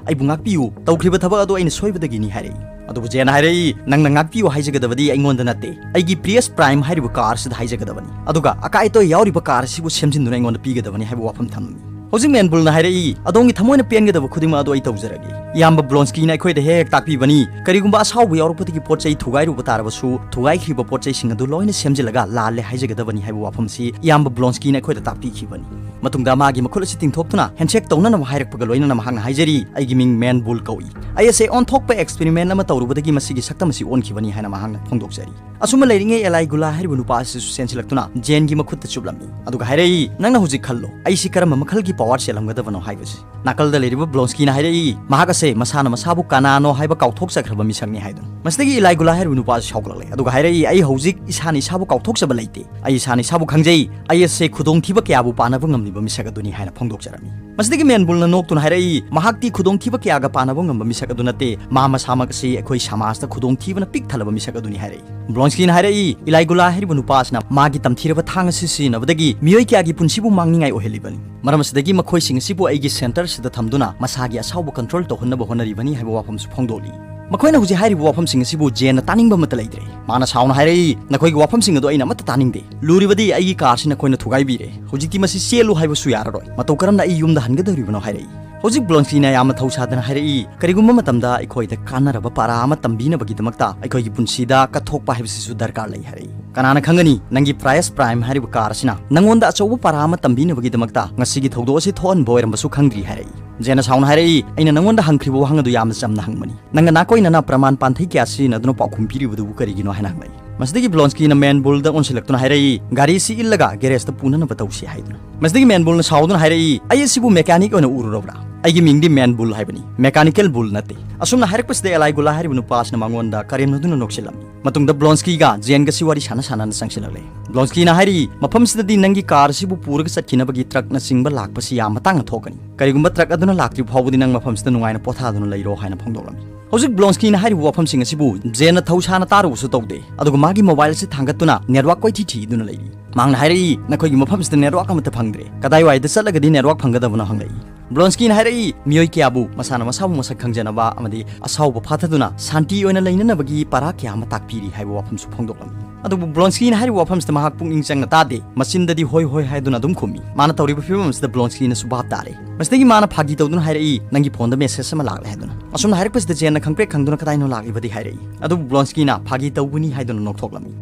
"ꯑꯩꯕꯨ ꯉꯥꯛꯄꯤꯌꯨ, ꯇꯧꯈ꯭ꯔꯤꯕ ꯊꯕꯛ ꯑꯗꯨ ꯑꯩꯅ ꯁꯣꯏꯕꯗꯒꯤꯅꯤ" ꯍꯥꯏꯔꯛꯏ꯫ ꯑꯗꯨꯕꯨ ꯖꯦꯟꯅ ꯍꯥꯏꯔꯛꯏ, "ꯅꯪꯅ ꯉꯥꯛꯄꯤꯌꯨ ꯍꯥꯏꯖꯒꯗꯕꯗꯤ ꯑꯩꯉꯣꯟꯗ ꯅꯠꯇꯦ, ꯑꯩꯒꯤ Prius Prime ꯍꯥꯏꯔꯤꯕ ꯀꯥꯔ ꯑꯁꯤꯗ ꯍꯥꯏꯖꯒꯗꯕꯅꯤ, ꯑꯗꯨꯒ ꯑꯀꯥꯏ ꯑꯇꯣꯏ ꯌꯥꯎꯔꯤꯕ ꯀꯥꯔ ꯑꯁꯤꯕꯨ ꯁꯦꯝꯖꯤꯟꯗꯨꯅ ꯑꯩꯉꯣꯟꯗ ꯄꯤꯒꯗꯕꯅꯤ" ꯍꯥꯏꯕ ꯋꯥꯐꯝ ꯊꯝꯂꯝꯃꯤ꯫ ꯍꯧꯖꯤꯛ Man Bullꯅ ꯍꯥꯏꯔꯛꯏ, "ꯑꯗꯣꯝꯒꯤ ꯊꯃꯣꯏꯅ ꯄꯦꯟꯒꯗꯕ ꯈꯨꯗꯤꯡꯃꯛ ꯑꯗꯨ ꯑꯩ ꯇꯧꯖꯔꯒꯦ꯫ ꯏꯌꯥꯝꯕ ꯕ꯭ꯂꯣꯟꯁꯀꯤꯅ ꯑꯩꯈꯣꯏꯗ ꯍꯦꯛ ꯍꯦꯛ ꯇꯥꯛꯄꯤꯕꯅꯤ, ꯀꯔꯤꯒꯨꯝꯕ ꯑꯁꯥꯎꯕ ꯌꯥꯎꯔꯛꯄꯗꯒꯤ ꯄꯣꯠ ꯆꯩ ꯊꯨꯒꯥꯏꯔꯨꯕ ꯇꯥꯔꯕꯁꯨ, ꯊꯨꯒꯥꯏꯈ꯭ꯔꯤꯕ ꯄꯣꯠ ꯆꯩꯁꯤꯡ ꯑꯗꯨ ꯂꯣꯏꯅ ꯁꯦꯝꯖꯤꯜꯂꯒ ꯂꯥꯜꯂꯦ ꯍꯥꯏꯖꯒꯗꯕꯅꯤ" ꯍꯥꯏꯕ ꯋꯥꯐꯝꯁꯤ ꯏꯌꯥꯝꯕ ꯕ꯭ꯂꯣꯟꯁꯀꯤꯅ ꯑꯩꯈꯣꯏꯗ ꯇꯥꯛꯄꯤꯈꯤꯕꯅꯤ꯫ ꯃꯇꯨꯡꯗ ꯃꯥꯒꯤ ꯃꯈꯨꯠ ꯑꯁꯤ ꯇꯤꯡꯊꯣꯛꯇꯨꯅ handshake ꯇꯧꯅꯅꯕ ꯍꯥꯏꯔꯛꯄꯒ ꯂꯣꯏꯅꯅ ꯃꯍꯥꯛꯅ ꯍꯥꯏꯖꯔꯤ, "ꯑꯩꯒꯤ ꯃꯤꯡ Man Bull ꯀꯧꯏ꯫ ꯑꯩ ꯑꯁꯦ ꯑꯣꯟꯊꯣꯛꯄ experiment ꯑꯃ ꯇꯧꯔꯨꯕꯗꯒꯤ ꯃꯁꯤꯒꯤ ꯁꯛꯇꯝ ꯑꯁꯤ ꯑꯣꯟꯈꯤꯕꯅꯤ" ꯍꯥꯏꯅ ꯃꯍꯥꯛꯅ ꯐꯣꯡꯗꯣꯛꯆꯔꯤ꯫ ꯑꯁꯨꯝꯅ ꯂꯩꯔꯤꯉꯩ Eli Golla ꯍꯥꯏꯔꯤꯕ ꯅꯨꯄꯥ ꯑꯁꯤꯁꯨ ꯆꯦꯟꯁꯤꯜꯂꯛꯇꯨꯅ ꯖꯦꯟꯒꯤ ꯃꯈꯨꯠꯇ ꯆꯨꯞꯂꯝꯃꯤ꯫ ꯑꯗꯨꯒ ꯍꯥꯏꯔꯛꯏ, "ꯅꯪꯅ ꯍꯧꯖꯤꯛ ꯈꯜꯂꯣ, ꯑꯩꯁꯤ ꯀꯔꯝꯕ ꯃꯈꯜꯒꯤ power ꯆꯦꯜꯂꯝꯒꯗꯕꯅꯣ ꯍꯥꯏꯕꯁꯤ"꯫ ꯅꯥꯀꯜꯗ ꯂꯩꯔꯤꯕ ꯕ꯭ꯂꯣꯟꯁꯀꯤꯅ ꯍꯥꯏꯔꯛꯏ, "ꯃꯍꯥꯛ ꯑꯁꯦ ꯃꯁꯥꯅ ꯃꯁꯥꯕꯨ ꯀꯅꯥꯅꯣ ꯍꯥꯏꯕ ꯀꯥꯎꯊꯣꯛꯆꯈ꯭ꯔꯕ ꯃꯤꯁꯛꯅꯤ" ꯍꯥꯏꯗꯨꯅ꯫ ꯃꯁꯤꯗꯒꯤ Eli Golla ꯍꯥꯏꯔꯤꯕ ꯅꯨꯄꯥ ꯑꯁꯤ ꯁꯥꯎꯒꯠꯂꯛꯂꯦ꯫ ꯑꯗꯨꯒ ꯍꯥꯏꯔꯛꯏ, "ꯑꯩ ꯍꯧꯖꯤꯛ ꯏꯁꯥꯅ ꯏꯁꯥꯕꯨ ꯀꯥꯎꯊꯣꯛꯆꯕ ꯂꯩꯇꯦ꯫ ꯑꯩ ꯏꯁꯥꯅ ꯏꯁꯥꯕꯨ ꯈꯪꯖꯩ꯫ ꯑꯩ ꯑꯁꯦ ꯈꯨꯗꯣꯡꯊꯤꯕ ꯀꯌꯥꯕꯨ ꯄꯥꯟꯅꯕ ꯉꯝꯂꯤꯕ ꯃꯤꯁꯛ ꯑꯗꯨꯅꯤ" ꯍꯥꯏꯅ ꯐꯣꯡꯗꯣꯛꯆꯔꯝꯃꯤ꯫ ꯃꯁꯤꯗꯒꯤ Man Bullꯅ ꯅꯣꯛꯇꯨꯅ ꯍꯥꯏꯔꯛꯏ, "ꯃꯍꯥꯛꯇꯤ ꯈꯨꯗꯣꯡꯊꯤꯕ ꯀꯌꯥꯒ ꯄꯥꯟꯅꯕ ꯉꯝꯕ ꯃꯤꯁꯛ ꯑꯗꯨ ꯅꯠꯇꯦ꯫ ꯃꯥ ꯃꯁꯥꯃꯛ ꯑꯁꯤ ꯑꯩꯈꯣꯏ ꯁꯃꯥꯖꯇ ꯈꯨꯗꯣꯡꯊꯤꯕꯅ ꯄꯤꯛ ꯊꯜꯂꯕ ꯃꯤꯁꯛ ꯑꯗꯨꯅꯤ" ꯍꯥꯏꯔꯛꯏ꯫ ꯕ꯭ꯂꯣꯟꯁꯀꯤꯅ ꯍꯥꯏꯔꯛꯏ, "Eli Golla ꯍꯥꯏꯔꯤꯕ ꯅꯨꯄꯥ ꯑꯁꯤꯅ ꯃꯥꯒꯤ ꯇꯝꯊꯤꯔꯕ ꯊꯥꯡ ꯑꯁꯤ ꯁꯤꯖꯤꯟꯅꯕꯗꯒꯤ ꯃꯤꯑꯣꯏ ꯀꯌꯥꯒꯤ ꯄꯨꯟꯁꯤꯕꯨ ꯃꯥꯡꯅꯤꯡꯉꯥꯏ ꯑꯣꯏꯍꯜꯂꯤꯕꯅꯤ꯫ ꯃꯔꯝ ꯑꯁꯤꯗꯒꯤ ꯃꯈꯣꯏꯁꯤꯡ ꯑꯁꯤꯕꯨ ꯑꯩꯒꯤ centre ꯑꯁꯤꯗ ꯊꯝꯗꯨꯅ ꯃꯁꯥꯒꯤ ꯑꯁꯥꯎꯕ control ꯇꯧꯍꯟꯅꯕ ꯍꯣꯠꯅꯔꯤꯕꯅꯤ" ꯍꯥꯏꯕ ꯋꯥꯐꯝꯁꯨ ꯐꯣꯡꯗꯣꯛꯂꯤ꯫ ꯃꯈꯣꯏꯅ ꯍꯧꯖꯤꯛ ꯍꯥꯏꯔꯤꯕ ꯋꯥꯐꯝꯁꯤꯡ ꯑꯁꯤꯕꯨ ꯖꯦꯟꯅ ꯇꯥꯅꯤꯡꯕ ꯑꯃꯠꯇ ꯂꯩꯇ꯭ꯔꯦ꯫ ꯃꯥꯅ ꯁꯥꯎꯅ ꯍꯥꯏꯔꯛꯏ, "ꯅꯈꯣꯏꯒꯤ ꯋꯥꯐꯝꯁꯤꯡ ꯑꯗꯨ ꯑꯩꯅ ꯑꯃꯠꯇ ꯇꯥꯅꯤꯡꯗꯦ꯫ ꯂꯨꯔꯤꯕꯗꯤ ꯑꯩꯒꯤ ꯀꯥꯔꯁꯤ ꯅꯈꯣꯏꯅ ꯊꯨꯒꯥꯏꯕꯤꯔꯦ꯫ ꯍꯧꯖꯤꯛꯇꯤ ꯃꯁꯤ ꯆꯦꯜꯂꯨ ꯍꯥꯏꯕꯁꯨ ꯌꯥꯔꯔꯣꯏ꯫ ꯃꯇꯧ ꯀꯔꯝꯅ ꯑꯩ ꯌꯨꯝꯗ ꯍꯟꯒꯗꯧꯔꯤꯕꯅꯣ?" ꯍꯥꯏꯔꯛꯏ꯫ ꯍꯧꯖꯤꯛ ꯕ꯭ꯂꯣꯟꯁꯀꯤꯅ ꯌꯥꯝꯅ ꯊꯧ ꯁꯥꯗꯅ ꯍꯥꯏꯔꯛꯏ, "ꯀꯔꯤꯒꯨꯝꯕ ꯃꯇꯝꯗ ꯑꯩꯈꯣꯏꯗ ꯀꯥꯟꯅꯔꯕ ꯄꯥꯔꯥ ꯑꯃ ꯇꯝꯕꯤꯅꯕꯒꯤꯗꯃꯛꯇ ꯑꯩꯈꯣꯏꯒꯤ ꯄꯨꯟꯁꯤꯗ ꯀꯠꯊꯣꯛꯄ ꯍꯥꯏꯕꯁꯤꯁꯨ ꯗꯔꯀꯥꯔ ꯂꯩ," ꯍꯥꯏꯔꯛꯏ꯫ "ꯀꯅꯥꯅ ꯈꯪꯒꯅꯤ, ꯅꯪꯒꯤ ꯄ꯭ꯔꯥꯏꯁ ꯄ꯭ꯔꯥꯏꯝ ꯍꯥꯏꯔꯤꯕ ꯀꯥꯔ ꯑꯁꯤꯅ ꯅꯪꯉꯣꯟꯗ ꯑꯆꯧꯕ ꯄꯥꯔꯥ ꯑꯃ ꯇꯝꯕꯤꯅꯕꯒꯤꯗꯃꯛꯇ ꯉꯁꯤꯒꯤ ꯊꯧꯗꯣꯛ ꯑꯁꯤ ꯊꯣꯛꯍꯟꯕ ꯑꯣꯏꯔꯝꯕꯁꯨ ꯈꯪꯗ꯭ꯔꯤ," ꯍꯥꯏꯔꯛꯏ꯫ ꯖꯦꯟꯅ ꯁꯥꯎꯅ ꯍꯥꯏꯔꯛꯏ, "ꯑꯩꯅ ꯅꯪꯉꯣꯟꯗ ꯍꯪꯈ꯭ꯔꯤꯕ ꯋꯥꯍꯪ ꯑꯗꯨ ꯌꯥꯝꯅ ꯆꯝꯅ ꯍꯪꯕꯅꯤ꯫ ꯅꯪꯅ ꯅꯥꯀꯣꯏꯅꯅ ꯄ꯭ꯔꯃꯥꯟ ꯄꯥꯟꯊꯩ ꯀꯌꯥ ꯁꯤꯖꯤꯟꯅꯗꯨꯅ ꯄꯥꯎꯈꯨꯝ ꯄꯤꯔꯤꯕꯗꯨꯕꯨ ꯀꯔꯤꯒꯤꯅꯣ?" ꯍꯥꯏꯅ ꯍꯪꯂꯛꯏ꯫ ꯃꯁꯤꯗꯒꯤ ꯕ꯭ꯂꯣꯟꯁꯀꯤꯅ ꯃꯦꯟꯕꯨꯜꯗ ꯑꯣꯟꯁꯤꯜꯂꯛꯇꯨꯅ ꯍꯥꯏꯔꯛꯏ, "ꯒꯥꯔꯤꯁꯤ ꯏꯜꯂꯒ ꯒꯦꯔꯦꯖꯇ ꯄꯨꯅꯅꯕ ꯇꯧꯁꯤ," ꯍꯥꯏꯗꯨꯅ꯫ ꯃꯁꯤꯗꯒꯤ ꯃꯦꯟꯕꯨꯜꯅ ꯁꯥꯎꯗꯨꯅ ꯍꯥꯏꯔꯛꯏ, "ꯑꯩ ꯑꯁꯤꯕꯨ ꯃꯦꯀꯥꯅꯤꯛ ꯑꯣꯏꯅ ꯎꯔꯨꯔꯕ꯭ꯔꯥ? ꯑꯩꯒꯤ ꯃꯤꯡꯗꯤ ꯃꯦꯟꯕꯨꯜ ꯍꯥꯏꯕꯅꯤ, ꯃꯦꯀꯥꯅꯤꯀꯦꯜ ꯕꯨꯜ ꯅꯠꯇꯦ꯫" ꯑꯁꯨꯝꯅ ꯍꯥꯏꯔꯛꯄꯁꯤꯗ ꯑꯦꯂꯥꯏꯒꯨꯂꯥ ꯍꯥꯏꯔꯤꯕ ꯅꯨꯄꯥ ꯑꯁꯤꯅ ꯃꯉꯣꯟꯗ ꯀꯔꯦꯝꯅꯗꯨꯅ ꯅꯣꯛꯁꯤꯜꯂꯝꯃꯤ꯫ ꯃꯇꯨꯡꯗ ꯕ꯭ꯂꯣꯟꯁꯀꯤꯒ ꯖꯦꯟꯒꯁꯤ ꯋꯥꯔꯤ ꯁꯥꯟꯅ ꯁꯥꯟꯅꯅ ꯆꯪꯁꯤꯜꯂꯛꯂꯦ꯫ ꯕ꯭ꯂꯣꯟꯁꯀꯤꯅ ꯍꯥꯏꯔꯤ, "ꯃꯐꯝꯁꯤꯗꯗꯤ ꯅꯪꯒꯤ ꯀꯥꯔ ꯑꯁꯤꯕꯨ ꯄꯨꯔꯒ ꯆꯠꯈꯤꯅꯕꯒꯤ ꯇ꯭ꯔꯛꯅꯆꯤꯡꯕ ꯂꯥꯛꯄꯁꯤ ꯌꯥꯝ ꯃꯇꯥꯡꯅ ꯊꯣꯛꯀꯅꯤ꯫ ꯀꯔꯤꯒꯨꯝꯕ ꯇ꯭ꯔꯛ ꯑꯗꯨꯅ ꯂꯥꯛꯇ꯭ꯔꯤ ꯐꯥꯎꯕꯗꯤ ꯅꯪ ꯃꯐꯝꯁꯤꯗ ꯅꯨꯡꯉꯥꯏꯅ ꯄꯣꯊꯥꯗꯨꯅ ꯂꯩꯔꯣ," ꯍꯥꯏꯅ ꯐꯣꯡꯗꯣꯛꯂꯝꯃꯤ꯫ ꯍꯧꯖꯤꯛ ꯕ꯭ꯂꯣꯟꯁꯀꯤꯅ ꯍꯥꯏꯔꯤꯕ ꯋꯥꯐꯝꯁꯤꯡ ꯑꯁꯤꯕꯨ ꯖꯦꯟꯅ ꯊꯧ ꯁꯥꯅ ꯇꯥꯔꯨꯕꯁꯨ ꯇꯧꯗꯦ, ꯑꯗꯨꯒ ꯃꯥꯒꯤ ꯃꯣꯕꯥꯏꯜ ꯑꯁꯤ ꯊꯥꯡꯒꯠꯇꯨꯅ ꯅꯦꯠꯋꯥꯛ ꯀꯣꯏꯊꯤ ꯊꯤꯗꯨꯅ ꯂꯩꯔꯤ꯫ ꯃꯍꯥꯛꯅ ꯍꯥꯏꯔꯛꯏ, "ꯅꯈꯣꯏꯒꯤ ꯃꯐꯝꯁꯤꯗ ꯅꯦꯠꯋꯥꯛ ꯑꯃꯠꯇ ꯐꯪꯗ꯭ꯔꯦ꯫ ꯀꯗꯥꯏꯋꯥꯏꯗ ꯆꯠꯂꯒꯗꯤ ꯅꯦꯠꯋꯥꯛ ꯐꯪꯒꯗꯕꯅꯣ?" ꯍꯪꯂꯛꯏ꯫ ꯕ꯭ꯂꯣꯟꯁꯀꯤꯅ ꯍꯥꯏꯔꯛꯏ, "ꯃꯤꯑꯣꯏ ꯀꯌꯥꯕꯨ ꯃꯁꯥꯅ ꯃꯁꯥꯕꯨ ꯃꯁꯛ ꯈꯪꯖꯅꯕ ꯑꯃꯗꯤ ꯑꯁꯥꯎꯕ ꯐꯥꯊꯗꯨꯅ ꯁꯥꯟꯇꯤ ꯑꯣꯏꯅ ꯂꯩꯅꯅꯕꯒꯤ ꯄꯔꯥ ꯀꯌꯥ ꯑꯃ ꯇꯥꯛꯄꯤꯔꯤ" ꯍꯥꯏꯕ ꯋꯥꯐꯝꯁꯨ ꯐꯣꯡꯗꯣꯛꯂꯝꯃꯤ꯫ ꯑꯗꯨꯕꯨ ꯕ꯭ꯂꯣꯟꯁꯀꯤꯅ ꯍꯥꯏꯔꯤꯕ ꯋꯥꯐꯝꯁꯤꯗ ꯃꯍꯥꯛ ꯄꯨꯛꯅꯤꯡ ꯆꯪꯅ ꯇꯥꯗꯦ꯫ ꯃꯆꯤꯟꯗꯗꯤ "ꯍꯣꯏ, ꯍꯣꯏ" ꯍꯥꯏꯗꯨꯅ ꯑꯗꯨꯝ ꯈꯨꯝꯃꯤ꯫ ꯃꯥꯅ ꯇꯧꯔꯤꯕ ꯐꯤꯕꯝ ꯑꯁꯤꯗ ꯕ꯭ꯂꯣꯟꯁꯀꯤꯅꯁꯨ ꯚꯥꯞ ꯇꯥꯔꯦ꯫ ꯃꯁꯤꯗꯒꯤ ꯃꯥꯅ ꯐꯥꯒꯤ ꯇꯧꯗꯨꯅ ꯍꯥꯏꯔꯛꯏ, "ꯅꯪꯒꯤ ꯐꯣꯟꯗ ꯃꯦꯁꯦꯖ ꯑꯃ ꯂꯥꯛꯂꯦ" ꯍꯥꯏꯗꯨꯅ꯫ ꯑꯁꯨꯝꯅ ꯍꯥꯏꯔꯛꯄꯁꯤꯗ ꯖꯦꯟꯅ ꯈꯪꯄ꯭ꯔꯦꯛ ꯈꯪꯗꯨꯅ "ꯀꯗꯥꯏꯅꯣ ꯂꯥꯛꯂꯤꯕꯗꯤ?" ꯍꯥꯏꯔꯛꯏ꯫ ꯑꯗꯨꯕꯨ ꯕ꯭ꯂꯣꯟꯁꯀꯤꯅ ꯐꯥꯒꯤ ꯇꯧꯕꯅꯤ ꯍꯥꯏꯗꯨꯅ ꯅꯣꯛꯊꯣꯛꯂꯝꯃꯤ꯫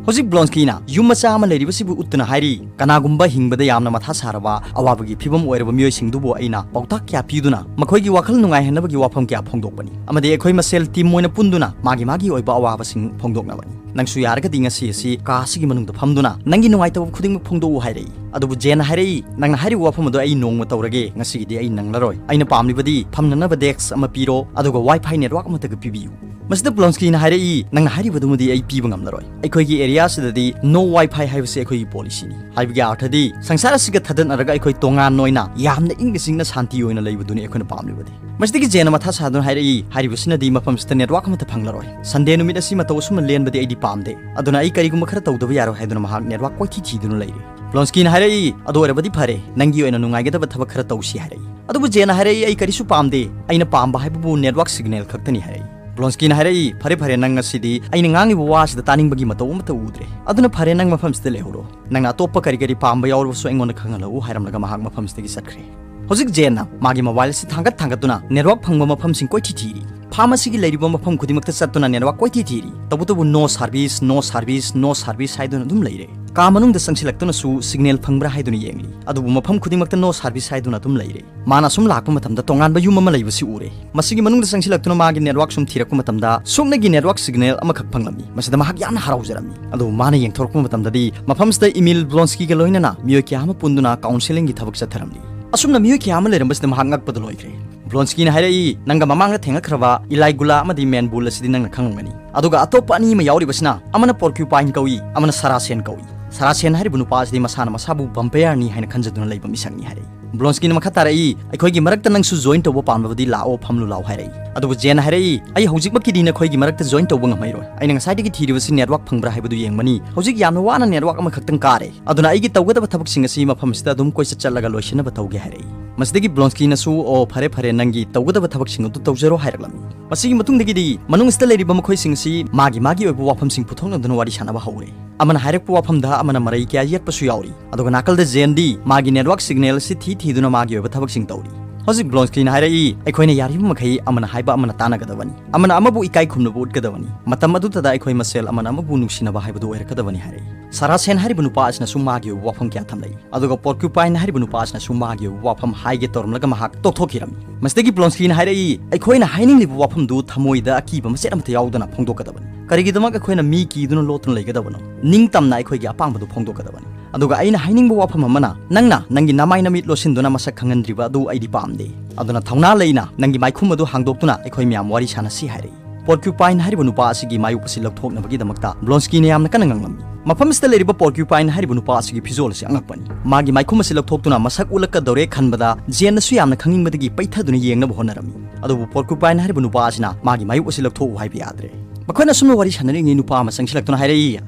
ꯍꯧꯖꯤꯛ ꯕ꯭ꯂꯣꯟꯁꯀꯤꯅ ꯌꯨꯝ ꯃꯆꯥ ꯑꯃ ꯂꯩꯔꯤꯕꯁꯤꯕꯨ ꯎꯠꯇꯨꯅ ꯍꯥꯏꯔꯤ, "ꯀꯅꯥꯒꯨꯝꯕ ꯍꯤꯡꯕꯗ ꯌꯥꯝꯅ ꯃꯊꯥ ꯁꯥꯔꯕ ꯑꯋꯥꯕꯒꯤ ꯐꯤꯕꯝ ꯑꯣꯏꯔꯕ ꯃꯤꯑꯣꯏꯁꯤꯡꯗꯨꯕꯨ ꯑꯩꯅ ꯄꯥꯎꯇꯥꯛ ꯀꯌꯥ ꯄꯤꯗꯨꯅ ꯃꯈꯣꯏꯒꯤ ꯋꯥꯈꯜ ꯅꯨꯡꯉꯥꯏꯍꯟꯅꯕꯒꯤ ꯋꯥꯐꯝ ꯀꯌꯥ ꯐꯣꯡꯗꯣꯛꯄꯅꯤ, ꯑꯃꯗꯤ ꯑꯩꯈꯣꯏ ꯃꯁꯦꯜ ꯇꯤꯝ ꯑꯣꯏꯅ ꯄꯨꯟꯗꯨꯅ ꯃꯥꯒꯤ ꯃꯥꯒꯤ ꯑꯣꯏꯕ ꯑꯋꯥꯕꯁꯤꯡ ꯐꯣꯡꯗꯣꯛꯅꯕꯅꯤ꯫ ꯅꯪꯁꯨ ꯌꯥꯔꯒꯗꯤ ꯉꯁꯤ ꯑꯁꯤ ꯀꯥ ꯑꯁꯤꯒꯤ ꯃꯅꯨꯡꯗ ꯐꯝꯗꯨꯅ ꯅꯪꯒꯤ ꯅꯨꯡꯉꯥꯏꯇꯕ ꯈꯨꯗꯤꯡꯃꯛ ꯐꯣꯡꯗꯣꯛꯎ" ꯍꯥꯏꯔꯛꯏ꯫ ꯑꯗꯨꯕꯨ ꯖꯦꯟꯅ ꯍꯥꯏꯔꯛꯏ, "ꯅꯪꯅ ꯍꯥꯏꯔꯤꯕ ꯋꯥꯐꯝ ꯑꯗꯨ ꯑꯩ ꯅꯣꯡꯃ ꯇꯧꯔꯒꯦ, ꯉꯁꯤꯒꯤꯗꯤ ꯑꯩ ꯅꯪꯂꯔꯣꯏ꯫ ꯑꯩꯅ ꯄꯥꯝꯂꯤꯕꯗꯤ ꯐꯝꯅꯅꯕ ꯗꯦꯁꯛ ꯑꯃ ꯄꯤꯔꯣ, ꯑꯗꯨꯒ ꯋꯥꯏ ꯐꯥꯏ ꯅꯦꯠꯋꯥꯛ ꯑꯃꯠꯇꯒ ꯄꯤꯕꯤꯌꯨ꯫" ꯃꯁꯤꯗ ꯕ꯭ꯂꯣꯟꯁꯀꯤꯅ ꯍꯥꯏꯔꯛꯏ, "ꯅꯪꯅ ꯍꯥꯏꯔꯤꯕꯗꯨꯃꯗꯤ ꯑꯩ ꯄꯤꯕ ꯉꯝꯂꯔꯣꯏ꯫ ꯑꯩꯈꯣꯏꯒꯤ ꯑꯦꯔꯤꯌꯥ ꯑꯁꯤꯗꯗꯤ no Wi-Fi ꯍꯥꯏꯕꯁꯤ ꯑꯩꯈꯣꯏꯒꯤ ꯄꯣꯂꯤꯁꯤꯅꯤ꯫ ꯍꯥꯏꯕꯒꯤ ꯑꯥꯔꯊꯗꯤ ꯁꯪꯁꯥꯔ ꯑꯁꯤꯒ ꯊꯥꯗꯠꯅꯔꯒ ꯑꯩꯈꯣꯏ ꯇꯣꯉꯥꯟ ꯑꯣꯏꯅ ꯌꯥꯝꯅ ꯏꯪꯅ ꯆꯤꯛꯅ ꯁꯥꯟꯇꯤ ꯑꯣꯏꯅ ꯂꯩꯕꯗꯨꯅꯤ ꯑꯩꯈꯣꯏꯅ ꯄꯥꯝꯂꯤꯕꯗꯤ꯫" ꯃꯁꯤꯗꯒꯤ ꯖꯦꯟꯅ ꯃꯊꯥ ꯁꯥꯗꯨꯅ ꯍꯥꯏꯔꯛꯏ, "ꯍꯥꯏꯔꯤꯕꯁꯤꯅꯗꯤ ꯃꯐꯝꯁꯤꯗ ꯅꯦꯠꯋꯥꯛ ꯑꯃꯠꯇ ꯐꯪꯂꯔꯣꯏ꯫ ꯁꯟꯗꯦ ꯅꯨꯃꯤꯠ ꯑꯁꯤ ꯃꯇꯧ ꯑꯁꯨꯝꯅ ꯂꯦꯟꯕꯗꯤ ꯑꯩꯗꯤ ꯄꯥꯝꯗꯦ꯫ ꯑꯗꯨꯅ ꯑꯩ ꯀꯔꯤꯒꯨꯝꯕ ꯈꯔ ꯇꯧꯗꯕ ꯌꯥꯔꯣꯏ" ꯍꯥꯏꯗꯨꯅ ꯃꯍꯥꯛ ꯅꯦꯠꯋꯥꯛ ꯀꯣꯏꯊꯤ ꯊꯤꯗꯨꯅ ꯂꯩꯔꯤ꯫ ꯕ꯭ꯂꯣꯟꯁꯀꯤꯅ ꯍꯥꯏꯔꯛꯏ, "ꯑꯗꯨ ꯑꯣꯏꯔꯕꯗꯤ ꯐꯔꯦ, ꯅꯪꯒꯤ ꯑꯣꯏꯅ ꯅꯨꯡꯉꯥꯏꯒꯗꯕ ꯊꯕꯛ ꯈꯔ ꯇꯧꯁꯤ" ꯍꯥꯏꯔꯛꯏ꯫ ꯑꯗꯨꯕꯨ ꯖꯦꯟꯅ ꯍꯥꯏꯔꯛꯏ, "ꯑꯩ ꯀꯔꯤꯁꯨ ꯄꯥꯝꯗꯦ꯫ ꯑꯩꯅ ꯄꯥꯝꯕ ꯍꯥꯏꯕꯕꯨ ꯅꯦꯠꯋꯥꯛ ꯁꯤꯒꯅꯦꯜ ꯈꯛꯇꯅꯤ" ꯍꯥꯏꯔꯛꯏ꯫ ꯕ꯭ꯂꯣꯟꯁꯀꯤꯅ ꯍꯥꯏꯔꯛꯏ, "ꯐꯔꯦ ꯐꯔꯦ, ꯅꯪ ꯉꯁꯤꯗꯤ ꯑꯩꯅ ꯉꯥꯡꯂꯤꯕ ꯋꯥꯁꯤꯗ ꯇꯥꯅꯤꯡꯕꯒꯤ ꯃꯇꯧ ꯑꯃꯠꯇ ꯎꯗ꯭ꯔꯦ꯫ ꯑꯗꯨꯅ ꯐꯔꯦ, ꯅꯪ ꯃꯐꯝꯁꯤꯗ ꯂꯩꯍꯧꯔꯣ꯫ ꯅꯪꯅ ꯑꯇꯣꯞꯄ ꯀꯔꯤ ꯀꯔꯤ ꯄꯥꯝꯕ ꯌꯥꯎꯔꯕꯁꯨ ꯑꯩꯉꯣꯟꯗ ꯈꯪꯍꯜꯂꯛꯎ" ꯍꯥꯏꯔꯝꯂꯒ ꯃꯍꯥꯛ ꯃꯐꯝꯁꯤꯗꯒꯤ ꯆꯠꯈ꯭ꯔꯦ꯫ ꯍꯧꯖꯤꯛ ꯖꯦꯟꯅ ꯃꯥꯒꯤ ꯃꯣꯕꯥꯏꯜ ꯑꯁꯤ ꯊꯥꯡꯒꯠ ꯊꯥꯡꯒꯠꯇꯨꯅ ꯅꯦꯠꯋꯥꯛ ꯐꯪꯕ ꯃꯐꯝꯁꯤꯡ ꯀꯣꯏꯊꯤ ꯊꯤꯔꯤ꯫ ꯐꯥꯔꯝ ꯑꯁꯤꯒꯤ ꯂꯩꯔꯤꯕ ꯃꯐꯝ ꯈꯨꯗꯤꯡꯃꯛꯇ ꯆꯠꯇꯨꯅ ꯅꯦꯠꯋꯥꯛ ꯀꯣꯏꯊꯤ ꯊꯤꯔꯤ꯫ ꯇꯧꯕꯇꯕꯨ "No service, no service, no service" ꯍꯥꯏꯗꯨꯅ ꯑꯗꯨꯝ ꯂꯩꯔꯦ꯫ ꯀꯥ ꯃꯅꯨꯡꯗ ꯆꯪꯁꯤꯜꯂꯛꯇꯨꯅꯁꯨ ꯁꯤꯒꯅꯦꯜ ꯐꯪꯕ꯭ꯔꯥ ꯍꯥꯏꯗꯨꯅ ꯌꯦꯡꯂꯤ, ꯑꯗꯨꯕꯨ ꯃꯐꯝ ꯈꯨꯗꯤꯡꯃꯛꯇ "No service" ꯍꯥꯏꯗꯨꯅ ꯑꯗꯨꯝ ꯂꯩꯔꯦ꯫ ꯃꯥꯅ ꯑꯁꯨꯝ ꯂꯥꯛꯄ ꯃꯇꯝꯗ ꯇꯣꯉꯥꯟꯕ ꯌꯨꯝ ꯑꯃ ꯂꯩꯕꯁꯤ ꯎꯔꯦ꯫ ꯃꯁꯤꯒꯤ ꯃꯅꯨꯡꯗ ꯆꯪꯁꯤꯜꯂꯛꯇꯨꯅ ꯃꯥꯒꯤ ꯅꯦꯠꯋꯥꯛ ꯁꯨꯝ ꯊꯤꯔꯛꯄ ꯃꯇꯝꯗ ꯁꯨꯞꯅꯒꯤ ꯅꯦꯠꯋꯥꯛ ꯁꯤꯒꯅꯦꯜ ꯑꯃꯈꯛ ꯐꯪꯂꯝꯃꯤ꯫ ꯃꯁꯤꯗ ꯃꯍꯥꯛ ꯌꯥꯝꯅ ꯍꯔꯥꯎꯖꯔꯝꯃꯤ꯫ ꯑꯗꯨꯕꯨ ꯃꯥꯅ ꯌꯦꯡꯊꯣꯔꯛꯄ ꯃꯇꯝꯗꯗꯤ ꯃꯐꯝꯁꯤꯗ ꯏꯃꯤꯜ ꯕ꯭ꯂꯣꯟꯁꯀꯤꯒ ꯂꯣꯏꯅꯅ ꯃꯤꯑꯣꯏ ꯀꯌꯥ ꯑꯃ ꯄꯨꯟꯗꯨꯅ ꯀꯥꯎꯟꯁꯦꯂꯤꯡꯒꯤ ꯊꯕꯛ ꯆꯠꯊꯔꯝꯂꯤ꯫ ꯑꯁꯨꯝꯅ ꯃꯤꯑꯣꯏ ꯀꯌꯥ ꯑꯃ ꯂꯩꯔꯝꯕꯁꯤꯗ ꯃꯍꯥꯛ ꯉꯛꯄꯗ ꯂꯣꯏꯈ꯭ꯔꯦ꯫ ꯕ꯭ꯂꯣꯟꯁꯀꯤꯅ ꯍꯥꯏꯔꯛꯏ, "ꯅꯪꯒ ꯃꯃꯥꯡꯗ ꯊꯦꯡꯅꯈ꯭ꯔꯕ ꯏꯂꯥꯏꯒꯨꯂꯥ ꯑꯃꯗꯤ ꯃꯦꯟꯕꯨꯜ ꯑꯁꯤꯗꯤ ꯅꯪꯅ ꯈꯪꯂꯝꯒꯅꯤ꯫ ꯑꯗꯨꯒ ꯑꯇꯣꯞꯄ ꯑꯅꯤ ꯑꯃ ꯌꯥꯎꯔꯤꯕꯁꯤꯅ ꯑꯃꯅ ꯄꯣꯔꯀ꯭ꯌꯨꯄꯥꯏꯟ ꯀꯧꯏ, ꯑꯃꯅ ꯁꯔꯥꯁꯦꯟ ꯀꯧꯏ꯫ ꯁꯔꯥꯁꯦꯟ ꯍꯥꯏꯔꯤꯕ ꯅꯨꯄꯥ ꯑꯁꯤꯗꯤ ꯃꯁꯥꯅ ꯃꯁꯥꯕꯨ ꯚꯝꯄꯌꯔꯅꯤ ꯍꯥꯏꯅ ꯈꯟꯖꯗꯨꯅ ꯂꯩꯕ ꯃꯤꯁꯛꯅꯤ" ꯍꯥꯏꯔꯛꯏ꯫ ꯕ꯭ꯂꯣꯟꯁꯀꯤꯅ ꯃꯈꯥ ꯇꯥꯔꯛꯏ, "ꯑꯩꯈꯣꯏꯒꯤ ꯃꯔꯛꯇ ꯅꯪꯁꯨ ꯖꯣꯏꯟ ꯇꯧꯕ ꯄꯥꯝꯂꯕꯗꯤ ꯂꯥꯛꯑꯣ, ꯐꯝꯂꯨ ꯂꯥꯎ" ꯍꯥꯏꯔꯛꯏ꯫ ꯑꯗꯨꯕꯨ ꯖꯦꯟꯅ ꯍꯥꯏꯔꯛꯏ, "ꯑꯩ ꯍꯧꯖꯤꯛꯃꯛꯀꯤꯗꯤ ꯅꯈꯣꯏꯒꯤ ꯃꯔꯛꯇ ꯖꯣꯏꯟ ꯇꯧꯕ ꯉꯝꯃꯔꯣꯏ꯫ ꯑꯩꯅ ꯉꯁꯥꯏꯗꯒꯤ ꯊꯤꯔꯤꯕꯁꯤ ꯅꯦꯠꯋꯥꯛ ꯐꯪꯕ꯭ꯔꯥ ꯍꯥꯏꯕꯗꯨ ꯌꯦꯡꯕꯅꯤ꯫ ꯍꯧꯖꯤꯛ ꯌꯥꯝꯅ ꯋꯥꯅ ꯅꯦꯠꯋꯥꯛ ꯑꯃꯈꯛꯇꯪ ꯀꯥꯔꯦ꯫ ꯑꯗꯨꯅ ꯑꯩꯒꯤ ꯇꯧꯒꯗꯕ ꯊꯕꯛꯁꯤꯡ ꯑꯁꯤ ꯃꯐꯝꯁꯤꯗ ꯑꯗꯨꯝ ꯀꯣꯏꯆꯠ ꯆꯠꯂꯒ ꯂꯣꯏꯁꯤꯟꯅꯕ ꯇꯧꯒꯦ" ꯍꯥꯏꯔꯛꯏ꯫ ꯃꯁꯤꯗꯒꯤ ꯕ꯭ꯂꯣꯟꯁꯀꯤꯅꯁꯨ, "ꯑꯣ, ꯐꯔꯦ ꯐꯔꯦ, ꯅꯪꯒꯤ ꯇꯧꯒꯗꯕ ꯊꯕꯛꯁꯤꯡ ꯑꯗꯨ ꯇꯧꯖꯔꯣ" ꯍꯥꯏꯔꯛꯂꯝꯃꯤ꯫ ꯃꯁꯤꯒꯤ ꯃꯇꯨꯡꯗꯒꯤꯗꯤ ꯃꯅꯨꯡ ꯑꯁꯤꯗ ꯂꯩꯔꯤꯕ ꯃꯈꯣꯏꯁꯤꯡ ꯑꯁꯤ ꯃꯥꯒꯤ ꯃꯥꯒꯤ ꯑꯣꯏꯕ ꯋꯥꯐꯝꯁꯤꯡ ꯄꯨꯊꯣꯛꯅꯗꯨꯅ ꯋꯥꯔꯤ ꯁꯥꯟꯅꯕ ꯍꯧꯔꯦ꯫ ꯑꯃꯅ ꯍꯥꯏꯔꯛꯄ ꯋꯥꯐꯝꯗ ꯑꯃꯅ ꯃꯔꯩ ꯀꯌꯥ ꯌꯦꯠꯄꯁꯨ ꯌꯥꯎꯔꯤ꯫ ꯑꯗꯨꯒ ꯅꯥꯀꯜꯗ ꯖꯦꯟꯗꯤ ꯃꯥꯒꯤ ꯅꯦꯠꯋꯥꯛ ꯁꯤꯒꯅꯦꯜ ꯑꯁꯤ ꯊꯤ ꯊꯤꯗꯨꯅ ꯃꯥꯒꯤ ꯑꯣꯏꯕ ꯊꯕꯛꯁꯤꯡ ꯇꯧꯔꯤ꯫ ꯍꯧꯖꯤꯛ ꯕ꯭ꯂꯣꯟꯁꯀꯤꯅ ꯍꯥꯏꯔꯛꯏ, "ꯑꯩꯈꯣꯏꯅ ꯌꯥꯔꯤꯕ ꯃꯈꯩ ꯑꯃꯅ ꯍꯥꯏꯕ ꯑꯃꯅ ꯇꯥꯟꯅꯒꯗꯕꯅꯤ꯫ ꯑꯃꯅ ꯑꯃꯕꯨ ꯏꯀꯥꯏ ꯈꯨꯝꯅꯕ ꯎꯠꯀꯗꯕꯅꯤ꯫ ꯃꯇꯝ ꯑꯗꯨꯗꯇ ꯑꯩꯈꯣꯏ ꯃꯁꯦꯜ ꯑꯃꯅ ꯑꯃꯕꯨ ꯅꯨꯡꯁꯤꯅꯕ ꯍꯥꯏꯕꯗꯨ ꯑꯣꯏꯔꯛꯀꯗꯕꯅꯤ" ꯍꯥꯏꯔꯛꯏ꯫ ꯁꯔꯥꯁꯦꯟ ꯍꯥꯏꯔꯤꯕ ꯅꯨꯄꯥ ꯑꯁꯤꯅꯁꯨ ꯃꯥꯒꯤ ꯑꯣꯏꯕ ꯋꯥꯐꯝ ꯀꯌꯥ ꯊꯝꯂꯛꯏ꯫ ꯑꯗꯨꯒ ꯄꯣꯔꯀ꯭ꯌꯨꯄꯥꯏꯟ ꯍꯥꯏꯔꯤꯕ ꯅꯨꯄꯥ ꯑꯁꯤꯅꯁꯨ ꯃꯥꯒꯤ ꯑꯣꯏꯕ ꯋꯥꯐꯝ ꯍꯥꯏꯒꯦ ꯇꯧꯔꯝꯂꯒ ꯃꯍꯥꯛ ꯇꯣꯛꯊꯣꯛꯈꯤꯔꯝꯃꯤ꯫ ꯃꯁꯤꯗꯒꯤ ꯕ꯭ꯂꯣꯟꯁꯀꯤꯅ ꯍꯥꯏꯔꯛꯏ, "ꯑꯩꯈꯣꯏꯅ ꯍꯥꯏꯅꯤꯡꯂꯤꯕ ꯋꯥꯐꯝꯗꯨ ꯊꯃꯣꯏꯗ ꯑꯀꯤꯕ ꯃꯆꯦꯠ ꯑꯃꯠꯇ ꯌꯥꯎꯗꯅ ꯐꯣꯡꯗꯣꯛꯀꯗꯕꯅꯤ꯫ ꯀꯔꯤꯒꯤꯗꯃꯛ ꯑꯩꯈꯣꯏꯅ ꯃꯤ ꯀꯤꯗꯨꯅ ꯂꯣꯠꯇꯨꯅ ꯂꯩꯒꯗꯕꯅꯣ? ꯅꯤꯡꯇꯝꯅ ꯑꯩꯈꯣꯏꯒꯤ ꯑꯄꯥꯝꯕꯗꯨ ꯐꯣꯡꯗꯣꯛꯀꯗꯕꯅꯤ꯫ ꯑꯗꯨꯒ ꯑꯩꯅ ꯍꯥꯏꯅꯤꯡꯕ ꯋꯥꯐꯝ ꯑꯃꯅ, ꯅꯪꯅ ꯅꯪꯒꯤ ꯅꯃꯥꯏ ꯅꯃꯤꯠ ꯂꯣꯠꯁꯤꯟꯗꯨꯅ ꯃꯁꯛ ꯈꯪꯍꯟꯗ꯭ꯔꯤꯕ ꯑꯗꯨ ꯑꯩꯗꯤ ꯄꯥꯝꯗꯦ꯫ ꯑꯗꯨꯅ ꯊꯧꯅꯥ ꯂꯩꯅ ꯅꯪꯒꯤ ꯃꯥꯏꯈꯨꯝ ꯑꯗꯨ ꯍꯥꯡꯗꯣꯛꯇꯨꯅ ꯑꯩꯈꯣꯏ ꯃꯌꯥꯝ ꯋꯥꯔꯤ ꯁꯥꯟꯅꯁꯤ" ꯍꯥꯏꯔꯛꯏ꯫ ꯄꯣꯔꯀ꯭ꯌꯨꯄꯥꯏꯟ ꯍꯥꯏꯔꯤꯕ ꯅꯨꯄꯥ ꯑꯁꯤꯒꯤ ꯃꯥꯌꯣꯛ ꯑꯁꯤ ꯂꯧꯊꯣꯛꯅꯕꯒꯤꯗꯃꯛꯇ ꯕ꯭ꯂꯣꯟꯁꯀꯤꯅ ꯌꯥꯝꯅ ꯀꯟꯅ ꯉꯥꯡꯂꯝꯃꯤ꯫ ꯃꯐꯝ ꯑꯁꯤꯗ ꯂꯩꯔꯤꯕ ꯄꯣꯔꯀ꯭ꯌꯨꯄꯥꯏꯟ ꯍꯥꯏꯔꯤꯕ ꯅꯨꯄꯥ ꯑꯁꯤꯒꯤ ꯐꯤꯖꯣꯜ ꯑꯁꯤ ꯑꯉꯛꯄꯅꯤ꯫ ꯃꯥꯒꯤ ꯃꯥꯏꯈꯨꯝ ꯑꯁꯤ ꯂꯧꯊꯣꯛꯇꯨꯅ ꯃꯁꯛ ꯎꯠꯂꯛꯀꯗꯧꯔꯦ ꯈꯟꯕꯗ ꯖꯦꯟꯅꯁꯨ ꯌꯥꯝꯅ ꯈꯪꯅꯤꯡꯕꯗꯒꯤ ꯄꯩꯊꯗꯨꯅ ꯌꯦꯡꯅꯕ ꯍꯣꯠꯅꯔꯝꯃꯤ꯫ ꯑꯗꯨꯕꯨ ꯄꯣꯔꯀ꯭ꯌꯨꯄꯥꯏꯟ ꯍꯥꯏꯔꯤꯕ ꯅꯨꯄꯥ ꯑꯁꯤꯅ ꯃꯥꯒꯤ ꯃꯥꯌꯣꯛ ꯑꯁꯤ ꯂꯧꯊꯣꯛꯎ ꯍꯥꯏꯕ ꯌꯥꯗ꯭ꯔꯦ꯫ ꯃꯈꯣꯏꯅ ꯑꯁꯨꯝꯅ ꯋꯥꯔꯤ ꯁꯥꯟꯅꯔꯤꯉꯩ ꯅꯨꯄꯥ ꯑꯃ ꯆꯪꯁꯤꯜꯂꯛꯇꯨꯅ ꯍꯥꯏꯔꯛꯏ,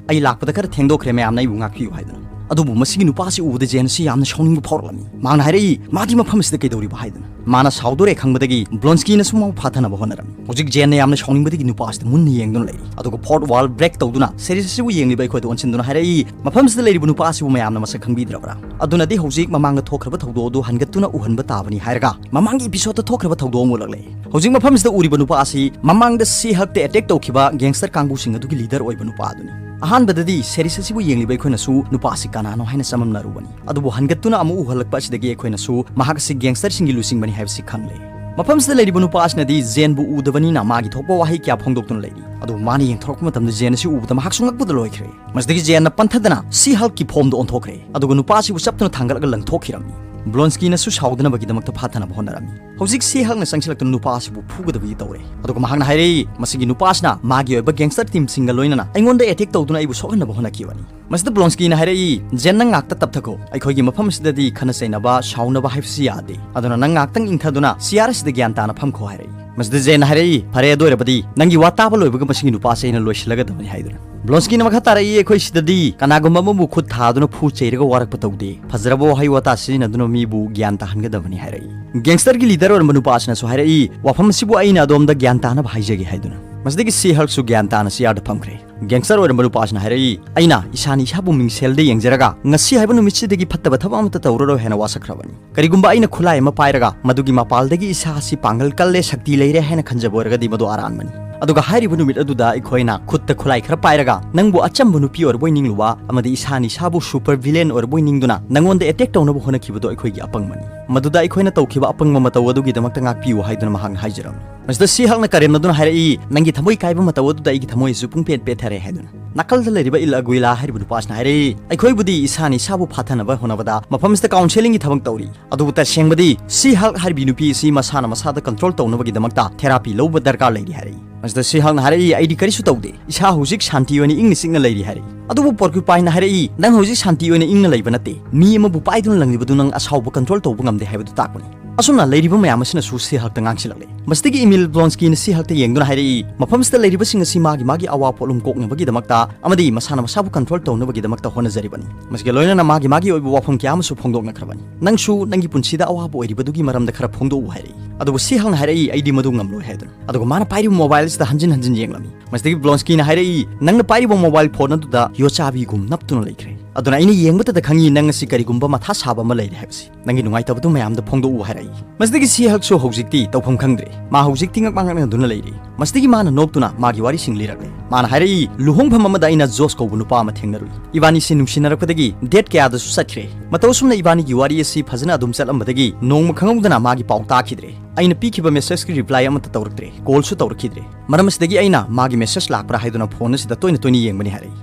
"ꯑꯩ ꯂꯥꯛꯄꯗ ꯈꯔ ꯊꯦꯡꯗꯣꯛꯈ꯭ꯔꯦ, ꯃꯌꯥꯝꯅ ꯑꯩꯕꯨ ꯉꯥꯛꯄꯤꯌꯨ" ꯍꯥꯏꯗꯨꯅ꯫ ꯑꯗꯨꯕꯨ ꯃꯁꯤꯒꯤ ꯅꯨꯄꯥ ꯑꯁꯤ ꯎꯕꯗ ꯖꯦꯟ ꯑꯁꯤ ꯌꯥꯝꯅ ꯁꯥꯎꯅꯤꯡꯕ ꯐꯥꯎꯔꯛꯂꯝꯃꯤ꯫ ꯃꯍꯥꯛꯅ ꯍꯥꯏꯔꯛꯏ, "ꯃꯥꯗꯤ ꯃꯐꯝ ꯑꯁꯤꯗ ꯀꯩꯗꯧꯔꯤꯕ?" ꯍꯥꯏꯗꯨꯅ꯫ ꯃꯥꯅ ꯁꯥꯎꯗꯣꯔꯦ ꯈꯪꯕꯗꯒꯤ ꯕ꯭ꯂꯣꯟꯁꯀꯤꯅꯁꯨ ꯃꯥꯕꯨ ꯐꯥꯊꯅꯕ ꯍꯣꯠꯅꯔꯝꯃꯤ꯫ ꯍꯧꯖꯤꯛ ꯖꯦꯟꯅ ꯌꯥꯝꯅ ꯁꯥꯎꯅꯤꯡꯕꯗꯒꯤ ꯅꯨꯄꯥ ꯑꯁꯤꯗ ꯃꯨꯟꯅ ꯌꯦꯡꯗꯨꯅ ꯂꯩꯔꯤ꯫ ꯑꯗꯨꯒ fourth wall break ꯇꯧꯗꯨꯅ ꯁꯦꯔꯤꯁ ꯑꯁꯤꯕꯨ ꯌꯦꯡꯂꯤꯕ ꯑꯩꯈꯣꯏꯗ ꯑꯣꯟꯁꯤꯟꯗꯨꯅ ꯍꯥꯏꯔꯛꯏ, "ꯃꯐꯝꯁꯤꯗ ꯂꯩꯔꯤꯕ ꯅꯨꯄꯥ ꯑꯁꯤꯕꯨ ꯃꯌꯥꯝꯅ ꯃꯁꯛ ꯈꯪꯕꯤꯗ꯭ꯔꯕ꯭ꯔꯥ? ꯑꯗꯨꯅꯗꯤ ꯍꯧꯖꯤꯛ ꯃꯃꯥꯡꯗ ꯊꯣꯛꯈ꯭ꯔꯕ ꯊꯧꯗꯣꯛ ꯑꯗꯨ ꯍꯟꯒꯠꯇꯨꯅ ꯎꯍꯟꯕ ꯇꯥꯕꯅꯤ" ꯍꯥꯏꯔꯒ ꯃꯃꯥꯡꯒꯤ episode ꯇ ꯊꯣꯛꯈ꯭ꯔꯕ ꯊꯧꯗꯣꯛ ꯑꯃ ꯎꯠꯂꯛꯂꯦ꯫ ꯍꯧꯖꯤꯛ ꯃꯐꯝꯁꯤꯗ ꯎꯔꯤꯕ ꯅꯨꯄꯥ ꯑꯁꯤ ꯃꯃꯥꯡꯗ ꯁꯤ ꯍꯛꯇ attack ꯇꯧꯈꯤꯕ gangster ꯀꯥꯡꯕꯨꯁꯤꯡ ꯑꯗꯨꯒꯤ leader ꯑꯣꯏꯕ ꯅꯨꯄꯥ ꯑꯗꯨꯅꯤ꯫ ꯑꯍꯥꯟꯕꯗꯗꯤ ꯁꯦꯔꯤꯁ ꯑꯁꯤꯕꯨ ꯌꯦꯡꯂꯤꯕ ꯑꯩꯈꯣꯏꯅꯁꯨ ꯅꯨꯄꯥ ꯑꯁꯤ ꯀꯅꯥꯅꯣ ꯍꯥꯏꯅ ꯆꯃꯝꯅꯔꯨꯕꯅꯤ, ꯑꯗꯨꯕꯨ ꯍꯟꯒꯠꯇꯨꯅ ꯑꯃꯨꯛ ꯎꯍꯜꯂꯛꯄ ꯑꯁꯤꯗꯒꯤ ꯑꯩꯈꯣꯏꯅꯁꯨ ꯃꯍꯥꯛ ꯑꯁꯤ gangster ꯁꯤꯡꯒꯤ ꯂꯨꯆꯤꯡꯕꯅꯤ ꯍꯥꯏꯕꯁꯤ ꯈꯪꯂꯦ꯫ ꯃꯐꯝꯁꯤꯗ ꯂꯩꯔꯤꯕ ꯅꯨꯄꯥ ꯑꯁꯤꯅꯗꯤ ꯖꯦꯟꯕꯨ ꯎꯗꯕꯅꯤꯅ ꯃꯥꯒꯤ ꯊꯣꯛꯄ ꯋꯥꯍꯩ ꯀꯌꯥ ꯐꯣꯡꯗꯣꯛꯇꯨꯅ ꯂꯩꯔꯤ, ꯑꯗꯨꯕꯨ ꯃꯥꯅ ꯌꯦꯡꯊꯣꯔꯛꯄ ꯃꯇꯝꯗ ꯖꯦꯟ ꯑꯁꯤ ꯎꯕꯗ ꯃꯍꯥꯛꯁꯨ ꯉꯛꯄꯗ ꯂꯣꯏꯈ꯭ꯔꯦ꯫ ꯃꯁꯤꯗꯒꯤ ꯖꯦꯟꯅ ꯄꯟꯊꯗꯅ ꯁꯤ ꯍꯜꯀꯤ ꯐꯣꯝꯗ ꯑꯣꯟꯊꯣꯛꯈ꯭ꯔꯦ, ꯑꯗꯨꯒ ꯅꯨꯄꯥ ꯑꯁꯤꯕꯨ ꯆꯞꯇꯨꯅ ꯊꯥꯡꯒꯠꯂꯒ ꯂꯪꯊꯣꯛꯈꯤꯔꯝꯃꯤ꯫ ꯕ꯭ꯂꯣꯟꯁꯀꯤꯅꯁꯨ ꯁꯥꯎꯗꯅꯕꯒꯤꯗꯃꯛꯇ ꯐꯥꯊꯅꯕ ꯍꯣꯠꯅꯔꯝꯃꯤ꯫ ꯍꯧꯖꯤꯛ ꯁꯤ ꯍꯜꯛꯅ ꯆꯪꯁꯤꯜꯂꯛꯇꯨꯅ ꯅꯨꯄꯥ ꯑꯁꯤꯕꯨ ꯐꯨꯒꯗꯕꯒꯤ ꯇꯧꯔꯦ, ꯑꯗꯨꯒ ꯃꯍꯥꯛꯅ ꯍꯥꯏꯔꯛꯏ, "ꯃꯁꯤꯒꯤ ꯅꯨꯄꯥ ꯑꯁꯤꯅ ꯃꯥꯒꯤ ꯑꯣꯏꯕ gangster team ꯁꯤꯡꯒ ꯂꯣꯏꯅꯅ ꯑꯩꯉꯣꯟꯗ attack ꯇꯧꯗꯨꯅ ꯑꯩꯕꯨ ꯁꯣꯛꯍꯟꯅꯕ ꯍꯣꯠꯅꯈꯤꯕꯅꯤ"꯫ ꯃꯁꯤꯗ ꯕ꯭ꯂꯣꯟꯁꯀꯤꯅ ꯍꯥꯏꯔꯛꯏ, "ꯖꯦꯟ, ꯅꯪ ꯉꯥꯛꯇ ꯇꯞꯊꯈꯣ, ꯑꯩꯈꯣꯏꯒꯤ ꯃꯐꯝ ꯑꯁꯤꯗꯗꯤ ꯈꯠꯅ ꯆꯩꯅꯕ, ꯁꯥꯎꯅꯕ ꯍꯥꯏꯕꯁꯤ ꯌꯥꯗꯦ, ꯑꯗꯨꯅ ꯅꯪ ꯉꯥꯛꯇꯪ ꯏꯪꯊꯗꯨꯅ ꯆꯤꯌꯥꯔ ꯑꯁꯤꯗ ꯒ꯭ꯌꯥꯟ ꯇꯥꯅ ꯐꯝꯈꯣ" ꯍꯥꯏꯔꯛꯏ꯫ ꯃꯁꯤꯗ ꯖꯦꯟꯅ ꯍꯥꯏꯔꯛꯏ, "ꯐꯔꯦ, ꯑꯗꯨ ꯑꯣꯏꯔꯕꯗꯤ ꯅꯪꯒꯤ ꯋꯥ ꯇꯥꯕ ꯂꯣꯏꯕꯒ ꯃꯁꯤꯒꯤ ꯅꯨꯄꯥ ꯑꯁꯤ ꯑꯩꯅ ꯂꯣꯏꯁꯤꯜꯂꯒꯗꯕꯅꯤ" ꯍꯥꯏꯗꯨꯅ꯫ ꯕ꯭ꯂꯣꯟꯁꯀꯤꯅ ꯃꯈꯥ ꯇꯥꯔꯛꯏ, "ꯑꯩꯈꯣꯏ ꯁꯤꯗꯗꯤ ꯀꯅꯥꯒꯨꯝꯕ ꯑꯃꯕꯨ ꯈꯨꯠ ꯊꯥꯗꯨꯅ ꯐꯨ ꯆꯩꯔꯒ ꯋꯥꯔꯛꯄ ꯇꯧꯗꯦ, ꯐꯖꯔꯕ ꯋꯥꯍꯩ ꯋꯥꯇꯥ ꯁꯤꯖꯤꯟꯅꯗꯨꯅ ꯃꯤꯕꯨ ꯒ꯭ꯌꯥꯟ ꯇꯥꯍꯟꯒꯗꯕꯅꯤ" ꯍꯥꯏꯔꯛꯏ꯫ Gangster ꯒꯤ leader ꯑꯣꯏꯔꯝꯕ ꯅꯨꯄꯥ ꯑꯁꯤꯅꯁꯨ ꯍꯥꯏꯔꯛꯏ, "ꯋꯥꯐꯝ ꯑꯁꯤꯕꯨ ꯑꯩꯅ ꯑꯗꯣꯝꯗ ꯒ꯭ꯌꯥꯟ ꯇꯥꯅꯕ ꯍꯥꯏꯖꯒꯦ" ꯍꯥꯏꯗꯨꯅ꯫ ꯃꯁꯤꯗꯒꯤ ꯁꯤ ꯍꯜꯛꯁꯨ ꯒ꯭ꯌꯥꯟ ꯇꯥꯅ ꯆꯤꯌꯥꯔꯗ ꯐꯝꯈ꯭ꯔꯦ꯫ Gangster ꯑꯣꯏꯔꯝꯕ ꯅꯨꯄꯥ ꯑꯁꯤꯅ ꯍꯥꯏꯔꯛꯏ, "ꯑꯩꯅ ꯏꯁꯥꯅ ꯏꯁꯥꯕꯨ ꯃꯤꯡꯁꯦꯜꯗ ꯌꯦꯡꯖꯔꯒ ꯉꯁꯤ ꯍꯥꯏꯕ ꯅꯨꯃꯤꯠꯁꯤꯗꯒꯤ ꯐꯠꯇꯕ ꯊꯕꯛ ꯑꯃꯠꯇ ꯇꯧꯔꯔꯣꯏ ꯍꯥꯏꯅ ꯋꯥꯁꯛꯈ꯭ꯔꯕꯅꯤ꯫ ꯀꯔꯤꯒꯨꯝꯕ ꯑꯩꯅ ꯈꯨꯠꯂꯥꯏ ꯑꯃ ꯄꯥꯏꯔꯒ ꯃꯗꯨꯒꯤ ꯃꯄꯥꯜꯗꯒꯤ ꯏꯁꯥ ꯑꯁꯤ ꯄꯥꯡꯒꯜ ꯀꯜꯂꯦ, ꯁꯛꯇꯤ ꯂꯩꯔꯦ ꯍꯥꯏꯅ ꯈꯟꯖꯕ ꯑꯣꯏꯔꯒꯗꯤ ꯃꯗꯨ ꯑꯔꯥꯟꯕꯅꯤ꯫ ꯑꯗꯨꯒ ꯍꯥꯏꯔꯤꯕ ꯅꯨꯃꯤꯠ ꯑꯗꯨꯗ ꯑꯩꯈꯣꯏꯅ ꯈꯨꯠꯇ ꯈꯨꯠꯂꯥꯏ ꯈꯔ ꯄꯥꯏꯔꯒ ꯅꯪꯕꯨ ꯑꯆꯝꯕ ꯅꯨꯄꯤ ꯑꯣꯏꯔꯕꯣꯏ ꯅꯤꯡꯂꯨꯕ ꯑꯃꯗꯤ ꯏꯁꯥꯅ ꯏꯁꯥꯕꯨ super villain ꯑꯣꯏꯔꯕꯣꯏ ꯅꯤꯡꯗꯨꯅ ꯅꯪꯉꯣꯟꯗ attack ꯇꯧꯅꯕ ꯍꯣꯠꯅꯈꯤꯕꯗꯣ ꯑꯩꯈꯣꯏꯒꯤ ꯑꯄꯪꯕꯅꯤ꯫ ꯃꯗꯨꯗ ꯑꯩꯈꯣꯏꯅ ꯇꯧꯈꯤꯕ ꯑꯄꯪꯕ ꯃꯇꯧ ꯑꯗꯨꯒꯤꯗꯃꯛꯇ ꯉꯥꯛꯄꯤꯌꯨ" ꯍꯥꯏꯗꯨꯅ ꯃꯍꯥꯛꯅ ꯍꯥꯏꯖꯔꯝꯃꯤ꯫ ꯃꯁꯤꯗ ꯁꯤ ꯍꯜꯛꯅ ꯀꯔꯦꯝꯅꯗꯨꯅ ꯍꯥꯏꯔꯛꯏ, "ꯅꯪꯒꯤ ꯊꯃꯣꯏ ꯀꯥꯏꯕ ꯃꯇꯧ ꯑꯗꯨꯗ ꯑꯩꯒꯤ ꯊꯃꯣꯏ ꯑꯁꯤꯁꯨ ꯄꯨꯡꯄꯦꯠ ꯄꯦꯠꯊꯔꯦ" ꯍꯥꯏꯗꯨꯅ꯫ ꯅꯥꯀꯜꯗ ꯂꯩꯔꯤꯕ ꯏꯜ ꯑꯒꯨꯏꯂꯥ ꯍꯥꯏꯔꯤꯕ ꯅꯨꯄꯥꯁꯤꯅ ꯍꯥꯏꯔꯛꯏ, "ꯑꯩꯈꯣꯏꯕꯨꯗꯤ ꯏꯁꯥꯅ ꯏꯁꯥꯕꯨ ꯐꯥꯊꯅꯕ ꯍꯣꯠꯅꯕꯗ ꯃꯐꯝꯁꯤꯗ counselling ꯒꯤ ꯊꯕꯛ ꯇꯧꯔꯤ, ꯑꯗꯨꯕꯨ ꯇꯁꯦꯡꯕꯗꯤ ꯁꯤ ꯍꯜꯛ ꯍꯥꯏꯔꯤꯕꯤ ꯅꯨꯄꯤ ꯑꯁꯤ ꯃꯁꯥꯅ ꯃꯁꯥꯗ control ꯇꯧꯅꯕꯒꯤꯗꯃꯛꯇ therapy ꯂꯧꯕ ꯗꯔꯀꯥꯔ ꯂꯩꯔꯤ" ꯍꯥꯏꯔꯛꯏ꯫ ꯃꯁꯤꯗ ꯁꯤ ꯍꯜꯛꯅ ꯍꯥꯏꯔꯛꯏ, "ꯑꯩꯗꯤ ꯀꯔꯤꯁꯨ ꯇꯧꯗꯦ, ꯏꯁꯥ ꯍꯧꯖꯤꯛ ꯁꯥꯟꯇꯤ ꯑꯣꯏꯅ ꯏꯪꯅ ꯆꯤꯛꯅ ꯂꯩꯔꯤ" ꯍꯥꯏꯔꯛꯏ꯫ ꯑꯗꯨꯕꯨ Porcupine ꯅ ꯍꯥꯏꯔꯛꯏ, "ꯅꯪ ꯍꯧꯖꯤꯛ ꯁꯥꯟꯇꯤ ꯑꯣꯏꯅ ꯏꯪꯅ ꯂꯩꯕ ꯅꯠꯇꯦ, ꯃꯤ ꯑꯃꯕꯨ ꯄꯥꯏꯗꯨꯅ ꯂꯪꯂꯤꯕꯗꯨ ꯅꯪ ꯑꯁꯥꯎꯕ control ꯇꯧꯕ ꯉꯝꯗꯦ ꯍꯥꯏꯕꯗꯨ ꯇꯥꯛꯄꯅꯤ"꯫ ꯑꯁꯨꯝꯅ ꯂꯩꯔꯤꯕ ꯃꯌꯥꯝ ꯑꯁꯤꯅꯁꯨ ꯁꯤ ꯍꯜꯛꯇ ꯉꯥꯡꯁꯤꯜꯂꯛꯂꯦ꯫ ꯃꯁꯤꯗꯒꯤ ꯏꯃꯤꯜ ꯕ꯭ꯂꯣꯟꯁꯀꯤꯅ ꯁꯤ ꯍꯜꯛꯇ ꯌꯦꯡꯗꯨꯅ ꯍꯥꯏꯔꯛꯏ, ꯃꯐꯝꯁꯤꯗ ꯂꯩꯔꯤꯕꯁꯤꯡ ꯑꯁꯤ ꯃꯥꯒꯤ ꯃꯥꯒꯤ ꯑꯋꯥ ꯄꯣꯠꯂꯨꯝ ꯀꯣꯛꯅꯕꯒꯤꯗꯃꯛꯇ ꯑꯃꯗꯤ ꯃꯁꯥꯅ ꯃꯁꯥꯕꯨ ꯀꯟꯇ꯭ꯔꯣꯜ ꯇꯧꯅꯕꯒꯤꯗꯃꯛꯇ ꯍꯣꯠꯅꯖꯔꯤꯕꯅꯤ꯫ ꯃꯁꯤꯒ ꯂꯣꯏꯅꯅ ꯃꯥꯒꯤ ꯃꯥꯒꯤ ꯑꯣꯏꯕ ꯋꯥꯐꯝ ꯀꯌꯥ ꯑꯃꯁꯨ ꯐꯣꯡꯗꯣꯛꯅꯈ꯭ꯔꯕꯅꯤ꯫ ꯅꯪꯁꯨ ꯅꯪꯒꯤ ꯄꯨꯟꯁꯤꯗ ꯑꯋꯥꯕ ꯑꯣꯏꯔꯤꯕꯗꯨꯒꯤ ꯃꯔꯝꯗ ꯈꯔ ꯐꯣꯡꯗꯣꯛꯎ ꯍꯥꯏꯔꯛꯏ꯫ ꯑꯗꯨꯕꯨ ꯁꯤ ꯍꯜꯛꯅ ꯍꯥꯏꯔꯛꯏ, ꯑꯩꯗꯤ ꯃꯗꯨ ꯉꯝꯂꯣꯏ ꯍꯥꯏꯗꯨꯅ꯫ ꯑꯗꯨꯒ ꯃꯥꯅ ꯄꯥꯏꯔꯤꯕ ꯃꯣꯕꯥꯏꯜ ꯑꯁꯤꯗ ꯍꯟꯖꯤꯟ ꯍꯟꯖꯤꯟ ꯌꯦꯡꯂꯝꯃꯤ꯫ ꯃꯁꯤꯗꯒꯤ ꯕ꯭ꯂꯣꯟꯁꯀꯤꯅ ꯍꯥꯏꯔꯛꯏ, ꯅꯪꯅ ꯄꯥꯏꯔꯤꯕ ꯃꯣꯕꯥꯏꯜ ꯐꯣꯟ ꯑꯗꯨꯗ ꯌꯣꯠꯆꯥꯕꯤꯒꯨꯝ ꯅꯞꯇꯨꯅ ꯂꯩꯈ꯭ꯔꯦ꯫ ꯑꯗꯨꯅ ꯑꯩꯅ ꯌꯦꯡꯕꯗꯗ ꯈꯪꯉꯤ ꯅꯪ ꯑꯁꯤ ꯀꯔꯤꯒꯨꯝꯕ ꯃꯊꯥ ꯁꯥꯕ ꯑꯃ ꯂꯩꯔꯦ ꯍꯥꯏꯕꯁꯤ꯫ ꯅꯪꯒꯤ ꯅꯨꯡꯉꯥꯏꯇꯕꯗꯨ ꯃꯌꯥꯝꯗ ꯐꯣꯡꯗꯣꯛꯎ ꯍꯥꯏꯔꯛꯏ꯫ ꯃꯁꯤꯗꯒꯤ ꯁꯤ ꯍꯜꯛꯁꯨ ꯍꯧꯖꯤꯛꯇꯤ ꯇꯧꯐꯝ ꯈꯪꯗ꯭ꯔꯦ꯫ ꯃꯥ ꯍꯧꯖꯤꯛꯇꯤ ꯉꯛꯃꯥꯡꯉꯛꯅꯗꯨꯅ ꯂꯩꯔꯤ꯫ ꯃꯁꯤꯗꯒꯤ ꯃꯥꯅ ꯅꯣꯛꯇꯨꯅ ꯃꯥꯒꯤ ꯋꯥꯔꯤꯁꯤꯡ ꯂꯤꯔꯛꯂꯦ꯫ ꯃꯥꯅ ꯍꯥꯏꯔꯛꯏ, ꯂꯨꯍꯣꯡꯐꯝ ꯑꯃꯗ ꯑꯩꯅ ꯖꯣꯁ ꯀꯧꯕ ꯅꯨꯄꯥ ꯑꯃ ꯊꯦꯡꯅꯔꯨꯏ꯫ ꯏꯕꯥꯅꯤꯁꯤ ꯅꯨꯡꯁꯤꯅꯔꯛꯄꯗꯒꯤ ꯗꯦꯠ ꯀꯌꯥꯗꯁꯨ ꯆꯠꯈ꯭ꯔꯦ꯫ ꯃꯇꯧ ꯑꯁꯨꯝꯅ ꯏꯕꯥꯅꯤꯒꯤ ꯋꯥꯔꯤ ꯑꯁꯤ ꯐꯖꯅ ꯑꯗꯨꯝ ꯆꯠꯂꯝꯕꯗꯒꯤ ꯅꯣꯡꯃ ꯈꯪꯍꯧꯗꯅ ꯃꯥꯒꯤ ꯄꯥꯎ ꯇꯥꯈꯤꯗ꯭ꯔꯦ꯫ ꯑꯩꯅ ꯄꯤꯈꯤꯕ ꯃꯦꯁꯦꯖꯀꯤ ꯔꯤꯄ꯭ꯂꯥꯏ ꯑꯃꯠꯇ ꯇꯧꯔꯛꯇ꯭ꯔꯦ, ꯀꯣꯜꯁꯨ ꯇꯧꯔꯛꯈꯤꯗ꯭ꯔꯦ꯫ ꯃꯔꯝ ꯑꯁꯤꯗꯒꯤ ꯑꯩꯅ ꯃꯥꯒꯤ ꯃꯦꯁꯦꯖ ꯂꯥꯛꯄ꯭ꯔꯥ ꯍꯥꯏꯗꯨꯅ ꯐꯣꯟ ꯑꯁꯤꯗ ꯇꯣꯏꯅ ꯇꯣꯏꯅ ꯌꯦꯡꯕꯅꯤ ꯍꯥꯏꯔꯛꯏ꯫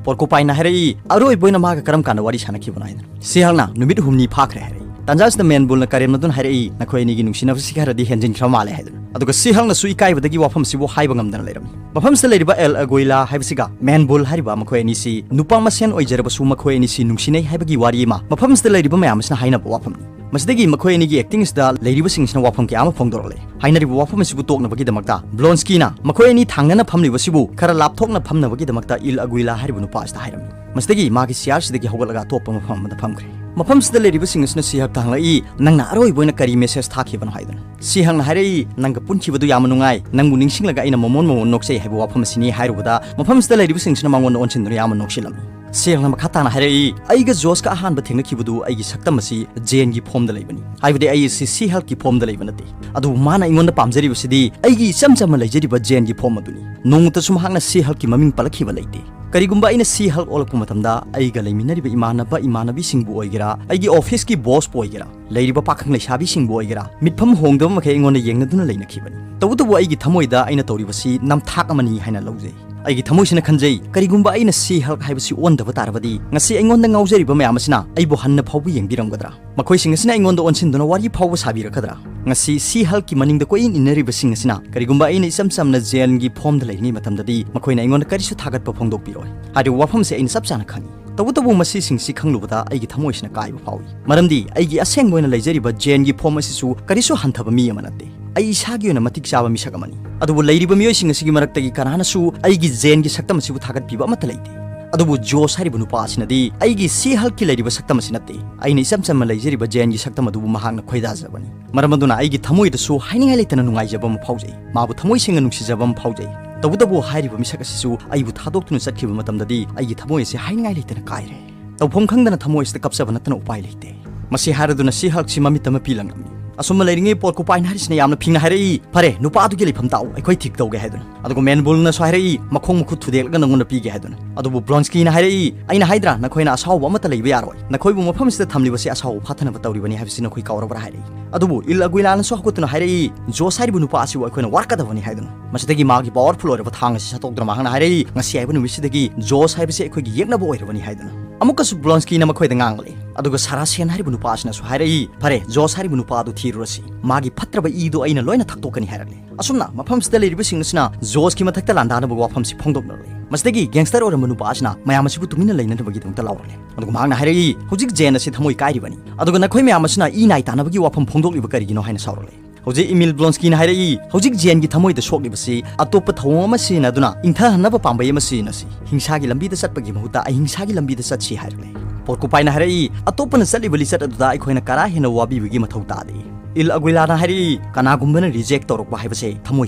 ꯄꯣꯔꯀꯨꯄꯥꯏꯟꯅ ꯍꯥꯏꯔꯛꯏ, ꯑꯔꯣꯏꯕ ꯑꯣꯏꯅ ꯃꯥꯒ ꯀꯔꯝ ꯀꯥꯟꯗ ꯋꯥꯔꯤ ꯁꯥꯟꯅꯈꯤꯕꯅꯣ ꯍꯥꯏꯗꯨꯅ꯫ ꯁꯤ ꯍꯜꯛꯅ ꯅꯨꯃꯤꯠ ꯍꯨꯝꯅꯤ ꯐꯥꯈ꯭ꯔꯦ ꯍꯥꯏꯔꯛꯏ꯫ ꯇꯥꯟꯖꯥ ꯑꯁꯤꯗ ꯃꯦꯟꯕꯨꯜꯅ ꯀꯔꯦꯝꯅꯗꯨꯅ ꯍꯥꯏꯔꯛꯏ, ꯅꯈꯣꯏ ꯑꯅꯤꯒꯤ ꯅꯨꯡꯁꯤꯅꯕꯁꯤ ꯈꯔꯗꯤ ꯍꯦꯟꯖꯤꯟꯈ꯭ꯔ ꯃꯥꯜꯂꯦ ꯍꯥꯏꯗꯨꯅ꯫ ꯑꯗꯨꯒ ꯁꯤ ꯍꯜꯛꯅꯁꯨ ꯏꯀꯥꯏꯕꯗꯒꯤ ꯋꯥꯐꯝꯁꯤꯕꯨ ꯍꯥꯏꯕ ꯉꯝꯗꯅ ꯂꯩꯔꯝꯃꯤ꯫ ꯃꯐꯝꯁꯤꯗ ꯂꯩꯔꯤꯕ ꯑꯦꯜ ꯑꯒꯣꯏꯂꯥ ꯍꯥꯏꯕꯁꯤꯒ ꯃꯦꯟꯕꯨꯜ ꯍꯥꯏꯔꯤꯕ ꯃꯈꯣꯏ ꯑꯅꯤꯁꯤ ꯅꯨꯄꯥ ꯃꯁꯦꯟ ꯑꯣꯏꯖꯔꯕꯁꯨ ꯃꯈꯣꯏ ꯑꯅꯤꯁꯤ ꯅꯨꯡꯁꯤꯅꯩ ꯍꯥꯏꯕꯒꯤ ꯋꯥꯔꯤ ꯑꯃ ꯃꯐꯝꯁꯤꯗ ꯂꯩꯔꯤꯕ ꯃꯌꯥꯝ ꯑꯁꯤꯅ ꯍꯥꯏꯅꯕ ꯋꯥꯐꯝꯅꯤ꯫ ꯃꯁꯤꯗꯒꯤ ꯃꯈꯣꯏ ꯑꯅꯤꯒꯤ ꯑꯦꯛꯇꯤꯡ ꯑꯁꯤꯗ ꯂꯩꯔꯤꯕꯁꯤꯡꯁꯤꯅ ꯋꯥꯐꯝ ꯀꯌꯥ ꯑꯃ ꯐꯣꯡꯗꯣꯔꯛꯂꯦ꯫ ꯍꯥꯏꯅꯔꯤꯕ ꯋꯥꯐꯝ ꯑꯁꯤꯕꯨ ꯇꯣꯛꯅꯕꯒꯤꯗꯃꯛꯇ ꯕ꯭ꯂꯣꯟꯁꯀꯤꯅ ꯃꯈꯣꯏ ꯑꯅꯤ ꯊꯥꯡꯅꯅ ꯐꯝꯂꯤꯕꯁꯤꯕꯨ ꯈꯔ ꯂꯥꯞꯊꯣꯛꯅ ꯐꯝꯅꯕꯒꯤꯗꯃꯛꯇ ꯏꯜ ꯑꯒꯨꯏꯂꯥ ꯍꯥꯏꯔꯤꯕ ꯅꯨꯄꯥ ꯑꯁꯤꯗ ꯍꯥꯏꯔꯝꯃꯤ꯫ ꯃꯁꯤꯗꯒꯤ ꯃꯥꯒꯤ ꯆꯤꯌꯥꯔꯁꯤꯗꯒꯤ ꯍꯧꯒꯠꯂꯒ ꯑꯇꯣꯞꯄ ꯃꯐꯝ ꯑꯃꯗ ꯐꯝꯈ꯭ꯔꯦ꯫ ꯃꯐꯝꯁꯤꯗ ꯂꯩꯔꯤꯕꯁꯤꯡ ꯑꯁꯤꯅ ꯁꯤ ꯍꯜꯛꯇ ꯍꯪꯂꯛꯏ, ꯅꯪꯅ ꯑꯔꯣꯏꯕ ꯑꯣꯏꯅ ꯀꯔꯤ ꯃꯦꯁꯦꯖ ꯊꯥꯈꯤꯕꯅꯣ ꯍꯥꯏꯗꯨꯅ꯫ ꯁꯤ ꯍꯜꯛꯅ ꯍꯥꯏꯔꯛꯏ, ꯅꯪꯒ ꯄꯨꯟꯈꯤꯕꯗꯨ ꯌꯥꯝꯅ ꯅꯨꯡꯉꯥꯏ, ꯅꯪꯕꯨ ꯅꯤꯡꯁꯤꯡꯂꯒ ꯑꯩꯅ ꯃꯃꯣꯟ ꯃꯃꯣꯟ ꯅꯣꯛꯆꯩ ꯍꯥꯏꯕ ꯋꯥꯐꯝ ꯑꯁꯤꯅꯤ ꯍꯥꯏꯔꯨꯕꯗ ꯃꯐꯝꯁꯤꯗ ꯂꯩꯔꯤꯕꯁꯤꯡꯁꯤꯅ ꯃꯉꯣꯟꯗ ꯑꯣꯟꯁꯤꯟꯗꯨꯅ ꯌꯥꯝꯅ ꯅꯣꯛꯁꯤꯜꯂꯝꯃꯤ꯫ ꯁꯤ ꯍꯜꯛꯅ ꯃꯈꯥ ꯇꯥꯅ ꯍꯥꯏꯔꯛꯏ, ꯑꯩꯒ ꯖꯣꯁꯀ ꯑꯍꯥꯟꯕ ꯊꯦꯡꯅꯈꯤꯕꯗꯨ ꯑꯩꯒꯤ ꯁꯛꯇꯝ ꯑꯁꯤ ꯖꯦꯟꯒꯤ ꯐꯣꯝꯗ ꯂꯩꯕꯅꯤ꯫ ꯍꯥꯏꯕꯗꯤ ꯑꯩ ꯑꯁꯤ ꯁꯤ ꯍꯜꯛꯀꯤ ꯐꯣꯝꯗ ꯂꯩꯕ ꯅꯠꯇꯦ꯫ ꯑꯗꯨꯕꯨ ꯃꯥꯅ ꯑꯩꯉꯣꯟꯗ ꯄꯥꯝꯖꯔꯤꯕꯁꯤꯗꯤ ꯑꯩꯒꯤ ꯏꯆꯝ ꯆꯝꯅ ꯂꯩꯖꯔꯤꯕ ꯖꯦꯟꯒꯤ ꯐꯣꯝ ꯑꯗꯨꯅꯤ꯫ ꯅꯣꯡꯃꯇꯁꯨ ꯃꯍꯥꯛꯅ ꯁꯤ ꯍꯜꯛꯀꯤ ꯃꯃꯤꯡ ꯄꯜꯂꯛꯈꯤꯕ ꯂꯩꯇꯦ꯫ ꯀꯔꯤꯒꯨꯝꯕ ꯑꯩꯅ ꯁꯤ ꯍꯜꯛ ꯑꯣꯜꯂꯛꯄ ꯃꯇꯝꯗ ꯑꯩꯒ ꯂꯩꯃꯤꯟꯅꯔꯤꯕ ꯏꯃꯥꯟꯅꯕ ꯏꯃꯥꯟꯅꯕꯤꯁꯤꯡꯕꯨ ꯑꯣꯏꯒꯦꯔꯥ, ꯑꯩꯒꯤ ꯑꯣꯐꯤꯁꯀꯤ ꯕꯣꯁꯄꯨ ꯑꯣꯏꯒꯦꯔꯥ, ꯂꯩꯔꯤꯕ ꯄꯥꯈꯪ ꯂꯩꯁꯥꯕꯤꯁꯤꯡꯕꯨ ꯑꯣꯏꯒꯦꯔꯥ, ꯃꯤꯠꯐꯝ ꯍꯣꯡꯗꯕ ꯃꯈꯩ ꯑꯩꯉꯣꯟꯗ ꯌꯦꯡꯅꯗꯨꯅ ꯂꯩꯅꯈꯤꯕꯅꯤ꯫ ꯇꯧꯕꯇꯕꯨ ꯑꯩꯒꯤ ꯊꯃꯣꯏꯗ ꯑꯩꯅ ꯇꯧꯔꯤꯕꯁꯤ ꯅꯝꯊꯥꯛ ꯑꯃꯅꯤ ꯍꯥꯏꯅ ꯂꯧꯖꯩ꯫ ꯑꯩꯒꯤ ꯊꯃꯣꯏꯁꯤꯅ ꯈꯟꯖꯩ, ꯀꯔꯤꯒꯨꯝꯕ ꯑꯩꯅ ꯁꯤ ꯍꯜꯛ ꯍꯥꯏꯕꯁꯤ ꯑꯣꯟꯗꯕ ꯇꯥꯔꯕꯗꯤ ꯉꯁꯤ ꯑꯩꯉꯣꯟꯗ ꯉꯥꯎꯖꯔꯤꯕ ꯃꯌꯥꯝ ꯑꯁꯤꯅ ꯑꯩꯕꯨ ꯍꯟꯅ ꯐꯥꯎꯕ ꯌꯦꯡꯕꯤꯔꯝꯒꯗ꯭ꯔꯥ? ꯃꯈꯣꯏꯁꯤꯡ ꯑꯁꯤꯅ ꯑꯩꯉꯣꯟꯗ ꯑꯣꯟꯁꯤꯟꯗꯨꯅ ꯋꯥꯔꯤ ꯐꯥꯎꯕ ꯁꯥꯕꯤꯔꯛꯀꯗ꯭ꯔꯥ? ꯉꯁꯤ ꯁꯤ ꯍꯜꯛꯀꯤ ꯃꯅꯤꯡꯗ ꯀꯣꯏꯏꯟ ꯏꯟꯅꯔꯤꯕꯁꯤꯡ ꯑꯁꯤꯅ ꯀꯔꯤꯒꯨꯝꯕ ꯑꯩꯅ ꯏꯆꯝ ꯆꯝꯅ ꯖꯦꯟꯒꯤ ꯐꯣꯝꯗ ꯂꯩꯔꯤꯉꯩ ꯃꯇꯝꯗꯗꯤ ꯃꯈꯣꯏꯅ ꯑꯩꯉꯣꯟꯗ ꯀꯔꯤꯁꯨ ꯊꯥꯒꯠꯄ ꯐꯣꯡꯗꯣꯛꯄꯤꯔꯣꯏ꯫ ꯍꯥꯏꯔꯤꯕ ꯋꯥꯐꯝꯁꯦ ꯑꯩꯅ ꯆꯞ ꯆꯥꯅ ꯈꯪꯏ꯫ ꯇꯧꯕꯇꯕꯨ ꯃꯁꯤꯁꯤꯡꯁꯤ ꯈꯪꯂꯨꯕꯗ ꯑꯩꯒꯤ ꯊꯃꯣꯏꯁꯤꯅ ꯀꯥꯏꯕ ꯐꯥꯎꯏ, ꯃꯔꯝꯗꯤ ꯑꯩꯒꯤ ꯑꯁꯦꯡꯕ ꯑꯣꯏꯅ ꯂꯩꯖꯔꯤꯕ ꯖꯦꯟꯒꯤ ꯐꯣꯝ ꯑꯁꯤꯁꯨ ꯀꯔꯤꯁꯨ ꯍꯟꯊꯕ ꯃꯤ ꯑꯃ ꯅꯠꯇꯦ꯫ ꯑꯩ ꯏꯁꯥꯒꯤ ꯑꯣꯏꯅ ꯃꯇꯤꯛ ꯆꯥꯕ ꯃꯤꯁꯛ ꯑꯃꯅꯤ, ꯑꯗꯨꯕꯨ ꯂꯩꯔꯤꯕ ꯃꯤꯑꯣꯏꯁꯤꯡ ꯑꯁꯤꯒꯤ ꯃꯔꯛꯇꯒꯤ ꯀꯅꯥꯅꯁꯨ ꯑꯩꯒꯤ ꯖꯦꯟꯒꯤ ꯁꯛꯇꯝ ꯑꯁꯤꯕꯨ ꯊꯥꯒꯠꯄꯤꯕ ꯑꯃꯠꯇ ꯂꯩꯇꯦ꯫ ꯑꯗꯨꯕꯨ ꯖꯣꯁ ꯍꯥꯏꯔꯤꯕ ꯅꯨꯄꯥ ꯑꯁꯤꯅꯗꯤ ꯑꯩꯒꯤ ꯁꯤ ꯍꯜꯛꯀꯤ ꯂꯩꯔꯤꯕ ꯁꯛꯇꯝ ꯑꯁꯤ ꯅꯠꯇꯦ, ꯑꯩꯅ ꯏꯆꯝ ꯆꯝꯅ ꯂꯩꯖꯔꯤꯕ ꯖꯦꯟꯒꯤ ꯁꯛꯇꯝ ꯑꯗꯨꯕꯨ ꯃꯍꯥꯛꯅ ꯈꯣꯏꯗꯥꯖꯕꯅꯤ꯫ ꯃꯔꯝ ꯑꯗꯨꯅ ꯑꯩꯒꯤ ꯊꯃꯣꯏꯗꯁꯨ ꯍꯥꯏꯅꯤꯡꯉꯥꯏ ꯂꯩꯇꯅ ꯅꯨꯡꯉꯥꯏꯖꯕ ꯑꯃ ꯐꯥꯎꯖꯩ, ꯃꯥꯕꯨ ꯊꯃꯣꯏ ꯁꯦꯡꯅ ꯅꯨꯡꯁꯤꯖꯕ ꯑꯃ ꯐꯥꯎꯖꯩ꯫ ꯇꯧꯕꯇꯕꯨ ꯍꯥꯏꯔꯤꯕ ꯃꯤꯁꯛ ꯑꯁꯤꯁꯨ ꯑꯩꯕꯨ ꯊꯥꯗꯣꯛꯇꯨꯅ ꯆꯠꯈꯤꯕ ꯃꯇꯝꯗꯗꯤ ꯑꯩꯒꯤ ꯊꯃꯣꯏ ꯑꯁꯤ ꯍꯥꯏꯅꯤꯡꯉꯥꯏ ꯂꯩꯇꯅ ꯀꯥꯏꯔꯦ꯫ ꯇꯧꯐꯝ ꯈꯪꯗꯅ ꯊꯃꯣꯏ ꯑꯁꯤꯗ ꯀꯞꯆꯕ ꯅꯠꯇꯅ ꯎꯄꯥꯏ ꯂꯩꯇꯦ꯫ ꯃꯁꯤ ꯍꯥꯏꯔꯗꯨꯅ ꯁꯤ ꯍꯜꯛꯁꯤ ꯃꯃꯤꯠ ꯑꯃ ꯄꯤꯂꯪꯂꯝꯃꯤ꯫ ꯑꯁꯨꯝꯅ ꯂꯩꯔꯤꯉꯩ ꯄꯣꯔꯀꯨꯄꯥꯏꯟ ꯍꯥꯏꯔꯤꯁꯤꯅ ꯌꯥꯝꯅ ꯐꯤꯡꯅ ꯍꯥꯏꯔꯛꯏ, "ꯐꯔꯦ, ꯅꯨꯄꯥ ꯑꯗꯨꯒꯤ ꯂꯩꯐꯝ ꯇꯥꯛꯎ, ꯑꯩꯈꯣꯏ ꯊꯤꯛ ꯇꯧꯒꯦ" ꯍꯥꯏꯗꯨꯅ꯫ ꯑꯗꯨꯒ ꯃꯦꯟ ꯕꯨꯜꯅꯁꯨ ꯍꯥꯏꯔꯛꯏ, "ꯃꯈꯣꯡ ꯃꯈꯨꯠ ꯊꯨꯗꯦꯛꯂꯒ ꯅꯉꯣꯟꯗ ꯄꯤꯒꯦ" ꯍꯥꯏꯗꯨꯅ꯫ ꯑꯗꯨꯕꯨ ꯕ꯭ꯂꯣꯟꯁꯀꯤꯅ ꯍꯥꯏꯔꯛꯏ, "ꯑꯩꯅ ꯍꯥꯏꯗ꯭ꯔꯥ, ꯅꯈꯣꯏꯅ ꯑꯁꯥꯎꯕ ꯑꯃꯠꯇ ꯂꯩꯕ ꯌꯥꯔꯣꯏ, ꯅꯈꯣꯏꯕꯨ ꯃꯐꯝꯁꯤꯗ ꯊꯝꯂꯤꯕꯁꯤ ꯑꯁꯥꯎꯕ ꯐꯥꯊꯅꯕ ꯇꯧꯔꯤꯕꯅꯤ ꯍꯥꯏꯕꯁꯤ ꯅꯈꯣꯏ ꯀꯥꯎꯔꯕ꯭ꯔꯥ?" ꯍꯥꯏꯔꯛꯏ꯫ ꯑꯗꯨꯕꯨ ꯏꯜ ꯑꯒꯨꯏꯂꯥꯅꯁꯨ ꯍꯧꯒꯠꯇꯨꯅ ꯍꯥꯏꯔꯛꯏ, "ꯖꯣꯁ ꯍꯥꯏꯔꯤꯕ ꯅꯨꯄꯥ ꯑꯁꯤꯕꯨ ꯑꯩꯈꯣꯏꯅ ꯋꯥꯔꯛꯀꯗꯕꯅꯤ" ꯍꯥꯏꯗꯨꯅ꯫ ꯃꯁꯤꯗꯒꯤ ꯃꯥꯒꯤ ꯄꯥꯋꯔꯐꯨꯜ ꯑꯣꯏꯔꯕ ꯊꯥꯡ ꯑꯁꯤ ꯁꯠꯇꯣꯛꯇꯨꯅ ꯃꯍꯥꯛꯅ ꯍꯥꯏꯔꯛꯏ, "ꯉꯁꯤ ꯍꯥꯏꯕ ꯅꯨꯃꯤꯠꯁꯤꯗꯒꯤ ꯖꯣꯁ ꯍꯥꯏꯕꯁꯤ ꯑꯩꯈꯣꯏꯒꯤ ꯌꯦꯛꯅꯕ ꯑꯣꯏꯔꯕꯅꯤ" ꯍꯥꯏꯗꯨꯅ꯫ ꯑꯃꯨꯛꯀꯁꯨ ꯕ꯭ꯂꯣꯟꯁꯀꯤꯅ ꯃꯈꯣꯏꯗ ꯉꯥꯡꯂꯦ꯫ ꯑꯗꯨꯒ ꯁꯥꯔꯥꯁꯦꯟ ꯍꯥꯏꯔꯤꯕ ꯅꯨꯄꯥ ꯑꯁꯤꯅꯁꯨ ꯍꯥꯏꯔꯛꯏ, "ꯐꯔꯦ, ꯖꯣꯁ ꯍꯥꯏꯔꯤꯕ ꯅꯨꯄꯥ ꯑꯗꯨ ꯊꯤꯔꯨꯔꯁꯤ, ꯃꯥꯒꯤ ꯐꯠꯇ꯭ꯔꯕ ꯏꯗꯨ ꯑꯩꯅ ꯂꯣꯏꯅ ꯊꯛꯇꯣꯛꯀꯅꯤ" ꯍꯥꯏꯔꯛꯂꯦ꯫ ꯑꯁꯨꯝꯅ ꯃꯐꯝꯁꯤꯗ ꯂꯩꯔꯤꯕꯁꯤꯡ ꯑꯁꯤꯅ ꯖꯣꯁꯀꯤ ꯃꯊꯛꯇ ꯂꯥꯟꯗꯥꯅꯕ ꯋꯥꯐꯝꯁꯤ ꯐꯣꯡꯗꯣꯛꯅꯔꯛꯂꯦ꯫ ꯃꯁꯤꯗꯒꯤ ꯒꯦꯡꯁꯇꯔ ꯑꯣꯏꯔꯝꯕ ꯅꯨꯄꯥ ꯑꯁꯤꯅ ꯃꯌꯥꯝ ꯑꯁꯤꯕꯨ ꯇꯨꯃꯤꯟꯅ ꯂꯩꯅꯅꯕꯒꯤꯗꯃꯛꯇ ꯂꯥꯎꯔꯛꯂꯦ꯫ ꯑꯗꯨꯒ ꯃꯍꯥꯛꯅ ꯍꯥꯏꯔꯛꯏ, "ꯍꯧꯖꯤꯛ ꯖꯦꯟ ꯑꯁꯤ ꯊꯃꯣꯏ ꯀꯥꯏꯔꯤꯕꯅꯤ, ꯑꯗꯨꯒ ꯅꯈꯣꯏ ꯃꯌꯥꯝ ꯑꯁꯤꯅ ꯏ ꯅꯥꯏ ꯇꯥꯅꯕꯒꯤ ꯋꯥꯐꯝ ꯐꯣꯡꯗꯣꯛꯂꯤꯕ ꯀꯔꯤꯒꯤꯅꯣ?" ꯍꯥꯏꯅ ꯁꯥꯎꯔꯛꯂꯦ꯫ ꯍꯧꯖꯤꯛ ꯏꯃꯤꯜ ꯕ꯭ꯂꯣꯟꯁꯀꯤꯅ ꯍꯥꯏꯔꯛꯏ, "ꯍꯧꯖꯤꯛ ꯖꯦꯟꯒꯤ ꯊꯃꯣꯏꯗ ꯁꯣꯛꯂꯤꯕꯁꯤ ꯑꯇꯣꯞꯄ ꯊꯧꯑꯣꯡ ꯑꯃ ꯁꯤꯖꯤꯟꯅꯗꯨꯅ ꯏꯪꯊꯍꯟꯅꯕ ꯄꯥꯝꯕꯩ ꯑꯃ ꯁꯤꯖꯤꯟꯅꯁꯤ꯫ ꯍꯤꯡꯁꯥꯒꯤ ꯂꯝꯕꯤꯗ ꯆꯠꯄꯒꯤ ꯃꯍꯨꯠꯇ ꯑꯍꯤꯡꯁꯥꯒꯤ ꯂꯝꯕꯤꯗ ꯆꯠꯁꯤ" ꯍꯥꯏꯔꯛꯂꯦ꯫ ꯄꯣꯔꯀꯨꯄꯥꯏꯅ ꯍꯥꯏꯔꯛꯏ, "ꯑꯇꯣꯞꯄꯅ ꯆꯠꯂꯤꯕ ꯂꯤꯆꯠ ꯑꯗꯨꯗ ꯑꯩꯈꯣꯏꯅ ꯀꯔꯥ ꯍꯦꯟꯅ ꯋꯥꯕꯤꯕꯒꯤ ꯃꯊꯧ ꯇꯥꯗꯦ"꯫ ꯏꯜ ꯑꯒꯨꯏꯂꯥꯅ ꯍꯥꯏꯔꯛꯏ, "ꯀꯅꯥꯒꯨꯝꯕꯅ ꯔꯤꯖꯦꯛ ꯇꯧꯔꯛꯄ ꯍꯥꯏꯕꯁꯦ ꯊꯃꯣꯏ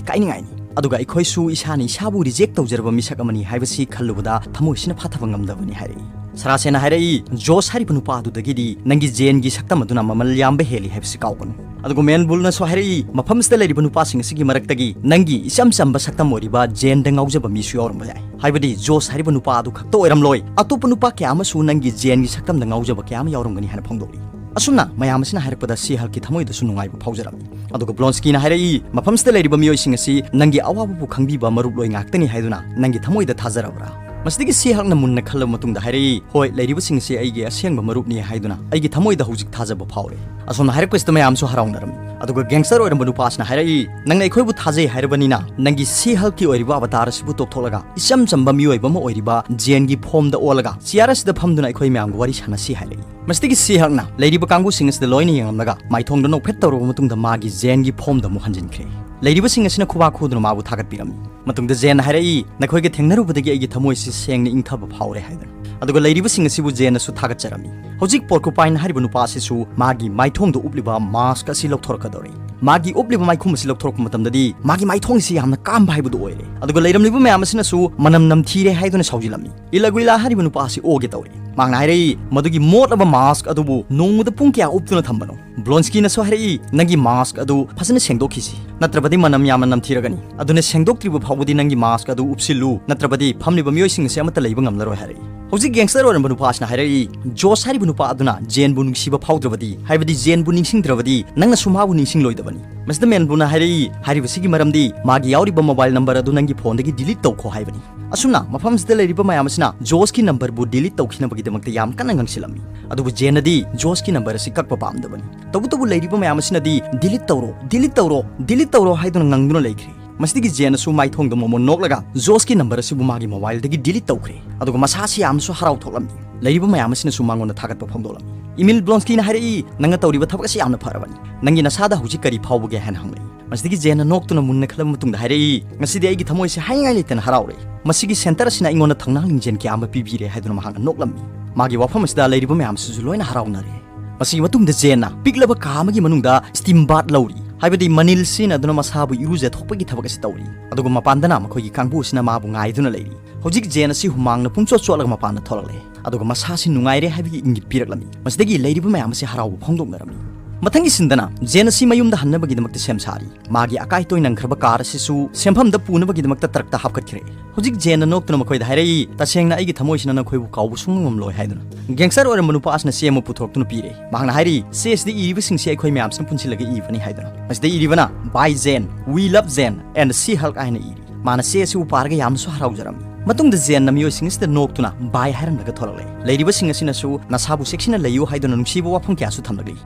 ꯀꯥꯏꯅꯤꯡꯉꯥꯏꯅꯤ, ꯑꯗꯨꯒ ꯑꯩꯈꯣꯏꯁꯨ ꯏꯁꯥꯅ ꯏꯁꯥꯕꯨ ꯔꯤꯖꯦꯛ ꯇꯧꯖꯔꯕ ꯃꯤꯁꯛ ꯑꯃꯅꯤ ꯍꯥꯏꯕꯁꯤ ꯈꯜꯂꯨꯕꯗ ꯊꯃꯣꯏꯁꯤꯅ ꯐꯥꯊꯕ ꯉꯝꯗꯕꯅꯤ" ꯍꯥꯏꯔꯛꯏ꯫ ꯁꯔꯥꯁꯦꯅ ꯍꯥꯏꯔꯛꯏ, "ꯖꯣꯁ ꯍꯥꯏꯔꯤꯕ ꯅꯨꯄꯥ ꯑꯗꯨꯗꯒꯤꯗꯤ ꯅꯪꯒꯤ ꯖꯦꯟꯒꯤ ꯁꯛꯇꯝ ꯑꯗꯨꯅ ꯃꯃꯜ ꯌꯥꯝꯕ ꯍꯦꯜꯂꯤ ꯍꯥꯏꯕꯁꯤ ꯀꯥꯎꯒꯅꯨ"꯫ ꯑꯗꯨꯒ ꯃꯦꯟ ꯕꯨꯜꯅꯁꯨ ꯍꯥꯏꯔꯛꯏ, "ꯃꯐꯝꯁꯤꯗ ꯂꯩꯔꯤꯕ ꯅꯨꯄꯥꯁꯤꯡ ꯑꯁꯤꯒꯤ ꯃꯔꯛꯇꯒꯤ ꯅꯪꯒꯤ ꯏꯆꯝ ꯆꯝꯕ ꯁꯛꯇꯝ ꯑꯣꯏꯔꯤꯕ ꯖꯦꯟꯗ ꯉꯥꯎꯖꯕ ꯃꯤꯁꯨ ꯌꯥꯎꯔꯝꯕ ꯌꯥꯏ꯫ ꯍꯥꯏꯕꯗꯤ ꯖꯣꯁ ꯍꯥꯏꯔꯤꯕ ꯅꯨꯄꯥ ꯑꯗꯨ ꯈꯛꯇ ꯑꯣꯏꯔꯝꯂꯣꯏ, ꯑꯇꯣꯞꯄ ꯅꯨꯄꯥ ꯀꯌꯥ ꯑꯃꯁꯨ ꯅꯪꯒꯤ ꯖꯦꯟꯒꯤ ꯁꯛꯇꯝꯗ ꯉꯥꯎꯖꯕ ꯀꯌꯥ ꯑꯃ ꯌꯥꯎꯔꯝꯒꯅꯤ" ꯍꯥꯏꯅ ꯐꯣꯡꯗꯣꯛꯂꯤ꯫ ꯑꯁꯨꯝꯅ ꯃꯌꯥꯝ ꯑꯁꯤꯅ ꯍꯥꯏꯔꯛꯄꯗ ꯁꯤ ꯍꯜꯛꯀꯤ ꯊꯃꯣꯏꯗꯁꯨ ꯅꯨꯡꯉꯥꯏꯕ ꯐꯥꯎꯖꯔꯝꯃꯤ꯫ ꯑꯗꯨꯒ ꯕ꯭ꯂꯣꯟꯁꯀꯤꯅ ꯍꯥꯏꯔꯛꯏ, "ꯃꯐꯝꯁꯤꯗ ꯂꯩꯔꯤꯕ ꯃꯤꯑꯣꯏꯁꯤꯡ ꯑꯁꯤ ꯅꯪꯒꯤ ꯑꯋꯥꯕꯕꯨ ꯈꯪꯕꯤꯕ ꯃꯔꯨꯞꯂꯣꯏ ꯉꯥꯛꯇꯅꯤ ꯍꯥꯏꯗꯨꯅ ꯅꯪꯒꯤ ꯊꯃꯣꯏꯗ ꯊꯥꯖꯔꯕ꯭ꯔꯥ?" ꯃꯁꯤꯗꯒꯤ ꯁꯤ ꯍꯛꯅ ꯃꯨꯟꯅ ꯈꯜꯂꯕ ꯃꯇꯨꯡꯗ ꯍꯥꯏꯔꯛꯏ, "ꯍꯣꯏ, ꯂꯩꯔꯤꯕꯁꯤꯡ ꯑꯁꯤ ꯑꯩꯒꯤ ꯑꯁꯦꯡꯕ ꯃꯔꯨꯞꯅꯤ" ꯍꯥꯏꯗꯨꯅ ꯑꯩꯒꯤ ꯊꯃꯣꯏꯗ ꯍꯧꯖꯤꯛ ꯊꯥꯖꯕ ꯐꯥꯎꯔꯦ꯫ ꯑꯁꯣꯝꯅ ꯍꯥꯏꯔꯛꯄꯁꯤꯗ ꯃꯌꯥꯝꯁꯨ ꯍꯔꯥꯎꯅꯔꯝꯃꯤ꯫ ꯑꯗꯨꯒ ꯒꯦꯡꯁꯇꯔ ꯑꯣꯏꯔꯝꯕ ꯅꯨꯄꯥ ꯑꯁꯤꯅ ꯍꯥꯏꯔꯛꯏ, "ꯅꯪꯅ ꯑꯩꯈꯣꯏꯕꯨ ꯊꯥꯖꯩ ꯍꯥꯏꯔꯕꯅꯤꯅ ꯅꯪꯒꯤ ꯁꯤ ꯍꯜꯛꯀꯤ ꯑꯣꯏꯔꯤꯕ ꯑꯕꯇꯥꯔ ꯑꯁꯤꯕꯨ ꯇꯣꯛꯊꯣꯛꯂꯒ ꯏꯆꯝ ꯆꯝꯕ ꯃꯤꯑꯣꯏꯕ ꯑꯃ ꯑꯣꯏꯔꯤꯕ ꯖꯦꯟꯒꯤ ꯐꯣꯝꯗ ꯑꯣꯜꯂꯒ ꯆꯤꯌꯥꯔ ꯑꯁꯤꯗ ꯐꯝꯗꯨꯅ ꯑꯩꯈꯣꯏ ꯃꯌꯥꯝꯒ ꯋꯥꯔꯤ ꯁꯥꯟꯅꯁꯤ" ꯍꯥꯏꯔꯛꯏ꯫ ꯃꯁꯤꯗꯒꯤ ꯁꯤ ꯍꯛꯅ ꯂꯩꯔꯤꯕ ꯀꯥꯡꯕꯨꯁꯤꯡ ꯑꯁꯤꯗ ꯂꯣꯏꯅ ꯌꯦꯡꯂꯝꯂꯒ ꯃꯥꯏꯊꯣꯡꯗ ꯅꯣꯛꯐꯦꯠ ꯇꯧꯔꯕ ꯃꯇꯨꯡꯗ ꯃꯥꯒꯤ ꯖꯦꯟꯒꯤ ꯐꯣꯝꯗ ꯑꯃꯨꯛ ꯍꯟꯖꯤꯟꯈ꯭ꯔꯦ꯫ ꯂꯩꯔꯤꯕꯁꯤꯡ ꯑꯁꯤꯅ ꯈꯨꯕꯥꯛ ꯈꯨꯗꯨꯅ ꯃꯥꯕꯨ ꯊꯥꯒꯠꯄꯤꯔꯝꯃꯤ꯫ ꯃꯇꯨꯡꯗ ꯖꯦꯟꯅ ꯍꯥꯏꯔꯛꯏ, "ꯅꯈꯣꯏꯒ ꯊꯦꯡꯅꯔꯨꯕꯗꯒꯤ ꯑꯩꯒꯤ ꯊꯃꯣꯏꯁꯤ ꯁꯦꯡꯅ ꯏꯪꯊꯕ ꯐꯥꯎꯔꯦ" ꯍꯥꯏꯗꯨꯅ꯫ ꯑꯗꯨꯒ ꯂꯩꯔꯤꯕꯁꯤꯡ ꯑꯁꯤꯕꯨ ꯖꯦꯟꯅꯁꯨ ꯊꯥꯒꯠꯆꯔꯝꯃꯤ꯫ ꯍꯧꯖꯤꯛ ꯄꯣꯔꯀꯨꯄꯥꯏꯟ ꯍꯥꯏꯔꯤꯕ ꯅꯨꯄꯥ ꯑꯁꯤꯁꯨ ꯃꯥꯒꯤ ꯃꯥꯏꯊꯣꯡꯗ ꯎꯞꯂꯤꯕ ꯃꯥꯁꯛ ꯑꯁꯤ ꯂꯧꯊꯣꯔꯛꯀꯗꯧꯔꯤ꯫ ꯃꯥꯒꯤ ꯎꯞꯂꯤꯕ ꯃꯥꯏꯈꯨꯝ ꯑꯁꯤ ꯂꯧꯊꯣꯔꯛꯄ ꯃꯇꯝꯗꯗꯤ ꯃꯥꯒꯤ ꯃꯥꯏꯊꯣꯡ ꯑꯁꯤ ꯌꯥꯝꯅ ꯀꯥꯝꯕ ꯍꯥꯏꯕꯗꯨ ꯑꯣꯏꯔꯦ꯫ ꯑꯗꯨꯒ ꯂꯩꯔꯝꯂꯤꯕ ꯃꯌꯥꯝ ꯑꯁꯤꯅꯁꯨ ꯃꯅꯝ ꯅꯝꯊꯤꯔꯦ ꯍꯥꯏꯗꯨꯅ ꯁꯥꯎꯖꯤꯜꯂꯝꯃꯤ꯫ ꯏꯂꯥꯒꯨꯏꯂꯥ ꯍꯥꯏꯔꯤꯕ ꯅꯨꯄꯥ ꯑꯁꯤ ꯑꯣꯒꯦ ꯇꯧꯔꯦ꯫ ꯃꯍꯥꯛꯅ ꯍꯥꯏꯔꯛꯏ, "ꯃꯗꯨꯒꯤ ꯃꯣꯠꯂꯕ ꯃꯥꯁꯛ ꯑꯗꯨꯕꯨ ꯅꯣꯡꯃꯗ ꯄꯨꯡ ꯀꯌꯥ ꯎꯞꯇꯨꯅ ꯊꯝꯕꯅꯣ?" ꯕ꯭ꯂꯣꯟꯁꯀꯤꯅꯁꯨ ꯍꯥꯏꯔꯛꯏ, "ꯅꯪꯒꯤ ꯃꯥꯁꯛ ꯑꯗꯨ ꯐꯖꯅ ꯁꯦꯡꯗꯣꯛꯈꯤꯁꯤ, ꯅꯠꯇ꯭ꯔꯕꯗꯤ ꯃꯅꯝ ꯌꯥꯝꯅ ꯅꯝꯊꯤꯔꯒꯅꯤ꯫ ꯑꯗꯨꯅ ꯁꯦꯡꯗꯣꯛꯇ꯭ꯔꯤꯕ ꯐꯥꯎꯕꯗꯤ ꯅꯪꯒꯤ ꯃꯥꯁꯛ ꯑꯗꯨ ꯎꯞꯁꯤꯜꯂꯨ, ꯅꯠꯇ꯭ꯔꯕꯗꯤ ꯐꯝꯂꯤꯕ ꯃꯤꯑꯣꯏꯁꯤꯡ ꯑꯁꯤ ꯑꯃꯠꯇ ꯂꯩꯕ ꯉꯝꯂꯔꯣꯏ" ꯍꯥꯏꯔꯛꯏ꯫ ꯍꯧꯖꯤꯛ ꯒꯦꯡꯁꯇꯔ ꯑꯣꯏꯔꯝꯕ ꯅꯨꯄꯥ ꯑꯁꯤꯅ ꯍꯥꯏꯔꯛꯏ, "ꯖꯣꯁ ꯍꯥꯏꯔꯤꯕ ꯅꯨꯄꯥ ꯑꯗꯨꯅ ꯖꯦꯟꯕꯨ ꯅꯨꯡꯁꯤꯕ ꯐꯥꯎꯗ꯭ꯔꯕꯗꯤ, ꯍꯥꯏꯕꯗꯤ ꯖꯦꯟꯕꯨ ꯅꯤꯡꯁꯤꯡꯗ꯭ꯔꯕꯗꯤ, ꯅꯪꯅꯁꯨ ꯃꯥꯕꯨ ꯅꯤꯡꯁꯤꯡꯂꯣꯏꯗꯕꯅꯤ"꯫ ꯃꯁꯤꯗ ꯃꯦꯟꯕꯨꯅ ꯍꯥꯏꯔꯛꯏ, "ꯍꯥꯏꯔꯤꯕꯁꯤꯒꯤ ꯃꯔꯝꯗꯤ ꯃꯥꯒꯤ ꯌꯥꯎꯔꯤꯕ ꯃꯣꯕꯥꯏꯜ ꯅꯝꯕꯔ ꯑꯗꯨ ꯅꯪꯒꯤ ꯐꯣꯟꯗꯒꯤ ꯗꯤꯂꯤꯠ ꯇꯧꯈꯣ" ꯍꯥꯏꯕꯅꯤ꯫ ꯑꯁꯨꯝꯅ ꯃꯐꯝꯁꯤꯗ ꯂꯩꯔꯤꯕ ꯃꯌꯥꯝ ꯑꯁꯤꯅ ꯖꯣꯁꯀꯤ ꯅꯝꯕꯔꯕꯨ ꯗꯤꯂꯤꯠ ꯇꯧꯈꯤꯅꯕꯒꯤꯗꯃꯛꯇ ꯌꯥꯝ ꯀꯟꯅ ꯉꯥꯡꯁꯤꯜꯂꯝꯃꯤ꯫ ꯑꯗꯨꯕꯨ ꯖꯦꯟꯅꯗꯤ ꯖꯣꯁꯀꯤ ꯅꯝꯕꯔ ꯑꯁꯤ ꯀꯛꯄ ꯄꯥꯝꯗꯕꯅꯤ꯫ ꯇꯧꯕꯇꯕꯨ ꯂꯩꯔꯤꯕ ꯃꯌꯥꯝ ꯑꯁꯤꯅꯗꯤ, "ꯗꯤꯂꯤꯠ ꯇꯧꯔꯣ, ꯗꯤꯂꯤꯠ ꯇꯧꯔꯣ, ꯗꯤꯂꯤꯠ ꯇꯧꯔꯣ" ꯍꯥꯏꯗꯨꯅ ꯉꯪꯗꯨꯅ ꯂꯩꯈ꯭ꯔꯦ꯫ ꯃꯁꯤꯗꯒꯤ ꯖꯦꯟꯅꯁꯨ ꯃꯥꯏꯊꯣꯡꯗ ꯃꯣꯃꯣꯟ ꯅꯣꯛꯂꯒ ꯖꯣꯁꯀꯤ ꯅꯝꯕꯔ ꯑꯁꯤꯕꯨ ꯃꯥꯒꯤ ꯃꯣꯕꯥꯏꯜꯗꯒꯤ ꯗꯤꯂꯤꯠ ꯇꯧꯈ꯭ꯔꯦ꯫ ꯑꯗꯨꯒ ꯃꯁꯥꯁꯤ ꯌꯥꯝꯅꯁꯨ ꯍꯔꯥꯎ ꯊꯣꯛꯂꯝꯃꯤ꯫ ꯂꯩꯔꯤꯕ ꯃꯌꯥꯝ ꯑꯁꯤꯅꯁꯨ ꯃꯉꯣꯟꯗ ꯊꯥꯒꯠꯄ ꯐꯣꯡꯗꯣꯛꯂꯝꯃꯤ꯫ ꯏꯃꯤꯜ ꯕ꯭ꯂꯣꯟꯁꯀꯤꯅ ꯍꯥꯏꯔꯛꯏ, "ꯅꯪꯅ ꯇꯧꯔꯤꯕ ꯊꯕꯛ ꯑꯁꯤ ꯌꯥꯝꯅ ꯐꯔꯕꯅꯤ꯫ ꯅꯪꯒꯤ ꯅꯁꯥꯗ ꯍꯧꯖꯤꯛ ꯀꯔꯤ ꯐꯥꯎꯕꯒꯦ?" ꯍꯥꯏꯅ ꯍꯪꯂꯛꯏ꯫ ꯃꯁꯤꯗꯒꯤ ꯖꯦꯟꯅ ꯅꯣꯛꯇꯨꯅ ꯃꯨꯟꯅ ꯈꯜꯂꯕ ꯃꯇꯨꯡꯗ ꯍꯥꯏꯔꯛꯏ, "ꯉꯁꯤꯗꯤ ꯑꯩꯒꯤ ꯊꯃꯣꯏꯁꯦ ꯍꯥꯏꯅꯤꯡꯉꯥꯏ ꯂꯩꯇꯅ ꯍꯔꯥꯎꯔꯦ꯫ ꯃꯁꯤꯒꯤ ꯁꯦꯟꯇꯔ ꯑꯁꯤꯅ ꯑꯩꯉꯣꯟꯗ ꯊꯧꯅꯥ ꯂꯤꯡꯖꯦꯜ ꯀꯌꯥ ꯑꯃ ꯄꯤꯕꯤꯔꯦ" ꯍꯥꯏꯗꯨꯅ ꯃꯍꯥꯛꯅ ꯅꯣꯛꯂꯝꯃꯤ꯫ ꯃꯥꯒꯤ ꯋꯥꯐꯝ ꯑꯁꯤꯗ ꯂꯩꯔꯤꯕ ꯃꯌꯥꯝꯁꯤꯁꯨ ꯂꯣꯏꯅ ꯍꯔꯥꯎꯅꯔꯦ꯫ ꯃꯁꯤꯒꯤ ꯃꯇꯨꯡꯗ ꯖꯦꯟꯅ ꯄꯤꯛꯂꯕ ꯀꯥ ꯑꯃꯒꯤ ꯃꯅꯨꯡꯗ ꯁ꯭ꯇꯤꯝ ꯕꯥꯠ ꯂꯧꯔꯤ, ꯍꯥꯏꯕꯗꯤ ꯃꯅꯤꯜ ꯁꯤꯖꯤꯟꯅꯗꯨꯅ ꯃꯁꯥꯕꯨ ꯏꯔꯨꯖꯊꯣꯛꯄꯒꯤ ꯊꯕꯛ ꯑꯁꯤ ꯇꯧꯔꯤ꯫ ꯑꯗꯨꯒ ꯃꯄꯥꯟꯗꯅ ꯃꯈꯣꯏꯒꯤ ꯀꯥꯡꯕꯨ ꯑꯁꯤꯅ ꯃꯥꯕꯨ ꯉꯥꯏꯗꯨꯅ ꯂꯩꯔꯤ꯫ ꯍꯧꯖꯤꯛ ꯖꯦꯟ ꯑꯁꯤ ꯍꯨꯃꯥꯡꯅ ꯄꯨꯡꯆꯣꯠ ꯆꯣꯠꯂꯒ ꯃꯄꯥꯟꯗ ꯊꯣꯛꯂꯛꯂꯦ꯫ ꯑꯗꯨꯒ ꯃꯁꯥꯁꯤ ꯅꯨꯡꯉꯥꯏꯔꯦ ꯍꯥꯏꯕꯒꯤ ꯏꯪꯒꯤꯠ ꯄꯤꯔꯛꯂꯝꯃꯤ꯫ ꯃꯁꯤꯗꯒꯤ ꯂꯩꯔꯤꯕ ꯃꯌꯥꯝ ꯑꯁꯤ ꯍꯔꯥꯎꯕ ꯐꯣꯡꯗꯣꯛꯅꯔꯝꯃꯤ꯫ ꯃꯊꯪꯒꯤ ꯁꯤꯟꯗꯅ ꯖꯦꯟ ꯑꯁꯤ ꯃꯌꯨꯝꯗ ꯍꯟꯅꯕꯒꯤꯗꯃꯛꯇ ꯁꯦꯝ ꯁꯥꯔꯤ꯫ ꯃꯥꯒꯤ ꯑꯀꯥꯏ ꯑꯇꯣꯏ ꯅꯪꯈ꯭ꯔꯕ ꯀꯥꯔ ꯑꯁꯤꯁꯨ ꯁꯦꯝꯐꯝꯗ ꯄꯨꯅꯕꯒꯤꯗꯃꯛꯇ ꯇ꯭ꯔꯛꯇ ꯍꯥꯞꯀꯠꯈ꯭ꯔꯦ꯫ ꯍꯧꯖꯤꯛ ꯖꯦꯟꯅ ꯅꯣꯛꯇꯨꯅ ꯃꯈꯣꯏꯗ ꯍꯥꯏꯔꯛꯏ, "ꯇꯁꯦꯡꯅ ꯑꯩꯒꯤ ꯊꯃꯣꯏꯁꯤꯅ ꯅꯈꯣꯏꯕꯨ ꯀꯥꯎꯕ ꯁꯨꯡꯉꯝ ꯉꯝꯂꯣꯏ" ꯍꯥꯏꯗꯨꯅ꯫ ꯒꯦꯡꯁꯇꯔ ꯑꯣꯏꯔꯝꯕ ꯅꯨꯄꯥ ꯑꯁꯤꯅ ꯆꯦ ꯑꯃ ꯄꯨꯊꯣꯔꯛꯇꯨꯅ ꯄꯤꯔꯦ꯫ ꯃꯍꯥꯛꯅ ꯍꯥꯏꯔꯤ, "ꯆꯦ ꯑꯁꯤꯗ ꯏꯔꯤꯕꯁꯤꯡꯁꯤ ꯑꯩꯈꯣꯏ ꯃꯌꯥꯝꯁꯤꯅ ꯄꯨꯟꯁꯤꯜꯂꯒ ꯏꯕꯅꯤ" ꯍꯥꯏꯗꯨꯅ꯫ ꯃꯁꯤꯗ ꯏꯔꯤꯕꯅ, "By Zen, we love Zen and She-Hulk" ꯍꯥꯏꯅ ꯏꯔꯤ꯫ ꯃꯥꯅ ꯆꯦ ꯑꯁꯤꯕꯨ ꯄꯥꯔꯒ ꯌꯥꯝꯅꯁꯨ ꯍꯔꯥꯎꯖꯔꯝꯃꯤ꯫ ꯃꯇꯨꯡꯗ ꯖꯦꯟꯅ ꯃꯤꯑꯣꯏꯁꯤꯡ ꯑꯁꯤꯗ ꯅꯣꯛꯇꯨꯅ ꯕꯥꯏ ꯍꯥꯏꯔꯝꯂꯒ ꯊꯣꯛꯂꯛꯂꯦ꯫ ꯂꯩꯔꯤꯕꯁꯤꯡ ꯑꯁꯤꯅꯁꯨ ꯅꯁꯥꯕꯨ ꯆꯦꯛꯁꯤꯟꯅ ꯂꯩꯌꯨ ꯍꯥꯏꯗꯨꯅ ꯅꯨꯡꯁꯤꯕ ꯋꯥꯐꯝ ꯀꯌꯥꯁꯨ ꯊꯝꯂꯛꯂꯤ꯫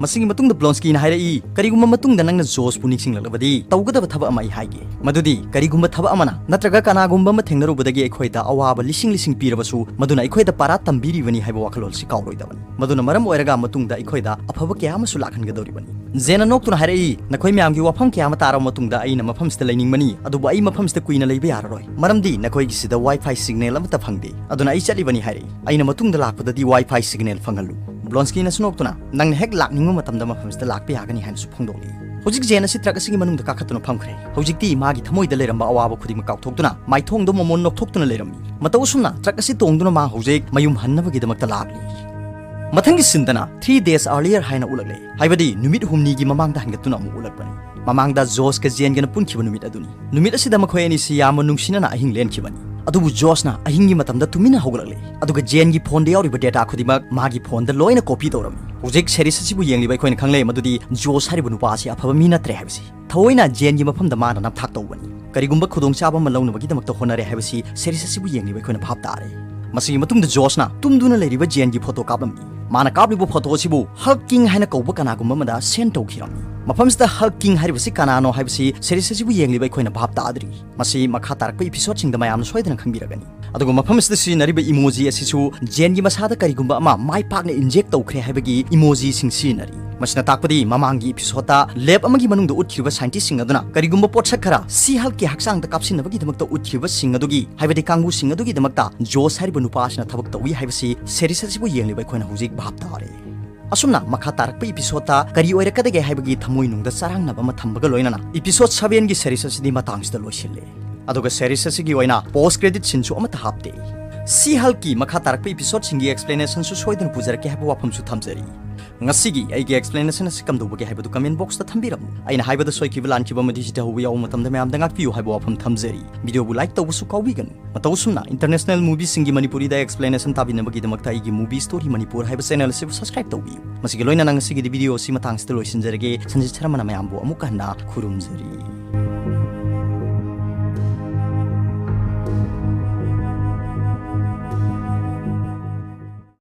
ꯃꯁꯤꯒꯤ ꯃꯇꯨꯡꯗ ꯕ꯭ꯂꯣꯟꯁꯀꯤꯅ ꯍꯥꯏꯔꯛꯏ, "ꯀꯔꯤꯒꯨꯝꯕ ꯃꯇꯨꯡꯗ ꯅꯪꯅ ꯖꯣꯁꯄꯨ ꯅꯤꯡꯁꯤꯡꯂꯛꯂꯕꯗꯤ, ꯇꯧꯒꯗꯕ ꯊꯕꯛ ꯑꯃ ꯑꯩ ꯍꯥꯏꯒꯦ꯫ ꯃꯗꯨꯗꯤ ꯀꯔꯤꯒꯨꯝꯕ ꯊꯕꯛ ꯑꯃꯅ ꯅꯠꯇ꯭ꯔꯒ ꯀꯅꯥꯒꯨꯝꯕ ꯑꯃ ꯊꯦꯡꯅꯔꯨꯕꯗꯒꯤ ꯑꯩꯈꯣꯏꯗ ꯑꯋꯥꯕ ꯂꯤꯁꯤꯡ ꯂꯤꯁꯤꯡ ꯄꯤꯔꯕꯁꯨ, ꯃꯗꯨꯅ ꯑꯩꯈꯣꯏꯗ ꯄꯥꯔꯥ ꯇꯝꯕꯤꯔꯤꯕꯅꯤ ꯍꯥꯏꯕ ꯋꯥꯈꯜꯂꯣꯟꯁꯤ ꯀꯥꯎꯔꯣꯏꯗꯕꯅꯤ꯫ ꯃꯗꯨꯅ ꯃꯔꯝ ꯑꯣꯏꯔꯒ ꯃꯇꯨꯡꯗ ꯑꯩꯈꯣꯏꯗ ꯑꯐꯕ ꯀꯌꯥ ꯑꯃꯁꯨ ꯂꯥꯛꯍꯟꯒꯗꯧꯔꯤꯕꯅꯤ꯫" ꯖꯦꯟꯅ ꯅꯣꯛꯇꯨꯅ ꯍꯥꯏꯔꯛꯏ, "ꯅꯈꯣꯏ ꯃꯌꯥꯝꯒꯤ ꯋꯥꯐꯝ ꯀꯌꯥ ꯑꯃ ꯇꯥꯔꯕ ꯃꯇꯨꯡꯗ ꯑꯩꯅ ꯃꯐꯝꯁꯤꯗ ꯂꯩꯅꯤꯡꯕꯅꯤ, ꯑꯗꯨꯕꯨ ꯑꯩ ꯃꯐꯝꯁꯤꯗ ꯀꯨꯏꯅ ꯂꯩꯕ ꯌꯥꯔꯔꯣꯏ, ꯃꯔꯝꯗꯤ ꯅꯈꯣꯏꯒꯤꯁꯤꯗ ꯋꯥꯏ ꯐꯥꯏ ꯁꯤꯒꯅꯦꯜ ꯑꯃꯠꯇ ꯐꯪꯗꯦ꯫ ꯑꯗꯨꯅ ꯑꯩ ꯆꯠꯂꯤꯕꯅꯤ ꯍꯥꯏꯔꯛꯏ꯫ ꯑꯩꯅ ꯃꯇꯨꯡꯗ ꯂꯥꯛꯄꯗꯗꯤ ꯋꯥꯏ ꯐꯥꯏ ꯁꯤꯒꯅꯦꯜ ꯐꯪꯍꯜꯂꯨ꯫" ꯕ꯭ꯂꯣꯟꯁꯀꯤꯅꯁꯨ ꯅꯣꯛꯇꯨꯅ, "ꯅꯪꯅ ꯍꯦꯛ ꯂꯥꯛꯅꯤꯡꯕ ꯃꯇꯝꯗ ꯃꯐꯝꯁꯤꯗ ꯂꯥꯛꯄ ꯌꯥꯒꯅꯤ" ꯍꯥꯏꯅꯁꯨ ꯐꯣꯡꯗꯣꯛꯂꯤ꯫ ꯍꯧꯖꯤꯛ ꯖꯦꯟ ꯑꯁꯤ ꯇ꯭ꯔꯛ ꯑꯁꯤꯒꯤ ꯃꯅꯨꯡꯗ ꯀꯥꯈꯠꯇꯨꯅ ꯐꯝꯈ꯭ꯔꯦ꯫ ꯍꯧꯖꯤꯛꯇꯤ ꯃꯥꯒꯤ ꯊꯃꯣꯏꯗ ꯂꯩꯔꯝꯕ ꯑꯋꯥꯕ ꯈꯨꯗꯤꯡꯃꯛ ꯀꯥꯎꯊꯣꯛꯇꯨꯅ ꯃꯥꯏꯊꯣꯡꯗ ꯃꯃꯣꯟ ꯅꯣꯛꯊꯣꯛꯇꯨꯅ ꯂꯩꯔꯝꯃꯤ꯫ ꯃꯇꯧ ꯑꯁꯨꯝꯅ ꯇ꯭ꯔꯛ ꯑꯁꯤ ꯇꯣꯡꯗꯨꯅ ꯃꯥ ꯍꯧꯖꯤꯛ ꯃꯌꯨꯝ ꯍꯟꯅꯕꯒꯤꯗꯃꯛꯇ ꯂꯥꯛꯂꯤ꯫ ꯃꯊꯪꯒꯤ ꯁꯤꯟꯗꯅ "Three days earlier" ꯍꯥꯏꯅ ꯎꯠꯂꯛꯂꯦ, ꯍꯥꯏꯕꯗꯤ ꯅꯨꯃꯤꯠ ꯍꯨꯝꯅꯤꯒꯤ ꯃꯃꯥꯡꯗ ꯍꯟꯒꯠꯇꯨꯅ ꯑꯃꯨꯛ ꯎꯠꯂꯛꯄꯅꯤ꯫ ꯃꯃꯥꯡꯗ ꯖꯣꯁꯀ ꯖꯦꯟꯒꯅ ꯄꯨꯟꯈꯤꯕ ꯅꯨꯃꯤꯠ ꯑꯗꯨꯅꯤ꯫ ꯅꯨꯃꯤꯠ ꯑꯁꯤꯗ ꯃꯈꯣꯏ ꯑꯅꯤꯁꯤ ꯌꯥꯝꯅ ꯅꯨꯡꯁꯤꯅꯅ ꯑꯍꯤꯡ ꯂꯦꯟꯈꯤꯕꯅꯤ꯫ ꯑꯗꯨꯕꯨ ꯖꯣꯁꯅ ꯑꯍꯤꯡꯒꯤ ꯃꯇꯝꯗ ꯇꯨꯃꯤꯟꯅ ꯍꯧꯒꯠꯂꯛꯂꯦ, ꯑꯗꯨꯒ ꯖꯦꯟꯒꯤ ꯐꯣꯟꯗ ꯌꯥꯎꯔꯤꯕ ꯗꯦꯇꯥ ꯈꯨꯗꯤꯡꯃꯛ ꯃꯥꯒꯤ ꯐꯣꯟꯗ ꯂꯣꯏꯅ ꯀꯣꯄꯤ ꯇꯧꯔꯝꯃꯤ꯫ ꯍꯧꯖꯤꯛ ꯁꯦꯔꯤꯁ ꯑꯁꯤꯕꯨ ꯌꯦꯡꯂꯤꯕ ꯑꯩꯈꯣꯏꯅ ꯈꯪꯂꯦ ꯃꯗꯨꯗꯤ ꯖꯣꯁ ꯍꯥꯏꯔꯤꯕ ꯅꯨꯄꯥ ꯑꯁꯤ ꯑꯐꯕ ꯃꯤ ꯅꯠꯇ꯭ꯔꯦ ꯍꯥꯏꯕꯁꯤ꯫ ꯊꯑꯣꯏꯅ ꯖꯦꯟꯒꯤ ꯃꯐꯝꯗ ꯃꯥꯅ ꯅꯝꯊꯥꯛ ꯇꯧꯕꯅꯤ꯫ ꯀꯔꯤꯒꯨꯝꯕ ꯈꯨꯗꯣꯡꯆꯥꯕ ꯑꯃ ꯂꯧꯅꯕꯒꯤꯗꯃꯛꯇ ꯍꯣꯠꯅꯔꯦ ꯍꯥꯏꯕꯁꯤ ꯁꯦꯔꯤꯁ ꯑꯁꯤꯕꯨ ꯌꯦꯡꯂꯤꯕ ꯑꯩꯈꯣꯏꯅ ꯚꯥꯞ ꯇꯥꯔꯦ꯫ ꯃꯁꯤꯒꯤ ꯃꯇꯨꯡꯗ ꯖꯣꯁꯅ ꯇꯨꯝꯗꯨꯅ ꯂꯩꯔꯤꯕ ꯖꯦꯟꯒꯤ ꯐꯣꯇꯣ ꯀꯥꯞꯂꯝꯃꯤ꯫ ꯃꯥꯅ ꯀꯥꯞꯂꯤꯕ ꯐꯣꯇꯣ ꯑꯁꯤꯕꯨ ꯍꯜꯛ ꯀꯤꯡ ꯍꯥꯏꯅ ꯀꯧꯕ ꯀꯅꯥꯒꯨꯝꯕ ꯑꯃꯗ ꯁꯦꯟ ꯇꯧꯈꯤꯔꯝꯃꯤ꯫ ꯃꯐꯝꯁꯤꯗ ꯍꯜꯛ ꯀꯤꯡ ꯍꯥꯏꯔꯤꯕꯁꯤ ꯀꯅꯥꯅꯣ ꯍꯥꯏꯕꯁꯤ ꯁꯦꯔꯤꯁ ꯑꯁꯤꯕꯨ ꯌꯦꯡꯂꯤꯕ ꯑꯩꯈꯣꯏꯅ ꯚꯥꯞ ꯇꯥꯗ꯭ꯔꯤ꯫ ꯃꯁꯤ ꯃꯈꯥ ꯇꯥꯔꯛꯄ ꯏꯄꯤꯁꯣꯗꯁꯤꯡꯗ ꯃꯌꯥꯝꯅ ꯁꯣꯏꯗꯅ ꯈꯪꯕꯤꯔꯒꯅꯤ꯫ ꯑꯗꯨꯒ ꯃꯐꯝ ꯑꯁꯤꯗ ꯁꯤꯖꯤꯟꯅꯔꯤꯕ ꯏꯃꯣꯖꯤ ꯑꯁꯤꯁꯨ ꯖꯦꯟꯒꯤ ꯃꯁꯥꯗ ꯀꯔꯤꯒꯨꯝꯕ ꯑꯃ ꯃꯥꯏ ꯄꯥꯛꯅ ꯏꯟꯖꯦꯛ ꯇꯧꯈ꯭ꯔꯦ ꯍꯥꯏꯕꯒꯤ ꯏꯃꯣꯖꯤꯁꯤꯡ ꯁꯤꯖꯤꯟꯅꯔꯤ꯫ ꯃꯁꯤꯅ ꯇꯥꯛꯄꯗꯤ ꯃꯃꯥꯡꯒꯤ ꯏꯄꯤꯁꯣꯗꯇ ꯂꯦꯕ ꯑꯃꯒꯤ ꯃꯅꯨꯡꯗ ꯎꯠꯈꯤꯕ ꯁꯥꯏꯟꯇꯤꯁꯁꯤꯡ ꯑꯗꯨꯅ ꯀꯔꯤꯒꯨꯝꯕ ꯄꯣꯠꯁꯛ ꯈꯔ ꯁꯤ ꯍꯜꯛꯀꯤ ꯍꯛꯆꯥꯡꯗ ꯀꯥꯞꯁꯤꯟꯅꯕꯒꯤꯗꯃꯛꯇ ꯎꯠꯈꯤꯕꯁꯤꯡ ꯑꯗꯨꯒꯤ, ꯍꯥꯏꯕꯗꯤ ꯀꯥꯡꯕꯨꯁꯤꯡ ꯑꯗꯨꯒꯤꯗꯃꯛꯇ ꯖꯣꯁ ꯍꯥꯏꯔꯤꯕ ꯅꯨꯄꯥ ꯑꯁꯤꯅ ꯊꯕꯛ ꯇꯧꯏ ꯍꯥꯏꯕꯁꯤ ꯁꯦꯔꯤꯁ ꯑꯁꯤꯕꯨ ꯌꯦꯡꯂꯤꯕ ꯑꯩꯈꯣꯏꯅ ꯍꯧꯖꯤꯛ ꯚꯥꯞ ꯇꯥꯔꯦ꯫ ꯑꯁꯨꯝꯅ ꯃꯈꯥ ꯇꯥꯔꯛꯄ ꯏꯄꯤꯁꯣꯗꯇ ꯀꯔꯤ ꯑꯣꯏꯔꯛꯀꯗꯒꯦ ꯍꯥꯏꯕꯒꯤ ꯊꯃꯣꯏꯅꯨꯡꯗ ꯆꯔꯥꯡꯅꯕ ꯑꯃ ꯊꯝꯕꯒ ꯂꯣꯏꯅꯅ ꯏꯄꯤꯁꯣꯗ ꯁꯚꯦꯟꯒꯤ ꯁꯦꯔꯤꯁ ꯑꯁꯤꯗꯤ ꯃꯇꯥꯡꯁꯤꯗ ꯂꯣꯏꯁꯤꯜꯂꯦ꯫ ꯑꯗꯨꯒ ꯁꯦꯔꯤꯁ ꯑꯁꯤꯒꯤ ꯑꯣꯏꯅ ꯄꯣꯁ ꯀ꯭ꯔꯦꯗꯤꯠ ꯁꯤꯟꯁꯨ ꯑꯃꯠꯇ ꯍꯥꯞꯇꯦ꯫ ꯁꯤ ꯍꯜꯛꯀꯤ ꯃꯈꯥ ꯇꯥꯔꯛꯄ ꯏꯄꯤꯁꯣꯗꯁꯤꯡꯒꯤ ꯑꯦꯛꯁꯄ꯭ꯂꯦꯅꯦꯁꯟꯁꯨ ꯁꯣꯏꯗꯅ ꯄꯨꯖꯔꯛꯀꯦ ꯍꯥꯏꯕ ꯋꯥꯐꯝꯁꯨ ꯊꯝꯖꯔꯤ꯫ ꯉꯁꯤꯒꯤ ꯑꯩꯒꯤ ꯑꯦꯛꯁꯄ꯭ꯂꯦꯅꯦꯁꯟ ꯑꯁꯤ ꯀꯝꯗꯧꯕꯒꯦ ꯍꯥꯏꯕꯗꯨ ꯀꯃꯦꯟ ꯕꯣꯛꯁꯇ ꯊꯝꯕꯤꯔꯝꯃꯨ꯫ ꯑꯩꯅ ꯍꯥꯏꯕꯗ ꯁꯣꯏꯈꯤꯕ ꯂꯥꯟꯈꯤꯕ ꯑꯃꯗꯤ ꯁꯤꯊꯍꯧꯕ ꯌꯥꯎꯕ ꯃꯇꯝꯗ ꯃꯌꯥꯝꯗ ꯉꯥꯛꯄꯤꯌꯨ ꯍꯥꯏꯕ ꯋꯥꯐꯝ ꯊꯝꯖꯔꯤ꯫ ꯚꯤꯗꯤꯑꯣꯕꯨ ꯂꯥꯏꯛ ꯇꯧꯕꯁꯨ ꯀꯥꯎꯕꯤꯒꯅꯨ꯫ ꯃꯇꯧ ꯑꯁꯨꯝꯅ ꯏꯟꯇꯔꯅꯦꯁꯅꯦꯜ ꯃꯨꯚꯤꯁꯤꯡꯒꯤ ꯃꯅꯤꯄꯨꯔꯤꯗ ꯑꯦꯛꯁꯄ꯭ꯂꯦꯅꯦꯁꯟ ꯇꯥꯕꯤꯅꯕꯒꯤꯗꯃꯛꯇ ꯑꯩꯒꯤ ꯃꯨꯚꯤ ꯁ꯭ꯇꯣꯔꯤ ꯃꯅꯤꯄꯨꯔ ꯍꯥꯏꯕ ꯆꯦꯅꯦꯜ ꯑꯁꯤꯕꯨ ꯁꯕꯁꯀ꯭ꯔꯥꯏꯕ ꯇꯧꯕꯤꯌꯨ꯫ ꯃꯁꯤꯒꯤ ꯂꯣꯏꯅꯅ ꯉꯁꯤꯒꯤꯗꯤ ꯚꯤꯗꯤꯑꯣ ꯑꯁꯤ ꯃꯇꯥꯡꯁꯤꯗ ꯂꯣꯏꯁꯤꯟꯖꯔꯒꯦ꯫ ꯁꯟꯖꯤꯠ ꯁꯔꯃꯅ ꯃꯌꯥꯝꯕꯨ ꯑꯃꯨꯛꯀ ꯍꯟꯅ ꯈꯨꯔꯨꯝꯖꯔꯤ꯫